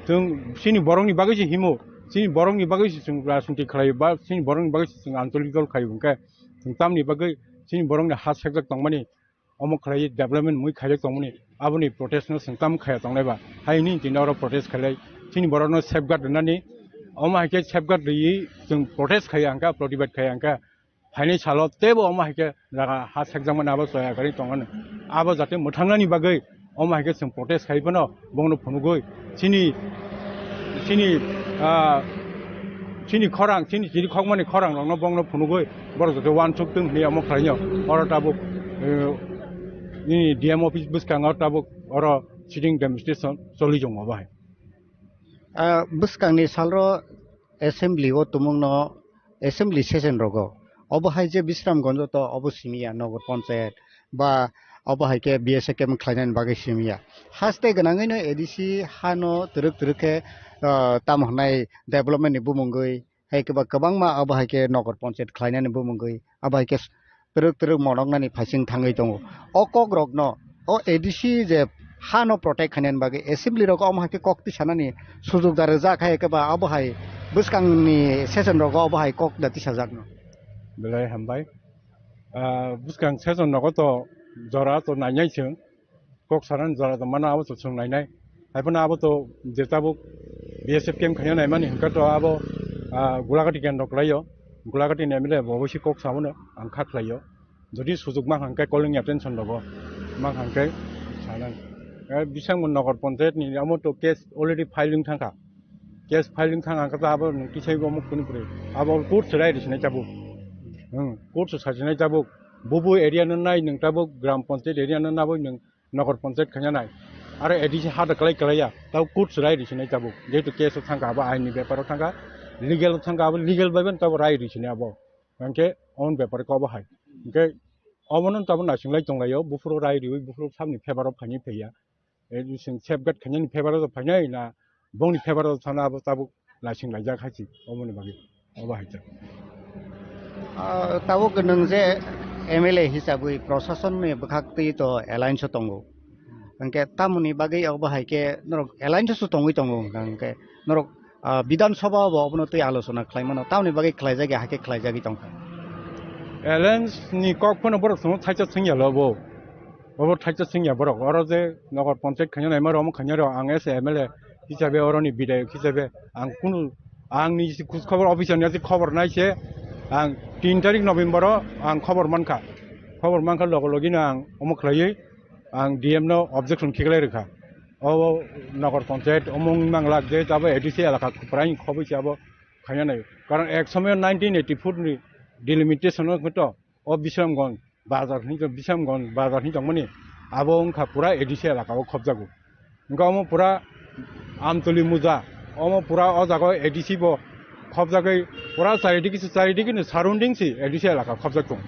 chwng chini borokni bagwi se himo, chini borokni bagwi se chwng rajniti khlai ba chini borokni bagwi se chwng antolik dol khai hwnkhe chwng tamni bagwi chini borokni ha safeguard tongmani omo khlai development mui khaijak tongmani, aboni protest no chwng tamo khaiya tongnai ba? Hai hwnwi chini oro protest khailai, chini borok no safeguard rwnani, omo hai khe safeguard rwui chwng protest khaiya hwnkha, protibad khaiya hwnkha, phainai salo teibo omo hai khe jaga ha sekjakmani abo choya kwrwi tongmani, abo jate mwthangnani bagwi omo hai khe chwng protest khai phano bongno phunugwi chini, chini, ah, chini khorang, chini chiri khokmani khorang rokno bongno phunugwi borok joto uansuk tong hwnwi omo khlainw. Oro tabuk, eh, nini D M office bwskango tabuk oro sitting demonstration choli tongo bai. Ah, bwskangni salro assembly o tumungno assembly session rogo. Obo hai je Bisramganjo to obo simiya Nogor Panchayat ba obo hai khe B S A camp khlainani bagwi simiya. Haste gwnangwi no A D C hano twrwk twrwk khe, ah, tamo hwnai development ni bumungwi hai khe ba kwbangma obo hai khe Nogor Panchayat khlainani bumungwi obo hai khe twrwk twrwk monoknani phaising thangwi tongo. O kok rokno o A D C je hano protect khainani bagwi assembly rogo omo hai khe kok tisanani sujuk da rwjak hai khe ba obo hai bwskangni session rogo obo hai kok da tisajakno. Belai hambai. Ah, bwskang session rogo to jora to nainai chwng. Kok sanani jora to mano abo to chwng nainai. Hai phano abo to je tabuk B S F camp khaina naimani hwnkhe to abo, ah, Gulagati kendro kwlaio. Gulagati ni M L A bo obosi kok sabono ang kha khlaio. Jodi sujuk ma hwnkhe calling attention rogo ma hwnkhe sanani. Eh, Bisangmo Nogor Panchayat ni amo to case already filing thangkha. Case filing thang ang kha abo nung tisai bo muk kuni puri. Abo court se rai risinai tabuk. Hmm, court se sajinai tabuk. Bubu area no nai nung tabuk Gram Panchayat area no naboi nung Nogor Panchayat khaina nai. Aro A D C ha da kalai kalai ya. Tabo court se rai risinai tabuk. Jehetu case o thangkha abo ain ni bepar o thangkha. Legal o thangkha abo legal bai ben tabo rai risinai abo. Hwnkhe own bepar ko abo hai. Hwnkhe obono tabo naising lai tong laio. Buphuru rai riwi buphuru sabni favour o phaini phaiya. E, chwng safeguard khainani favour o phainai na bongni favour o thana abo tabuk naising laijak hai se, oboni bagwi obo hai se. Ah, tabuk nwng je M L A hisabwi proshasonni bwkhaktwi to alliance o tongo. Hwnkhe tamoni bagwi obo hai khe norok alliance o tongwi tongo hwnkha hwnkhe norok, ah, Bidhan Sabha o bo obono twi alochona khlai mano, tamoni bagwi khlaijak ya, hai khe khlaijagwi tongkha. Alliance ni kok phano borok chwngno thaisa swngya lo bo. Obo thaisa swngya borok. Oro je Nogor Panchayat khaina naima rok, omo khaina rok, ang as a M L A hisabe, oroni bidayok hisabe, ang kunu, ang ni khoj khobor officer ni khobor nai se, ang tin tarik November o ang khobor mankha. Khobor mankha logo logi no ang omo khlaiwi ang D M no objection khiklai rwkha. Obo Nogor Panchayat omung manglak je abo A D C elaka khoprai khoboi se abo khaina nai. Karon ek somoy nineteen eighty-four ni delimitation o to o Bisramganj bazar hinwi tong, Bisramganj bazar hinwi tongmani abo wngkha pura A D C elaka o khobjago. Hwnkhe omo pura Amtoli Muja, omo pura o jaga o A D C bo khobjagwi pura charidiki se, charidiki ni surrounding se A D C elaka khobjak tongo.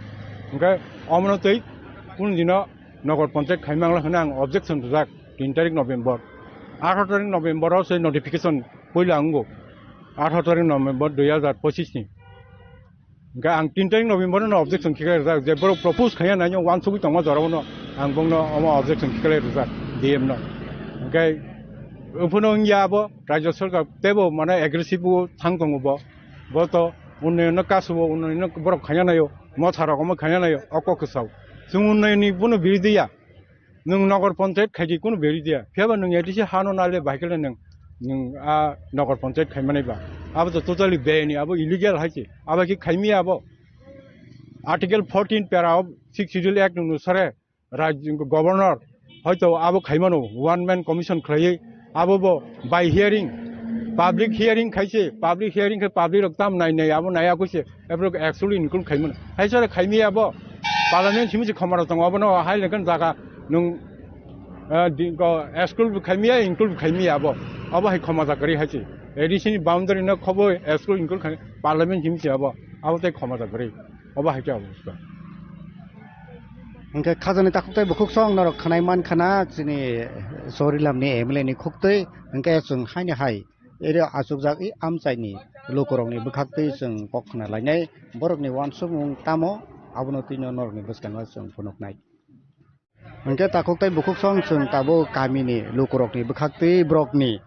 Hwnkhe omono twi kunu dino Nogor Panchayat khaimangla hwnwi ang objection rijak tin tarik November. Atharo tarik November o se notification puila wngo. Atharo tarik November dui hazar pochis ni. Hwnkhe ang tin tarik November no objection khiklai rwjak, je borok propose khaiya naino uansugwi tongma jorao no ang bongno omo objection khiklai rwjak D M no. Hwnkhe ophano wngya abo Rajya Sarkar teibo mane aggressive o thang tongo bo. Bo to unnayon no kasu o, unnayon no borok khaiya naio, motha rok omo khaiya naio, o kok kwchao. Chwng unnayon ni bono biridhi ya. Nwng Nogor Panchayat khaidi kunu beri dia. Phiyaba nwng A D C hano nale bahai khe nwng, nwng a Nogor Panchayat khaimani ba. Abo to totally beyani, abo illegal hai se. Abo khe khaimi abo. Article fourteen para of Sixth Schedule Act onusare raj-, governor hoito abo khaimano one man commission khlaiwi abo bo by hearing Public hearing khaise, public hearing khai public rok tam nai nai abo nai akoi se, ebrok exclude include khaimano. Hai sare khaimi abo, parliament simi se khomaro tongo, abono hai lekan jaga nung, eh, di-, go exclude khaimi ya, include khaimi abo. Abo hai khoma jaga ri hai se. A D C ni boundary no khobo exclude include khai, parliament simi se abo. Abo tai khoma jaga ri. Abo hai khe abo. Hingke khajani takhuk tai bukhuk song norok khanai man khana chini Sorilam ni M L A ni khuk twi, hingke chwng haini hai. Ere achukjak i amchaini lukurokni bwkhaktwi chwng kok khna lainai, borokni uansukmung tamo, abono twino norokni bwskango chwng phunuknai. Hwnkhe takhuk tei bukhuk song chwng tabuk kamini lukurokni bwkhaktwi borokni,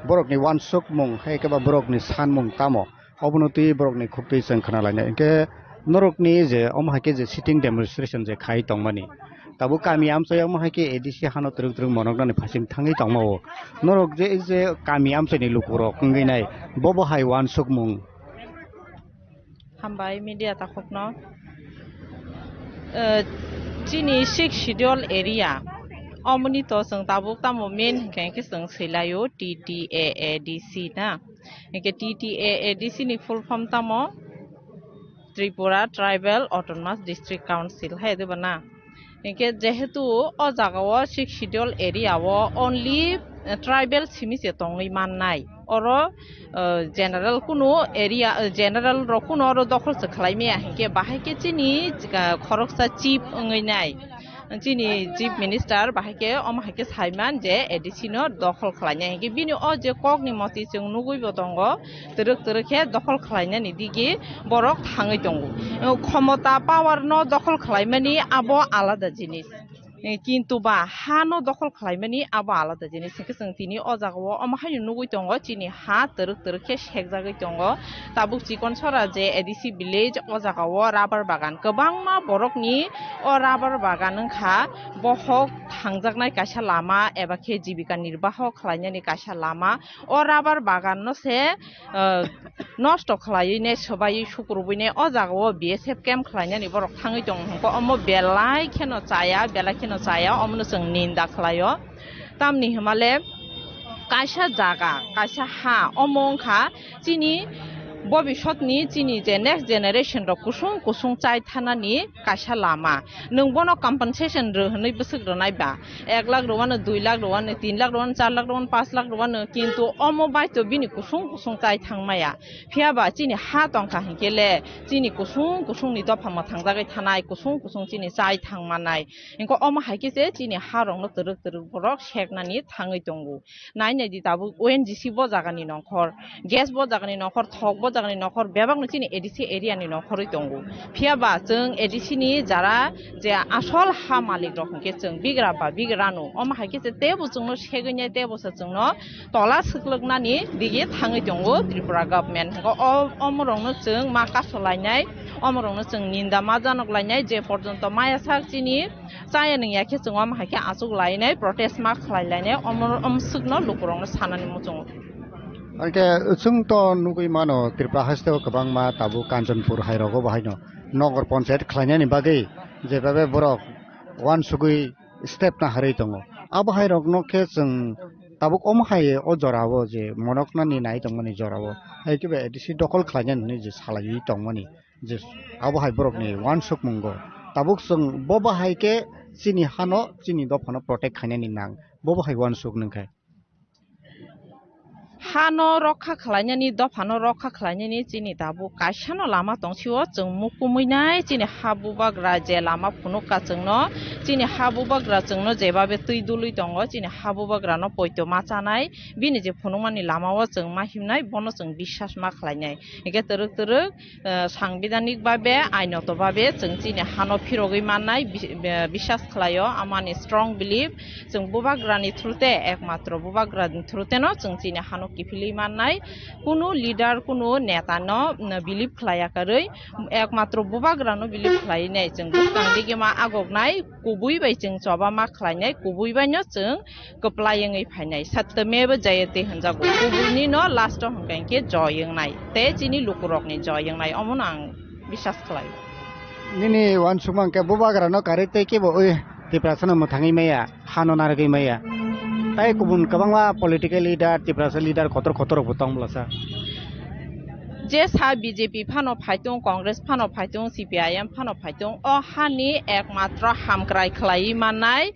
borokni uansukmung hai khe ba borokni sanmung tamo, obono twi borokni khuktwi chwng khna lainai. Hwnkhe norokni je omo hai khe je sitting demonstration je khai tongmani, tabuk kami amchai omo hai khe A D C hano twrwng twrwng monoknani phasing thangwi tongma o. Norok je, je kami amchaini lukurok wngwi nai, bobo hai uansukmung. Hambai media takhukno. Eh, chini sixth schedule area, omoni to chwng tabuk tamo main hwnkhe, hwnkhe chwng swilaio T T A A D C na. Hwnkhe T T A A D C ni full form tamo? Tripura Tribal Autonomous District Council hai diba na? Hinkhe jehetu o jaga o sixth schedule area o only, eh, tribal simi se tongwi mannai. Oro, eh, general kunu area, eh, general rok kunu oro dokhol se khlai maya hinkhe bahai khe chini, eh, khoroksa chief wngwi nai. Chini Chief Minister bahai khe omo hai khe saiman je A D C no dokhol khlainai hinkhe bini o je kokni moti chwng nugwi bo tongo, twrwk twrwk khe dokhol khlainani digi borok thangwi tongo. Khomota power no dokhol khlaimani abo alada jinis. Kintu ba ha no dokhol khlaimani abo alada jinis. Hinkhe chwng tini o jaga o omo haino nugwi tongo, chini ha twrwk twrwk khe sekjagwi tongo. Tabuk Chikonsora je A D C village, o jaga o rubber bagan, kwbangma borokni o rubber bagan wngkha bohok thangjaknai kaisa lama eba khe jibika nirbaho khlainani kaisa lama. O rubber bagan no se, eh, nosto khlaiwi ne swbaiwi sukrubwi ne o jaga o B S F camp khlainani borok thangwi tongo hwnkhe omo belai kheno chaya, belai kheno chaya, omono chwng ninda khlaio. Tamni hwnmale kaisa jaga, kaisa ha, omo wngkha chini bobisotni chini je next generation rok kusung kusung chai thanani kaisa lama. Nwng bono compensation rw hwnwi bwswk rwnai ba, ek lakh rwano, dui lakh rwano, tin lakh rwano, char lakh rwano, panch lakh rwano, kintu omo bai to bini kusung kusung chai thangmaya. Phiya ba chini ha tongkha hinkhe le chini kusung kusungni dopha mwthangjagwi thanai, kusung kusung chini chai thangmanai. Hinkhe omo hai khe se chini ha rokno twrwk twrwk borok seknani thangwi tongo. Nai nai di tabuk O N G C bo jaga ni nongkhor, gas bo jaga ni nongkhor, thok bo jaga ni nongkhor, bebak no chini A D C area ni nongkhorwi tongo. Phiya ba chwng A D C ni jara je asol ha malik rok hinkhe chwng bigra ba bigra no. Omo hai khe se tebo chwngno segwi nai, tebo se chwngno tola swklwknani digi thangwi tongo Tripura government. Hinkhe o, omorokno chwng ma kasolainai, omorokno chwng ninda ma janok lainai, je porjonto maya sak chini chaya nung ya khe chwng omo hai khe achuk lainai, protest ma khlai lainai, omo, omo swkno lukurokno sanani muchungo. Hwnkhe chwng to nugwi mano Tripura haste o kwbangma tabuk Kanchanpur hai rogo bo haino nogor ponchayat khlainani bagwi jebabe borok uansugwi step na harwi tongo. Abo hai rokno khe chwng tabuk omo hai o jora o je monoknani nai tongmani jora o hai khe ba A D C dokhol khlainani hwnwi je salaiwi tongmani je abo hai borokni uansukmungo. Tabuk chwng bo bahai khe chini hano, chini dophano protect khainani nang. Bo bahai uansuk nung khe. Hano rokha khlainani, dophano rokha khlainani chini tabuk kaisano lama tong sio, chwng mukumui nai chini ha bubagra je lama phunuk ka chwngno, chini ha bubagra chwngno jebabe twi dului tongo, chini ha bubagrano poito ma chanai, bini je phunukmani lama o chwng ma himnai, bono chwng biswas ma khlainai. Hingke twrwk twrwk, eh, sangbidanik babe, ainoto babe chwng chini hano phirogwi mannai bi-, eh, biswas khlaio, amani strong belief. Chwng bubagrani through te, ekmatro bubagrani through teno chwng chini hano kiphilwi mannai. Kunu leader, kunu netano, mm, believe khlaiya karwi, ekmatro bubagrano believe khlainai. Chwng bwskang digima agoknai, kubui bai chwng choba ma khlainai, kubui baino chwng kwplai wngwi phainai. Satyameva jayate hwnjago. Kubuini no last o hwnkhe hwnkhe joy wngnai. Tei chini lukurokni joy wngnai. Omono ang biswas khlai. Nini uansukma hwnkhe bubagrano karwi tei kebo ui Tiprasano mwthangwi maya, hano narwgwi maya. Tai kubun kwbangma political leader, Tiprasa leader kotor kotor rok bo tong bwlasa. Jesa B J P phano phaitung, Congress phano phaitung, C P I M phano phaitung, o hani ekmatro hamkrai khlai manai,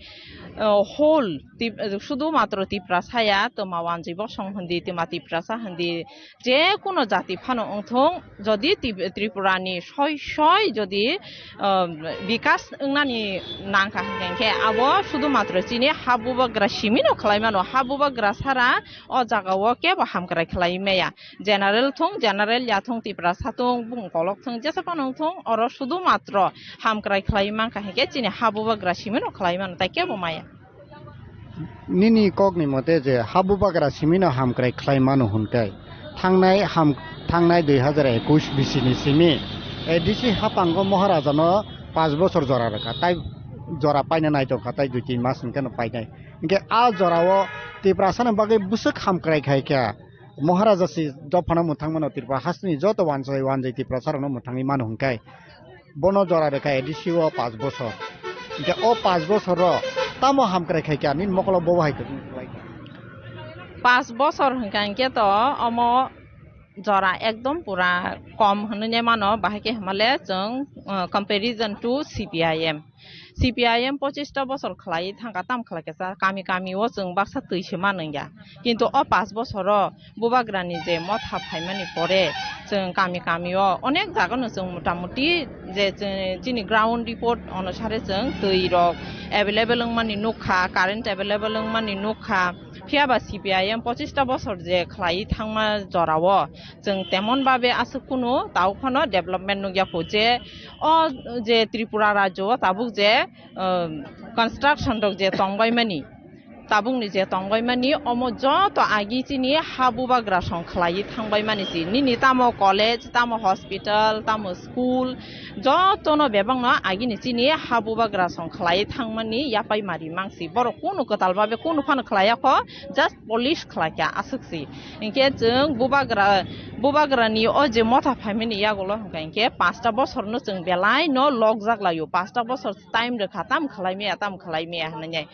uh, whole Tip-, sudu matro Tiprasa ya, toma wanjwi bosong hindi, toma Tiprasa hindi, je kuno jati phano wngthung, jodi Tip-, Tripura ni soi soi jodi, uh, bikas wngnani nangkha hinkhe, abo sudu matro chini ha bubagra simino khlai mano, ha bubagra sara o jaga o kebo hamkrai khlai maya. General thung, general ya thung, Tiprasa thung, bung kolok thung, jesa phano thung, oro sudu matro hamkrai khlai mankha hinkhe chini ha bubagra simino khlai mano, tai kebo maya. Nini kokni mote je ha bubagra simino hamkrai khlai mano hwnkai, thangnai ham-, thangnai dui hazar ekush bisini simi A D C hapango Maharajano panch bosor jora rwkha, tai jora paina nai tongkha, tai dui tin mas hwnkhe no painai. Hinkhe a jorao Tiprasano bagwi bwswk hamkrai khaikha, Maharaja si dophano mwthangmano Tripura hasteni joto wanjai wanjai Tiprasarokno mwthangwi mano hwnkai. Bono jora rwkha A D C o panch bosor. Hinkhe o panch bosor o tamo hamkrai khaikha, nini mokolo bobo hai kwthwng khlaikha. Panch bosor hwnkha hinkhe to omo jora ekdom pura kom hwnwi mano, bahai khe hwnmale chwng, uh, comparison to C P I M. C P I M pochista bosor khlai thangkha, tam khlai khe cha kami kami o chwng baksa twi se manwngya. Kintu o panch bosoro bubagrani je motha phaimani pore chwng kami kami o onek jaga no chwng mota moti je chini ground report onusare chwng twi rok available wngmani nukha, current available wngmani nukha. Phiya ba C P I M pochista bosor je khlai thangma jorao chwng temon babe aswk kunu tau phano development nukya kho je o je Tripura rajyo o tabuk je, um, construction rok je tongbai mani, tabukni je tongbai mani, omo joto agi chini ha bubagra song khlai thangbai mani si. Nini tamo college, tamo hospital, tamo school, jotono bebakno agini chini ha bubagra song khlai thangmani yapai mari mangsi. Borok kunu kwtal babe kunu phano khlai ya kho, just polish khlai kha aswk si. Hinkhe chwng bubagra, bubagrani o je motha phaimani yagulo hwnkha hinkhe panchta bosorno chwng belai no lokjak laio. Panchta bosor time rwkha, tam khlai maya, tam khlai maya hwnwi.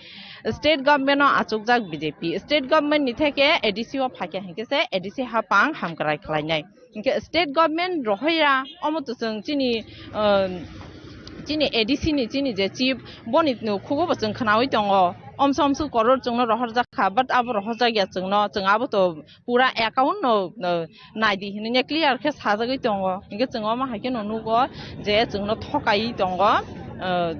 State government no achukjak B J P. State government ni theke A D C o phaikha hinkhe se A D C hapang hamkrai khlainai. Hinkhe state government rohoya, omo to chwng chini, um, chini A D C ni chini je chief, boni khugo bo chwng khnaui tongo. Omso omso koror chwngno rohorjak kha, but abo rohorjak ya chwngno, chwng abo to pura account no, no naidi hinwi clear khe sajagwi tongo. Hinkhe chwng omo hai kheno nugo je chwngno thokai tongo. Uh,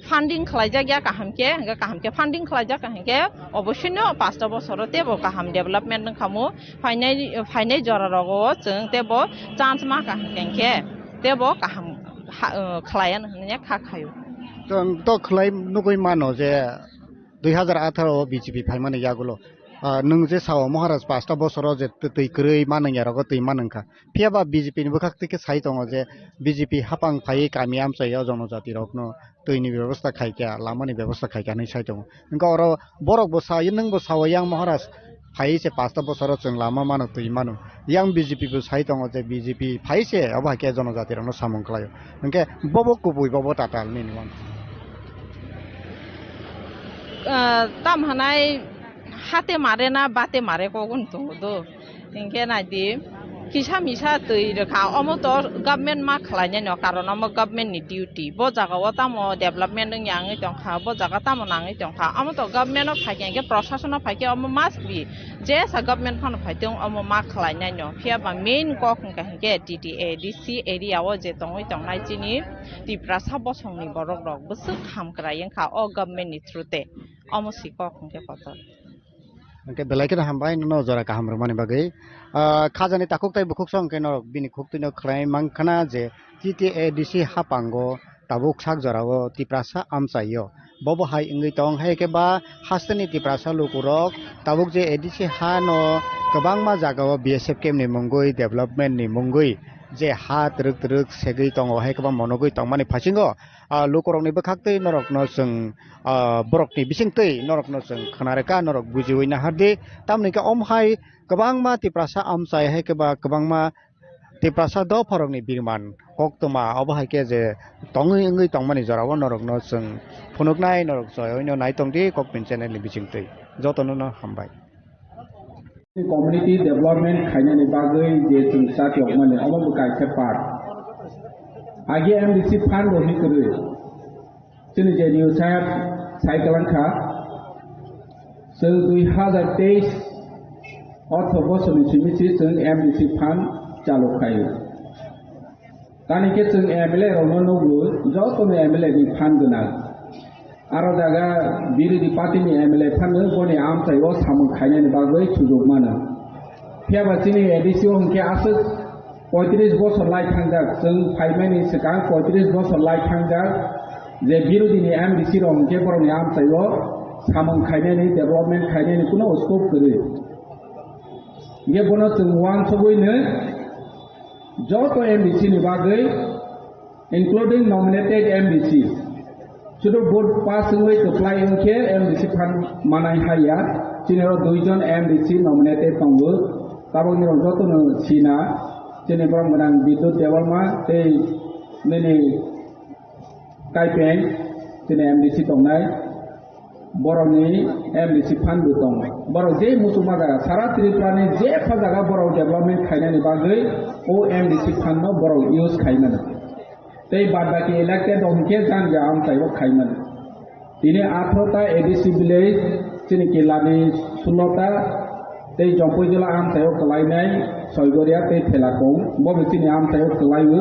funding khlaijak ya kaham khe, hinkhe kaham khe funding khlaijak ka hinkhe oboisino panchta bosoro tebo kaham development wngkhamu. Phainai, phainai jora rogo chwng tebo chance ma ka hinkhe tebo kaham ha, uh, khlaiya hinwi kha khaio. To, to khlai nugwi mano je dui hazar atharo o B J P phaimani yagulo, ah, nwng je sao Maharaj panchta bosoro je tw-, twi kwrwi manwng ya rogo twi manwng kha. Phiya ba B J P ni bwkhak twi khe sai tongo je B J P hapang phaiwi kami amchai o jonojati rokno twi ni bebosta khai kha, lama ni bebosta khai kha hinwi sai tongo. Hinkhe oro borok bo sai, nwng bo sao yang Maharaj phai se panchta bosoro chwng lama mano twi mano. Yang B J P bo sai tongo je B J P phai se obo hai khe jonojati rokno samung khlaio. Hinkhe bobo kubui bobo tatal nini mano. Ah, tam hanai hate mare na bate mare kogun tongo do. Hinkhe naidi kisa misa twi rwkha, omo to government ma khlainai no, karon omo government ni duty. Bo jaga o tamo development wngya wngwi tongkha, bo jaga tamo nangwi tongkha, omo to government o phaikha hinkhe prosason o phaikhe omo must be. Jesa government phano phaitong omo ma khlainai no, phiya ba main kok hwnkha hinkhe T T A D C area o je tongwi tongnai chini Tiprasa bosongni borok rok bwswk hamkrai wngkha o government ni through te, omo si kok hinkhe kotor. Hinkhe belai kheno hambai nono jora kaham rwmani bagwi. Ah, khajani takhuk tai bukhuk song khe norok bini khuk twino khlai mankha na je T T A D C hapango tabuk sak jorao Tiprasa amchaio. Bobo hai wngwi tong, hai khe ba hasteni Tiprasa lukurok tabuk je A D C hano kwbangma jagao B S F camp ni mungwi, development ni mungwi je ha twrwk twrwk segwi tongo, hai khe ba monogwi tongmani phasingo, ah, lukurokni bwkhaktwi norokno chwng, ah, borokni bisingtwi norokno chwng khna rwkha, norok bujiwi nahardi. Tamoni khe omo hai kwbangma Tiprasa amchai hai khe ba kwbangma Tiprasa dopharokni birman koktwma obo hai khe je tongwi wngwi tongmani jorao norokno chwng phunuknai, norok joyoino naitongdi Kokpin channel ni bisingtwi. Jotono no hambai. Community development khainani bagwi je chwng chati okmani omo bo kaisa part. Agi M D C fund rok ni kwrwi. Chini je new sahab cycle wngkha, chwng dui hazar teis otho bosorni simi si chwng M D C fund chalu khaio. Tani khe chwng M L A rokno nugo, jotono M L A ni fund gwnang. Aro jaga birodhi party ni M L A phano boni amchai o samung khainani bagwi sujuk mano. Phiya ba chini A D C o hwnkhe aswk poitris bosor lai thangjak, chwng phaimani swkang poitris bosor lai thangjak, je birodhi ni M D C rok hwnkhe borokni amchai o samung khainani, development khainani kuno scope kwrwi. Hwnkhe bono chwng uansugwi no joto M D C ni bagwi including nominated M D C. Sudu vote pass wngwi kwplai wngkhe M D C fund manai haya. Chini oro duijon M D C nominated tongo. Tabokni rok jotono sina. Chini borok gwnang Bidyut Debbarma tei nini Kaipeng, chini M D C tongnai. Borokni M D C fund bo tongo. Borok je muchungma jaga, sara Tripura ni jepha jaga borok development khainani bagwi o M D C fund no borok use khaimano. Tei bad baki elected rok hwnkhe jang ja amchai o khaimano. Tini athro ta A D C village, chini Killa ni sullo ta, tei Jompuijala amchai o kwlainai Soigoria tei Thelakong, bo bo chini amchai o kwlaiwi,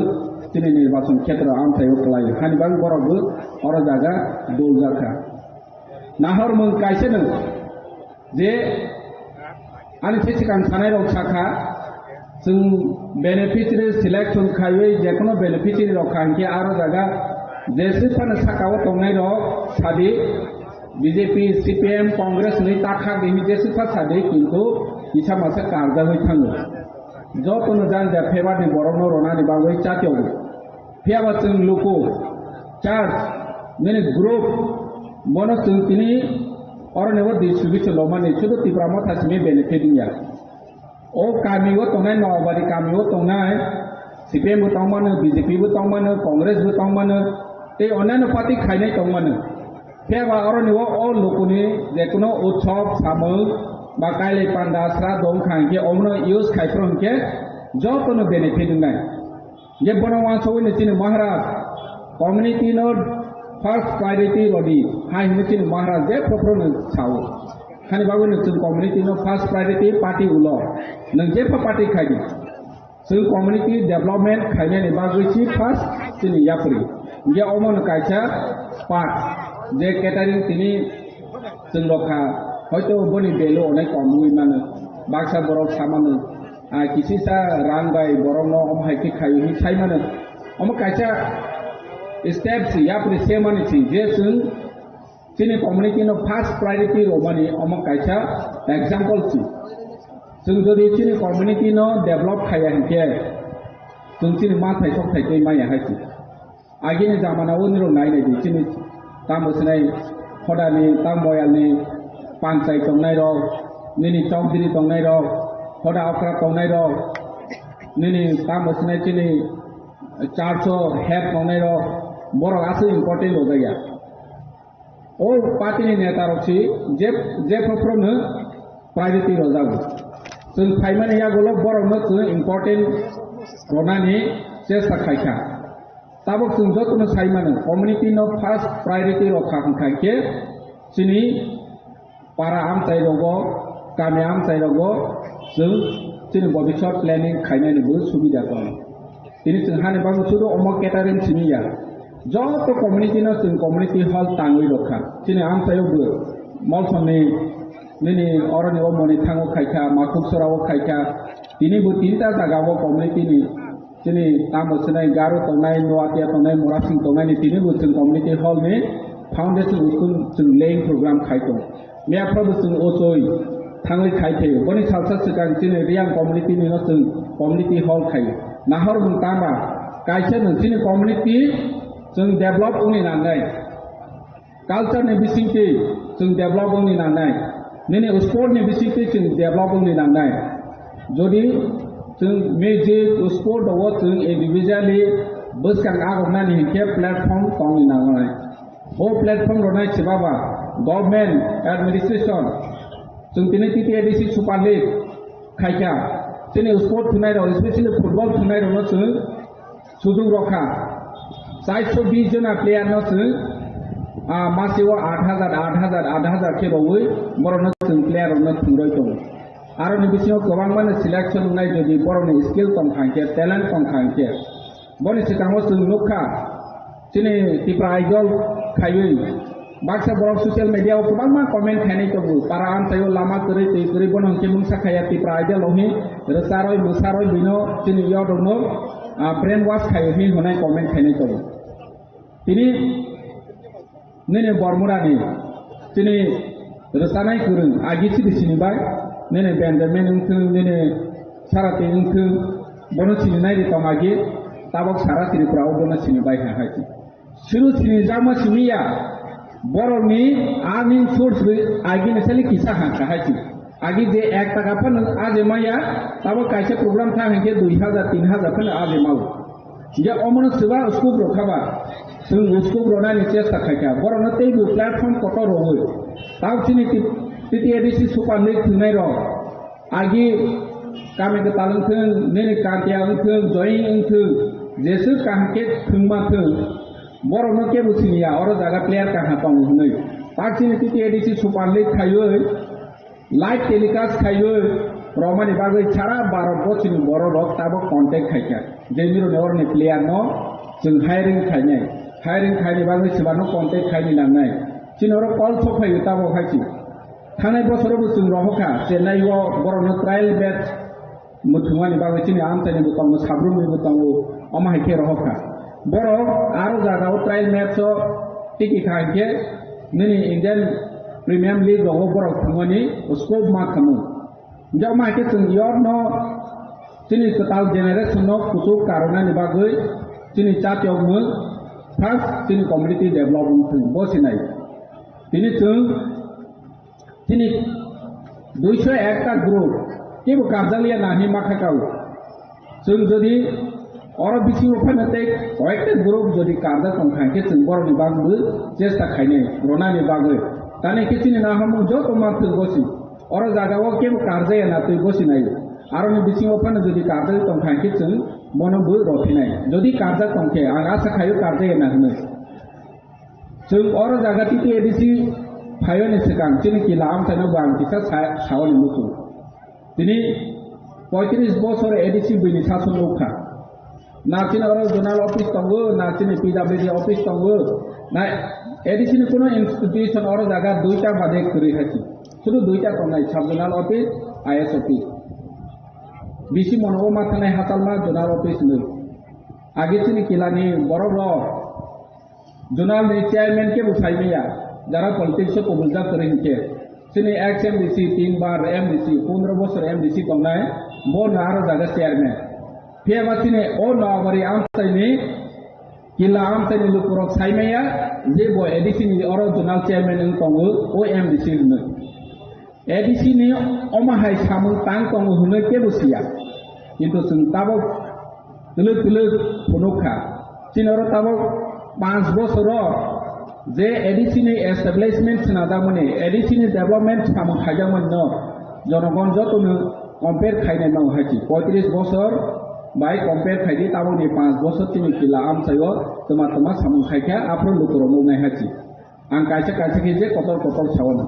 chini nirbachon khetra amchai o kwlaiwi. Hani bagwi borok bo oro jaga dol jakha. Nahor mung kaisa no je ani se sikang sanai rok sakha, chwng beneficiary selection khaiwi jekono beneficiary rok kha hwnkhe aro jaga jeswk phano saka o tongnai rok sadi B J P, C P M, Congress ni takhak ni jeswk pha sadi kintu kisa masa karjagwi thango. Jotono jang ja favor ni borokno ronani bagwi chatyogo. Phiya ba chwng luku, church, nini group, bono chwng tini oro ni bo distribution lomani, sudu Tipra Motha simi benefit wngya. O kami o tongnai, Noabari kami o tongnai, C P M bo tongmano, B J P bo tongmano, Congress bo tongmano, tei onyaino party khainai tongmano. Phiya ba oro ni o, o lukuni jekono utsob, samung, ba kailai panda, sra dong kha hwnkhe omono use khai phuru hwnkhe jotono benefit wngnai. Je bono uansugwi no chini Maharaj community no first priority rodi hai hwnwi chini Maharaj je phopro no sao. Hani bagwi no chwng community no first priority party ulo. Nwng jepha party khaidi. Chwng community development khainani bagwi si first chini yapri. Je omo no kaisa part je catering tini chwng rokha hoito boni value onek kom wngwi mano. Baksa borok samano. Ah, kisisa rang bai borokno omo hai khe khaio hinwi sai mano. Omo kaisa step se, yapri se mani se, je chwng chini community no first priority rwmani omo kaisa example se. Chwng jodi chini community no develop khaiya hinkhe, chwng chini ma thai sok thai tei maya hai se. Agini jamana o nirok nai nai di, chini tamo sinai hodani, tamo moyalni panchai tongnai rok, nini chowdhury tongnai rok, hoda okra tongnai rok, nini tamo sinai chini church o head tongnai rok, borok aswk important rwjakya. O party ni neta rok si je, je phopro no priority rwjago. Chwng phaimani yagulo borok no chwng important rwnani chesta khaikha. Tabuk chwng jotono sai mano, community no first priority rokha hwnkha khe chini para amchai rogo, kami amchai rogo chwng chini bobiswt planning khainani bo subida tongo. Tini chwng hani bagwi sudu omo catering simi ya. Joto community no chwng community hall tangwi rokha. Chini amchaio bo Molsomni nini oroni o Monithango khaikha, Makhuk Sorao khaikha. Tini bo tinta jagao community ni Chini tamo sinai Garo tongnai, Noatia tongnai, Morasing tongnai ni tini bo chwng community hall ni foundation school chwng laying program khai tong. Mia phabo chwng ochoi thangwi khai thaio. Boni salsa swkang chini Reang community ni no chwng community hall khai. Nahor mung tama kaisa no chini community chwng develop wngni nangnai. Culture ni bisingtwi chwng develop wngni nangnai, nini sport ni bisingtwi chwng develop wngni nangnai. Jodi Chwng music, sport o chwng individually bwskang agoknani hinkhe platform tongwi nangnai. O platform rwnai se baba government administration chwng tini T T A D C Super League khaikha. Chini sport thwngnairok, especially football thwngnairokno chwng sujuk rokha. Chairso bis jona player no chwng, ah, masio aat hajar, aat hajar, aat hajar khe rogwi borokno chwng player rokno thwngrwi tongo. Aroni bisingo kwbangmano selection wngnai, jodi borokni skill tongkha hinkhe, talent tongkha hinkhe. Boni swkango chwng nukha, chini Tipra Idol khaiwi baksa borok social media o kwbangma comment khainai tongo, para amchaio lama kwrwi twi kwrwi bono hinkhe mungsa khaiya Tipra Idol o hin rwcharwi mwsarwi bino chini youth rokno, ah, brain wash khaio hin hwnwi comment khainai tongo. Tini nini Bormurani chini rwchanai kwrwng agi sidi sini bai, nini Benjamin wngthwng, nini Sarati wngthwng, bono sini nai ri tong agi, tabok sara Tripura o bono sini bai ha hai. Suru sini jakma simi ya, borokni earning source ri agi ni sali kisa ha ka hai. Agi je ek taka phano aje maya, tabok kaisa program tha hinkhe dui hajar, tin hajar phano aje mau. Je omono swba scope rok khaba, chwng scope rwnani chesta khaikha. Borokno teibo platform kotor rwwi. Tao chini T-, T T A D C Super League thwngnairok, agi Kami Kwtal wngthwng, nini Kantiya wngthwng, Joying wngthwng, jeswk kaham khe thwngma thwng, borokno kebo siniya, oro jaga player kaha tongo hwnwi. Tak chini T T A D C Super League khaiwi, live telecast khaiwi romani bagwi sara Bharat bochini borok rok tabok contact khaikha. Je mironi oroni player no chwng hiring khainai. Hiring khaini bagwi swbano contact khaini nangnai. Chini oro call sok phaiwi tabok hai si. Thangnai bosoro bo chwng rohokha Chennai o borokno trial match muthungmani bagwi chini amchaini bo tongo, sabrumni bo tongo, omo hai khe rohokha. Borok aro jaga o trial match o tiki kha hinkhe nini Indian Premium League rogo borok thwngmani scope ma khamu. Hinkhe omo hai khe chwng youth no chini kwtal generation no kuchuk karwnani bagwi chini chati o mung first chini community development thwng bo sinai. Tini chwng Chini duiso ekta group kebo karjakliya nahini makha kao. Chwng jodi oro bisingo phano tei koyekta group jodi karjak tong kha, hinkhe chwng borokni bagwi chesta khainai, rwnani bagwi. Tani khe chini nahamung joto ma thwk bosi. Oro jaga o kebo karjaya na twi bosi nai. Aroni bisingo phano jodi karjak tong kha, hinkhe chwng bono bo rwphinai. Jodi karjak tong khe, ang asa khaio karjaya na hwnwi. Chwng oro jaga T T A D C phaiyoni swkang chini kila amchaino bo ang kisa sa-, saoni muchung. Tini poitris bosor A D C buini sason nukha. Na chini oro zonal office tongo, na chini P W D office tongo, na A D C ni kuno institution oro jaga duita bade kwrwi hai si. Sudu duita tongnai, sub zonal office, I S office. Bisi mono o ma thangnai hachalma zonal office nwi. Age chini kilani borok rok Zonal ni chairman kebo sai maya, jara politics o kubul jak kwrwi hinkhe. Chini ex M D C, tin bar M D C, pondro bosor M D C tongnai, bo no aro jaga chairman. Phiya ba chini o Noabari amchai ni, kila amchai ni lukurok sai maya, je bo A D C ni oro zonal chairman wng tongo, o M D C hwnwi. A D C ni omo hai samung tang tongo hwnwi kebo siya. Kintu chwng tabok twlwk twlwk phunuk kha. Chini oro tabok panch bosoro je A D C ni establishment swnajakmani, A D C ni development samung khaijakmani no jonogon jotono compare khainai nango hai si. Poitris bosor bai compare khaidi, tabokni panch bosor chini kila amchaio twma twma samung khaikha, aphuru lukurok nuknai hai si. Ang kaisa kaisa khe je kotor kotor sao no.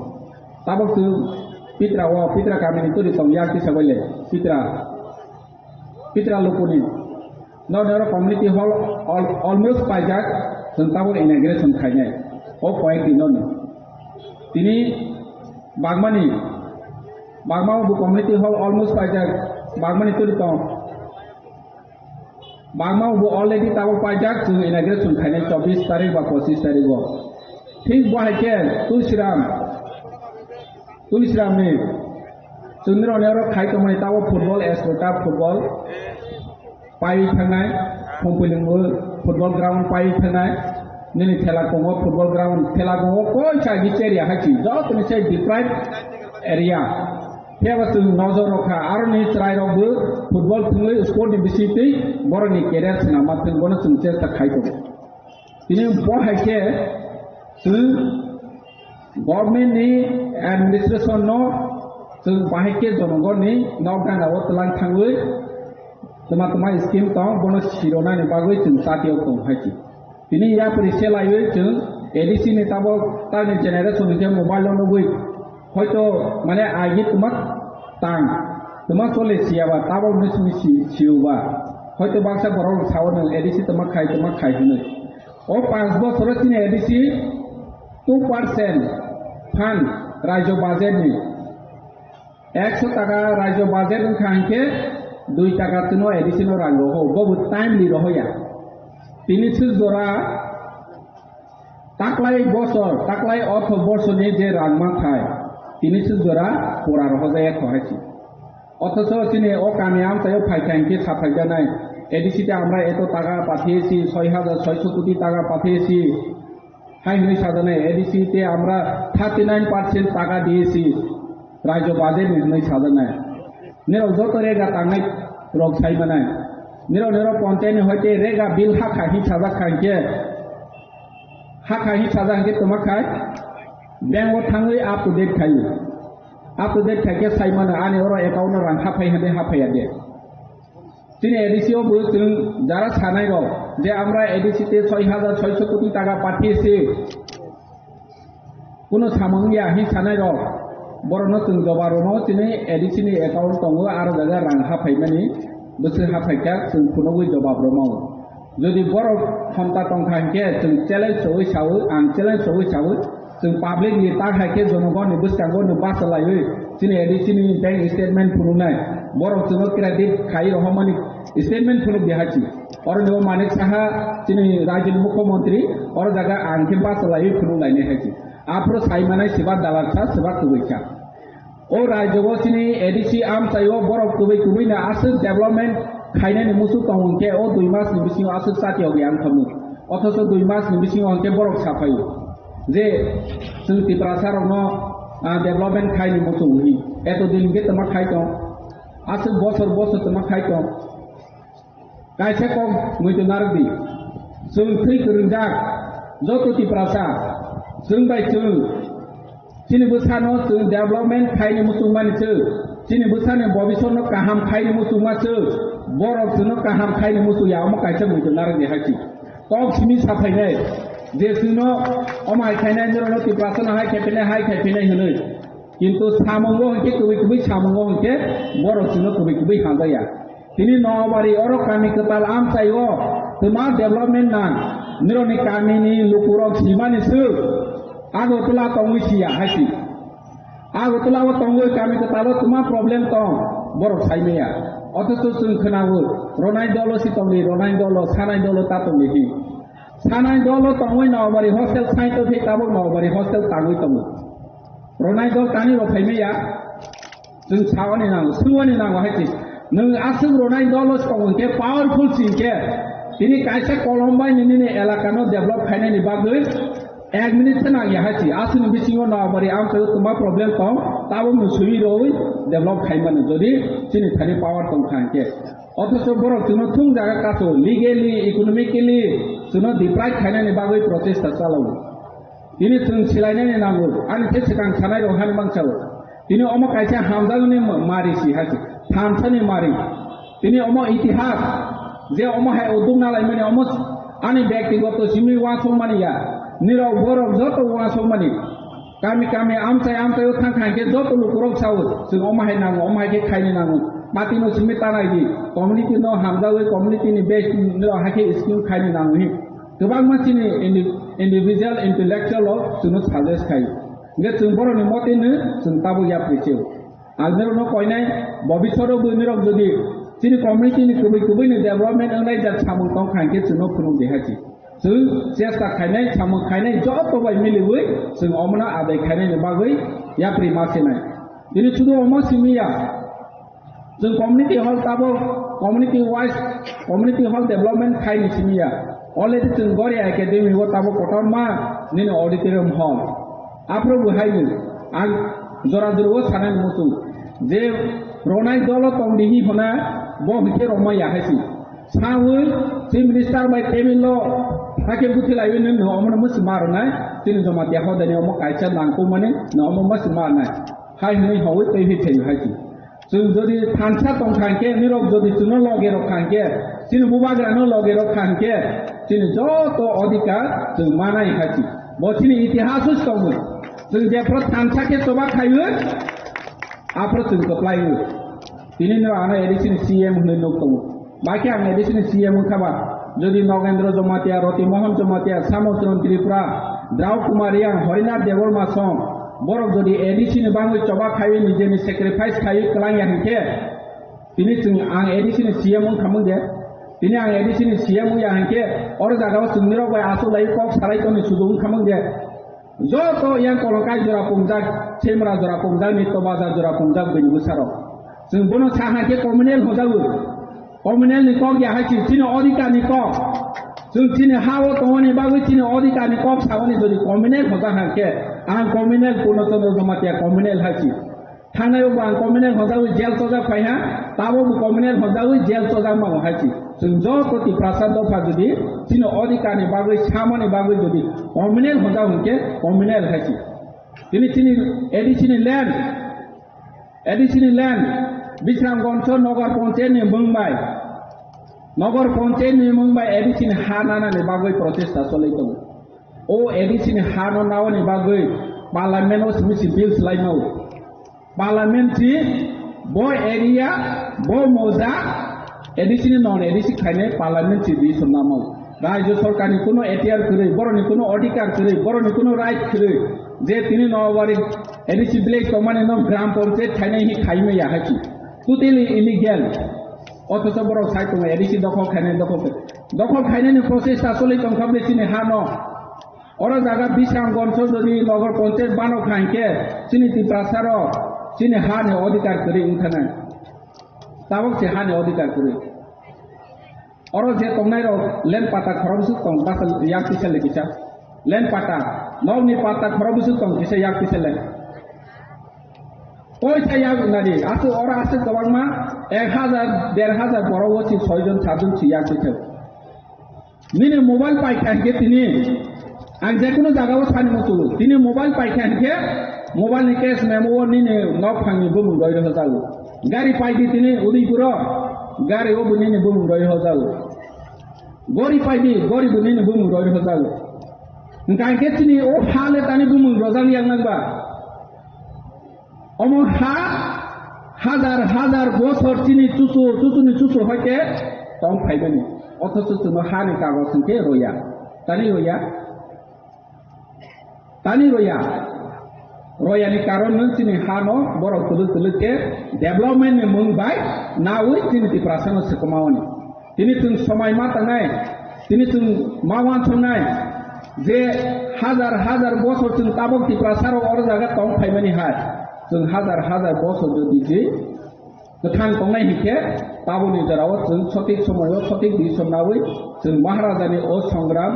Tabok chwng Pitra o, Pitra kamini turi tong yak tisa bai le. Pitra, Pitra lukuni. Nokni oro community hall al-, almost paijak, chwng tabok inauguration khainai. O koyek din nokni. Tini Bagmani, Bagma bo community hall almost paijak, Bagmani turi tong. Bangma bo already tabok paijak, chwng inauguration khainai chobbish tarik ba pochish tarik o. Thik bo hai khe Tulsiram, Tulsiram ni chwngni rok ni oro khai tongmani tabok football, Ascota football pai thangnai, Phungpilingbo football ground pai thangnai, nini Thelakongo football ground, Thelakongo koi sa gi area hai si, joto ni sai deprived area. Phiya ba chwng nojor rw kha, aroni chwrairokbo football thwngwi sportni bisingtwi borokni career swnamma thwng, bono chwng chesta khai tongo. Tini bo hai khe chwng government ni administration no chwng bahai khe jonogonni nok gana o twlang thangwi twma twma scheme tong, bono sironani bagwi chwng chati o tong hai khe. Tini yapri se laiwi chwng A D C ni tabok tani generation hwnkhe mobile o nugwi hoito mane agi twma tang twma chole siya ba tabok ni simi si-, siyo ba hoito baksa borok sao nwng A D C twma khai twma khai hinwi. O panch bosoro chini A D C two percent fund rajyo budget ni. Ekso taka rajyo budget wngkha hinkhe dui taka chwngno A D C no rang roho, bobo timely rohoya. Tini swk jora taklai bosor, taklai ortho borsoni je rang manthai, tini swk jora pura rohojaya kho hai si. Othocho chini o kami amchaio phaikha hinkhe saphaijaknai, A D C te amra eto taka pathiyesi, soi hajar soiso koti taka pathiyesi. Hai hwnwi sajaknai, A D C te amra thirty nine percent taka diyesi, rajyo budget ni hwnwi sajaknai. Nirok joto rega tangnai rok sai manai. Nirok nirok panchayat ni hoite rega bill hakha hi sajak kha hinkhe, hakha hi sajak hinkhe toma khai, bank o thangwi up to date khai. Up to date khai khe sai mano ani oro account o rang haphai hade haphai ya de. Chini A D C o bo chwng jara sanai rok je amra A D C te soi hajar soiso koti taka pathiyesi kuno samung ya hin sanai rok borokno chwng jobab rwno chini A D C ni account tongo aro jaga rang haphaimani bwswk haphaikha chwng phunugwi jobab rwmao. Jodi borok khomta tongkha hinkhe chwng challenge sogwi sawi ang challenge sogwi sawi Chwng public ni tak hai khe jonogor ni bwskango no bachalaiwi chini A D C ni bank statement phunuknai. Borok chwngno credit khai rohormani statement phunuk di hai chi. Oro ni o Manik Saha chini rajyo ni mukhyamantri oro jaga ang khe bachalaiwi phunuk lainai hai chi. Aphuru sai manai swbak dalar kha, swbak kwbwi kha. O rajyo o chini A D C amchaio borok kwbwi kwbwi no aswk development khainani muchung tongo hwnkhe o dui mas ni bisingo aswk chati ogwi ang thangwi. Othocho dui mas ni bisingo hwnkhe borok saphaio je chwng Tiprasa rokno, ah, development khaini muchung hwnwi. Eto din hwnkhe twma khai tong. Aswk bosor bosor twma khai tong. Kaisa kok muitu narwk di. Chwng thwi kwrwngjak joto Tiprasa, chwng bai chwng chini bwsano chwng development khaini muchungmani chwng, chini bwsani bobisotno kaham khaini muchungma chwng, borok chwngno kaham khaini muchung ya, omo kaisa muitu narwk di hai chi. Kok simi saphainai je chwngno omo hai khainai, norokno Tiprasano hai khai phinai, hai khai phinai hwnwi. Kintu samungo hwnkhe kwbwi kwbwi samungo hwnkhe borok chwngno kwbwi kwbwi hamjakya. Tini Noabari oro kami kwtal amchaio twma development nang. Nirokni kamini lukurok simani swk Agartala tongwi siya hai si. Agartala o tongwi kami kwtalo twma problem tong borok saimaya. Othocho chwng khwnao Ronai dolo si tongdi, Ronai dolo, Sanai dolo ta tongdi hi. Sanai dolo tongwi Noabari hostel saito thei tabuk Noabari hostel tangwi tongo. Ronai dol tani rok phaimaya. Chwng saoni nango, swngoni nango hai se. Nwng aswk ronai dolo song hwnkhe powerful si hwnkhe tini kaisa kolom bai nini ni elaka no develop khainani bagwi ek minute se nangya hai se. Aswkni bisingo Noabari amchaio twma problem tong, tabuk no swi rwi develop khaimani jodi chini thani power tong kha hwnkhe. Othocho borok chwngno thung jaga kaso, legally, economically chwngno deprive khainani bagwi prochesta chalao. Tini chwng silainani nango, ani khe swkang sanai rok hani mangsa o. Tini omo kaisa hamjakni ma-, mari si hai se, thansani mari. Tini omo itihas, je omo hai uduk nalaimani omo ani byaktigoto simi uansukmani ya. Nirok borok joto uansukmani. Kami kami amchai amchai o thang thang khe joto lukurok sao, chwng omo hai nango, omo hai khe khaini nango. Party no simi tanai di, community no hamjagwi community ni base nirok hai khe scheme khaini nango hi. Kwbangma chini indi-, individual intellectual rok chwngno suggest khai. Hwnkhe chwng borokni motino chwng tabuk yapri se. Ang nirokno koinai, bobiswt o bo nirok jodi chini community ni kwbwi kwbwi ni development wngnai jak samung tong kha hwnkhe chwngno phunuk di hai se. Chwng chesta khainai, samung khainai joto bai miliwi chwng omono adai khainani bagwi yapri ma sinai. Tini sudu omo simi ya. Chwng community hall tabuk community wise community hall development khaini simi ya. Already chwng Goria Academy o tabuk kotorma nini auditorium hall. Aphuru bo haino ang jora jora o sanani muchung. Je ronai dolo tong di hi hona, bo hwnkhe roma ya hai si. Sawi, Chief Minister bai table o hakhe buthi laiwi nung no omono musi ma ronai, chini Jamatia hodani omo kaisa nangkukmani, no omo musi ma ronai. Hai hwnwi hawi tei hi thai hai si. Chwng jodi thansa tong kha hwnkhe, nirok jodi chwngno loge rok kha hwnkhe, chini bubagrano loge rok kha hwnkhe, chini joto odhikar chwng manai hai si. Bo chini itihas o tongwi. Chwng jephru thansa khe choba khaiwi, aphuru chwng kwplaiwi. Tini no ano A D C ni C M hwnwi nuk tongo. Bakhe ang A D C ni C M wngkha ba, jodi Nogendra Jamatia, Roti Mohan Jamatia, Samotron Tripura, Drau Kumar Reang, Harinath Debbarma song, borok jodi A D C ni bangwi choba khaiwi nijeni sacrifice khaiwi kwlangya hinkhe, tini chwng ang A D C ni C M wngkhamung de, tini ang A D C ni C M wngya hinkhe, oro jagao chwng nirok bai achuk lai kok salai tongni sujuk wngkhamung de. Joto yang kolongkai jora pungjak, semra jora pungjak, nito bazar jora pungjak, bini bwsarok. Chwng bono sa hai khe communal hojago. Communal ni kok ya hai chini odhikar ni kok. Chwng chini ha o tongoni bagwi chini odhikar ni kok saboni jodi communal hoja hai khe, ang communal Purno Chandra Jamatia communal hai si. Thangnai bo ang communal hojawi jail chojak phai ha, tabo bo communal hojawi jail chojak mango hai si. Chwng joto Tiprasa dopha jodi chini odhikar ni bagwi, samani bagwi jodi communal hojak hwnkhe communal hai si. Tini chini A D C ni land, A D C ni land, Bisramganj Nagar Panchayat ni mung bai, Nagar Panchayat ni mung bai A D C ni ha nana ni bagwi prochesta choli tongo. O A D C ni ha no naoni bagwi Parliament o simi si bill slai mao. Parliament si bo area, bo moja, A D C ni non A D C khainai Parliament si decision namao. Rajya Sarkar ni kuno ekhtiar kwrwi, borok ni kuno odhikar kwrwi, borok ni kuno right kwrwi, je tini no wari A D C village tongmani no Gram Panchayat khainai hi khaimaya hai si. Totally illegal. Othocho borok sai tongo A D C dokhol khainai, dokhol khai-, dokhol khainani process ta choli tongkha ble chini ha no. Oro jaga Bisramganj jodi Nagar Panchayat bano kha hinkhe chini Tiprasa rok chini ha ni odhikar kwrwi wngkha nai. Tabok se ha ni odhikar kwrwi. Oro je tongnai rok land pata khorok bwswk tong basa yak kisa le kisa. Land pata, nok ni pata khorok bwswk tong kisa yak kisa le. Poisa yak nadi, aswk oro aswk kwbangma ek hazar, der hazar borok o si soi jon, sat jon si yak kisa. Nini mobile paikha hinkhe tini, ang jekunu jagao thani muchungo. Tini mobile paikha hinkhe, mobile ni cash memo o nini nok phangni bumung roi rw jago. Gari paidi tini Udaipur o, gari o bo nini bumung roi rw jago. Gori paidi, gori bo nini bumung roi rw jago. Hwnkha hinkhe tini o ha le tani bumung rojak yang nang ba. Omo ha hazar hazar bosor chini chuchu, chuchuni chuchu hoite tong phaimani. Othocho chwngno hani kagoj hinkhe roya. Tani roya? Tani roya? Royani karon no chini hano borok kwlwk kwlwk khe development ni mung bai nawi chini Tiprasano swkamaoni. Tini chwng somai ma tangnai, tini chwng ma uansuknai je hazar hazar bosor chwng tabok Tiprasarok oro jaga tong phaimani hai. Chwng hazar hazar bosor jodi je kwthang tongnai hinkhe taboni jorao chwng sothik somoio sothik decision nawi chwng Maharajani o songram,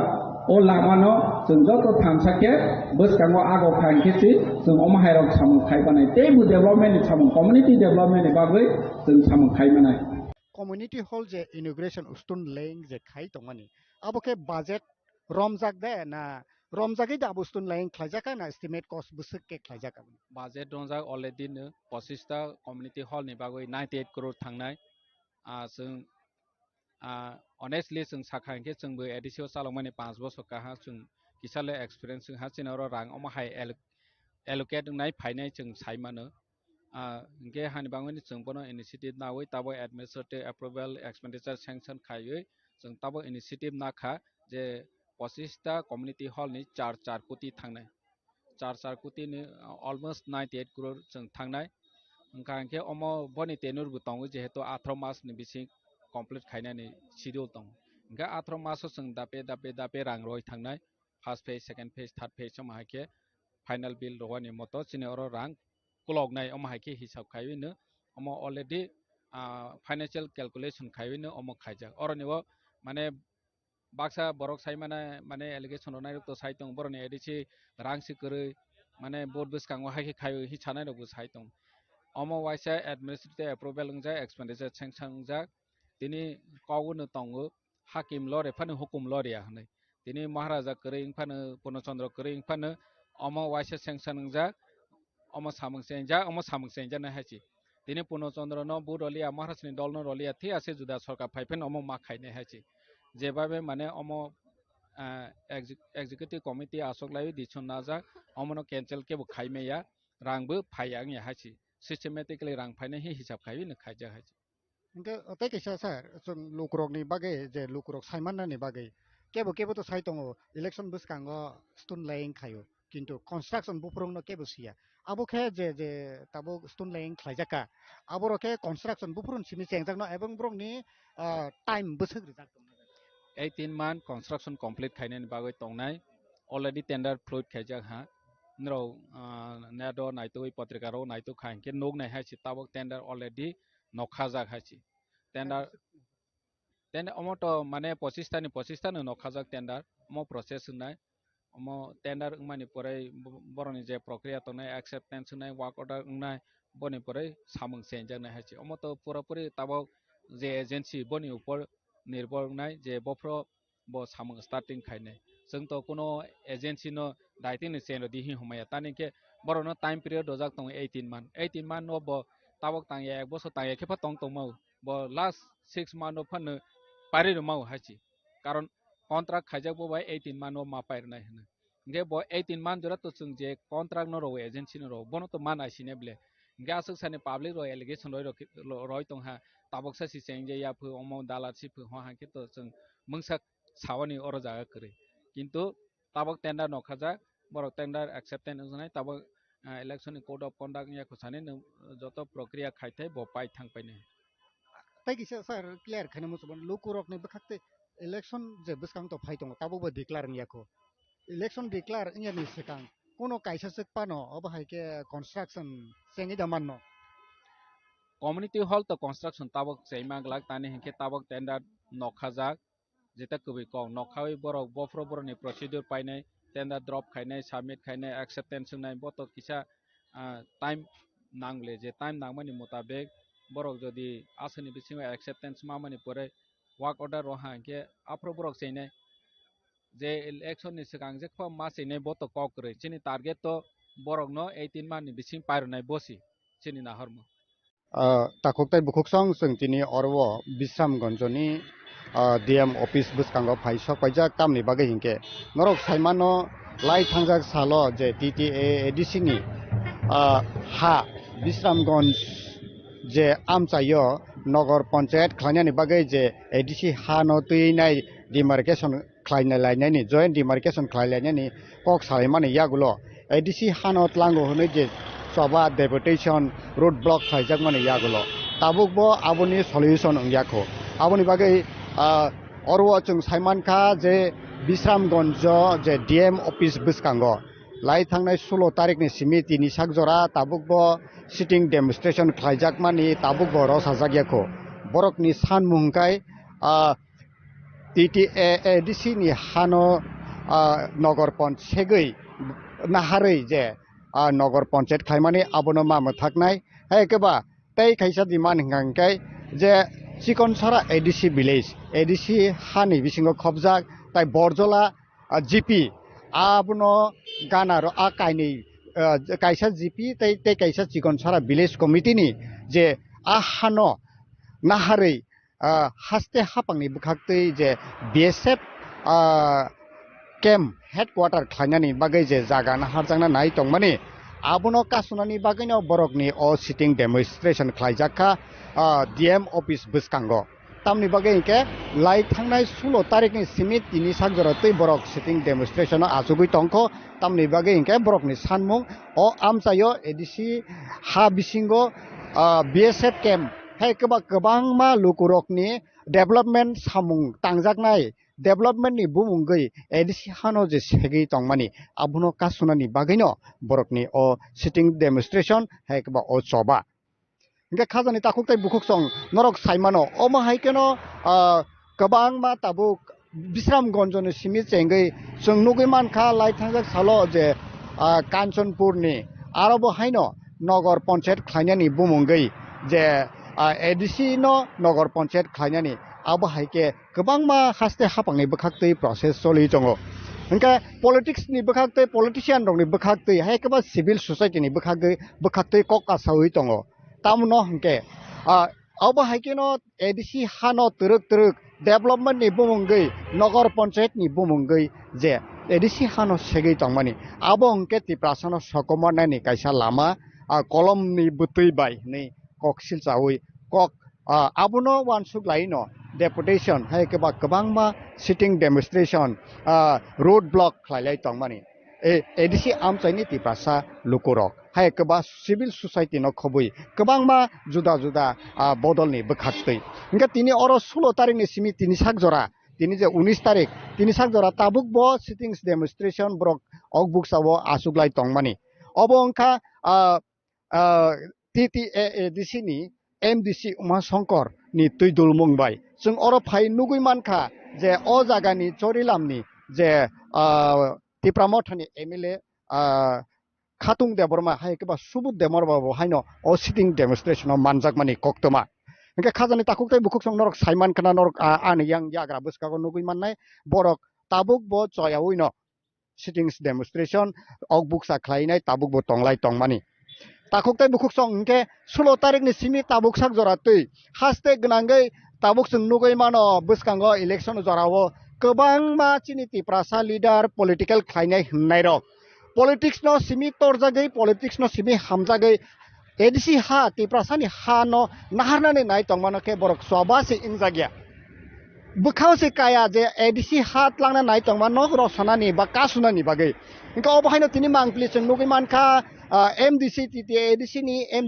o lamano chwng joto thansa khe bwskango ago kha hinkhe se chwng omo hairok samung khai manai. Tei bo development ni samung, community development ni bagwi chwng samung khai manai. Community hall je inauguration stone laying je khai tongmani, abo khe budget romjak de na romjagwi de abo stone laying khlaijak kha na estimate cost bwswk khe khlaijak abo? Budget romjak already no pochis ta community hall ni bagwi ninety eight crore thangnai. Ah, chwng, ah, honestly chwng sakha hinkhe chwngbo A D C o chalokmani panch bosor kaha chwng kisa le experience wngha chini oro rang omo hai alloc-, allocate wngnai phainai chwng sai mano. Ah, hinkhe hani bangmani chwng bono initiative nawi tabo administrative approval expenditure sanction khaiwi chwng tabo initiative nakha je pochis ta community hall ni char char koti thangnai. Char char koti ni, ah, almost ninety eight crore chwng thangnai. Wngkha hinkhe omo boni tenure bo tongo jehetu atharo mas ni bising complete khainani schedule tongo. Hinkhe atharo mas o chwng dape dape dape rang roi thangnai. First phase, second phase, third phase omo hai khe final bill rwani moto chini oro rang kuloknai omo hai khe hisab khaiwi no omo already, ah, financial calculation khaiwi no omo khaijak. Oroni o mane baksa borok sai mane, mane allegation rwnai rok to sai tong boroni A D C rang si kwrwi mane vote bwskango hai khe khaiwi hi sanai rok bo sai tong. Omo waisa administrative approval wngjak, expenditure sanction wngjak. Tini kogwino tongo, hakim lore phano hukum loriya hwnwi. Tini Maharaja kwrwi wngphano, Purno Chandra kwrwi wngphano, omo waisa sanction wngjak, omo samung chengjak, omo samung chengjak nai hai se. Tini Purno Chandra no bu roliya, Maharaj ni dol no roliya, thik ase juda sorkar phai phano omo ma khainai hai se. Jebabe mane omo, ah, exec-, executive committee achuk lai decision najak, omo no cancel kebo khai maya, rang bo phai ya wngya hai se. Systematically rang phainai hi hisab khai no khaijak hai se. Hingke tei kaisa sir, chwng lukurokni bagwi je lukurok saimannani bagwi kebo kebo to sai tongo election bwskango stone laying khaio, kintu construction buphurungno kebo siya. Abo khe je, je tabuk stone laying khlaijak kha, aborok khe construction buphuruni simi chengjakno ebong borokni, ah, time bwswk rijak tongna. Eighteen month construction complete khainani bagwi tongnai, already tender float khaijak ha. Norok, ah, net o naitugwi, patrika ro naituk kha hinkhe nuknai hai se tabuk tender already nokhajak hai se. Tender, tender omo to mane pochista ni pochista no nokhajak tender, omo process wngnai. Omo tender wngmani pore bo-, borokni je prokriya tongnai, acceptance wngnai, work order wngnai, boni pore samung chenjaknai hai se. Omo to pura puri tabuk je agency boni upor nirbhor wngnai je bophro bo samung starting khainai. Chwng to kuno agency no daitini chengrwdi hi humaya. Tani khe borokno time period rojak tongo eighteen month. Eighteen month no bo tabuk tangya, ek bosor tangya khe pha tong tongmao. Bo last six month no phano pairi rwmao hai se. Karon contract khaijak bo bai eighteen month no ma pairwnai hwnwi. Hingke bo eighteen month jora to chwng je contract no rwo, agency no rwo, bono to ma naisinai ble. Hingke aswk sani public rok allegation roi rok, roi tong ha, tabok sa si cheng je ya phu, omo dalar si phu, ho hangke to chwng mungsa sawani oro jaga kwrwi. Kintu tabok tender nokhajak, borok tender acceptance wngnai, tabok, ah, election ni code of conduct ya khosani nwng joto prokriya khai thai bo pai thang painai. Tei kisa sir clear khaina muchung mano, lukurokni bwkhak tei election je bwskang to phai tongo, tabukbo declare wngya kho. Election declare wngyani swkang kuno kaisa swk phano obo hai khe construction chengwi da manno. Community hall to construction tabuk chengma glak, tani hinkhe tabuk tender nokhajak, jeta kwbwi kok nokhawi borok bophro borokni procedure painai, tender drop khainai, submit khainai, acceptance wngnai, bo to kisa, ah, time nangle, je time nangmani motabek borok jodi aswkni bisingo acceptance mamani pore work order roha hinkhe aphuru borok cheinai. Je election ni swkang je kho ma cheinai bo to kok kwrwi. Chini target to borokno eighteen month ni bising pairwnai bosi chini nahormo. Ah, takhuk tei bukhuk song chwng tini oro o Bisramganjoni, ah, D M office bwskango phai sok paijak, tamni bagwi hinkhe norok saimano lai thangjak salo je T T A A D C ni, ah, ha Bisramganj je amchaio nogor panchayat khlainani bagwi je A D C ha no twi nai demarcation khlaina lainani, joint demarcation khlai lainani kok salaimani yagulo A D C hano tlango hwnwi je choba deputation road block khlaijakmani yagulo tabukbo aboni solution wngya kho. Aboni bagwi, ah, oro o chwng saimankha je Bisramganjo je D M office bwskango lai thangnai sulo tarikni simi tini sak jora tabukbo sitting demonstration khlaijakmani tabukbo rosajak ya kho. Borokni sanmung hwnkhe, ah, T T A A D C ni hano, ah, nogor pon segwi naharwi je, ah, nogor panchayat khlaimani abono ma mwthaknai. Hai khe ba tei kaisa demand hwnkha hwnkhe je Chikonsara A D C village, A D C hani bisingo khobjak, tai Borjola, ah, G P, abono gana ro-, a kainwi, ah, kaisa G P tei, tei kaisa Chikonsara village committee ni je a hano naharwi, ah, haste hapangni bwkhaktwi je B S F, ah, camp headquarter khlainani bagwi je jaga naharjakna nai tongmani, abono kasunani bagwino borokni o sitting demonstration khlaijak kha, ah, D M office bwskango. Tamni bagwi hinkhe lai thangnai sulo tarikni simi tini sak jora twi borok sitting demonstration o achugwi tongkho. Tamni bagwi hinkhe borokni sanmung o amchaio A D C ha bisingo, ah, B S F camp hai kwba-, kwbangma lukurokni development samung tangjaknai, development ni bumungwi A D C hano je segwi tongmani, abono kasunani bagwino borokni o sitting demonstration hai kwba o choba. Hingke khajani takhuk tei bukhuk song norok saimano, omo hai kheno, ah, kwbangma tabuk Bisramganjoni simi chengwi chwng nugwi mankha, lai thangjak salo je, ah, Kanchanpurni aro bo haino nogor ponchayat khlainani bumungwi je, ah, A D C no nogor ponchayat khlainani, abo hai khe kwbangma haste haphangni bwkhaktwi process choli tongo. Hwnkhe politics ni bwkhaktwi, politician rokni bwkhaktwi, hai kwbangma civil society ni bwkhaktwi, bwkhaktwi kok kasawi tongo. Tamo no hwnkhe, ah, abo hai kheno A D C hano twrwk twrwk development ni bumungwi, nogor ponchayat ni bumungwi je A D C hano segwi tongmani, abo hwnkhe Tiprasa no sokomornani kaisa lama, ah, kolomni bwtwi bai hwnwi kok silchawi kok, ah, abono uansuk laino deputation hai khe ba kwbangma sitting demonstration, ah, road block khlai lai tongmani. E, A D C amchaini Tiprasa lukurok hai khe ba civil society no khobwi kwbangma juda juda, ah, bodolni bwkhaktwi. Hwnkhe tini oro sulo tarikni simi tini sak jora, tini je unis tarik, tini sak jora tabuk bo sittings demonstration borok ok buksa o achuk lai tongmani. Obo wngkha, ah, ah, T T A A D C ni M D C Uma Shankar ni twi dulmung bai. Chwng oro phai nugwi mankha je o jagani Chorilamni je, ah, Tipra Mothani M L A, ah, Khatung Debbarma hai khe ba Subudh Debbarma bo haino o sitting demonstration o manjakmani koktwma. Hwnkhe khajani takhuk tei bukhuk song norok saiman khna norok, ah, ani yang yagra bwskango nugwi mannai borok tabuk bo choyaui no sittings demonstration ok buksa khlainai tabuk bo tonglai tongmani. Takhuk tei bukhuk song hwnkhe sulo tarikni simi tabuk sak jora twi haste gwnangwi tabuk chwng nugwi mano bwskango election jorao kwbangma chini Tiprasa leader political khlainai hwnnairok politics no simi torjagwi, politics no simi hamjagwi A D C ha, Tiprasani ha no naharnani nai tongmano khe borok choba se wngjakya. Bwkhao se kaya je A D C ha tlangna nai tongma nok rok sanani ba kasunani bagwi. Hwnkhe obo haino tini mangpili chwng nugwi mankha, ah, M D C T T A A D C ni M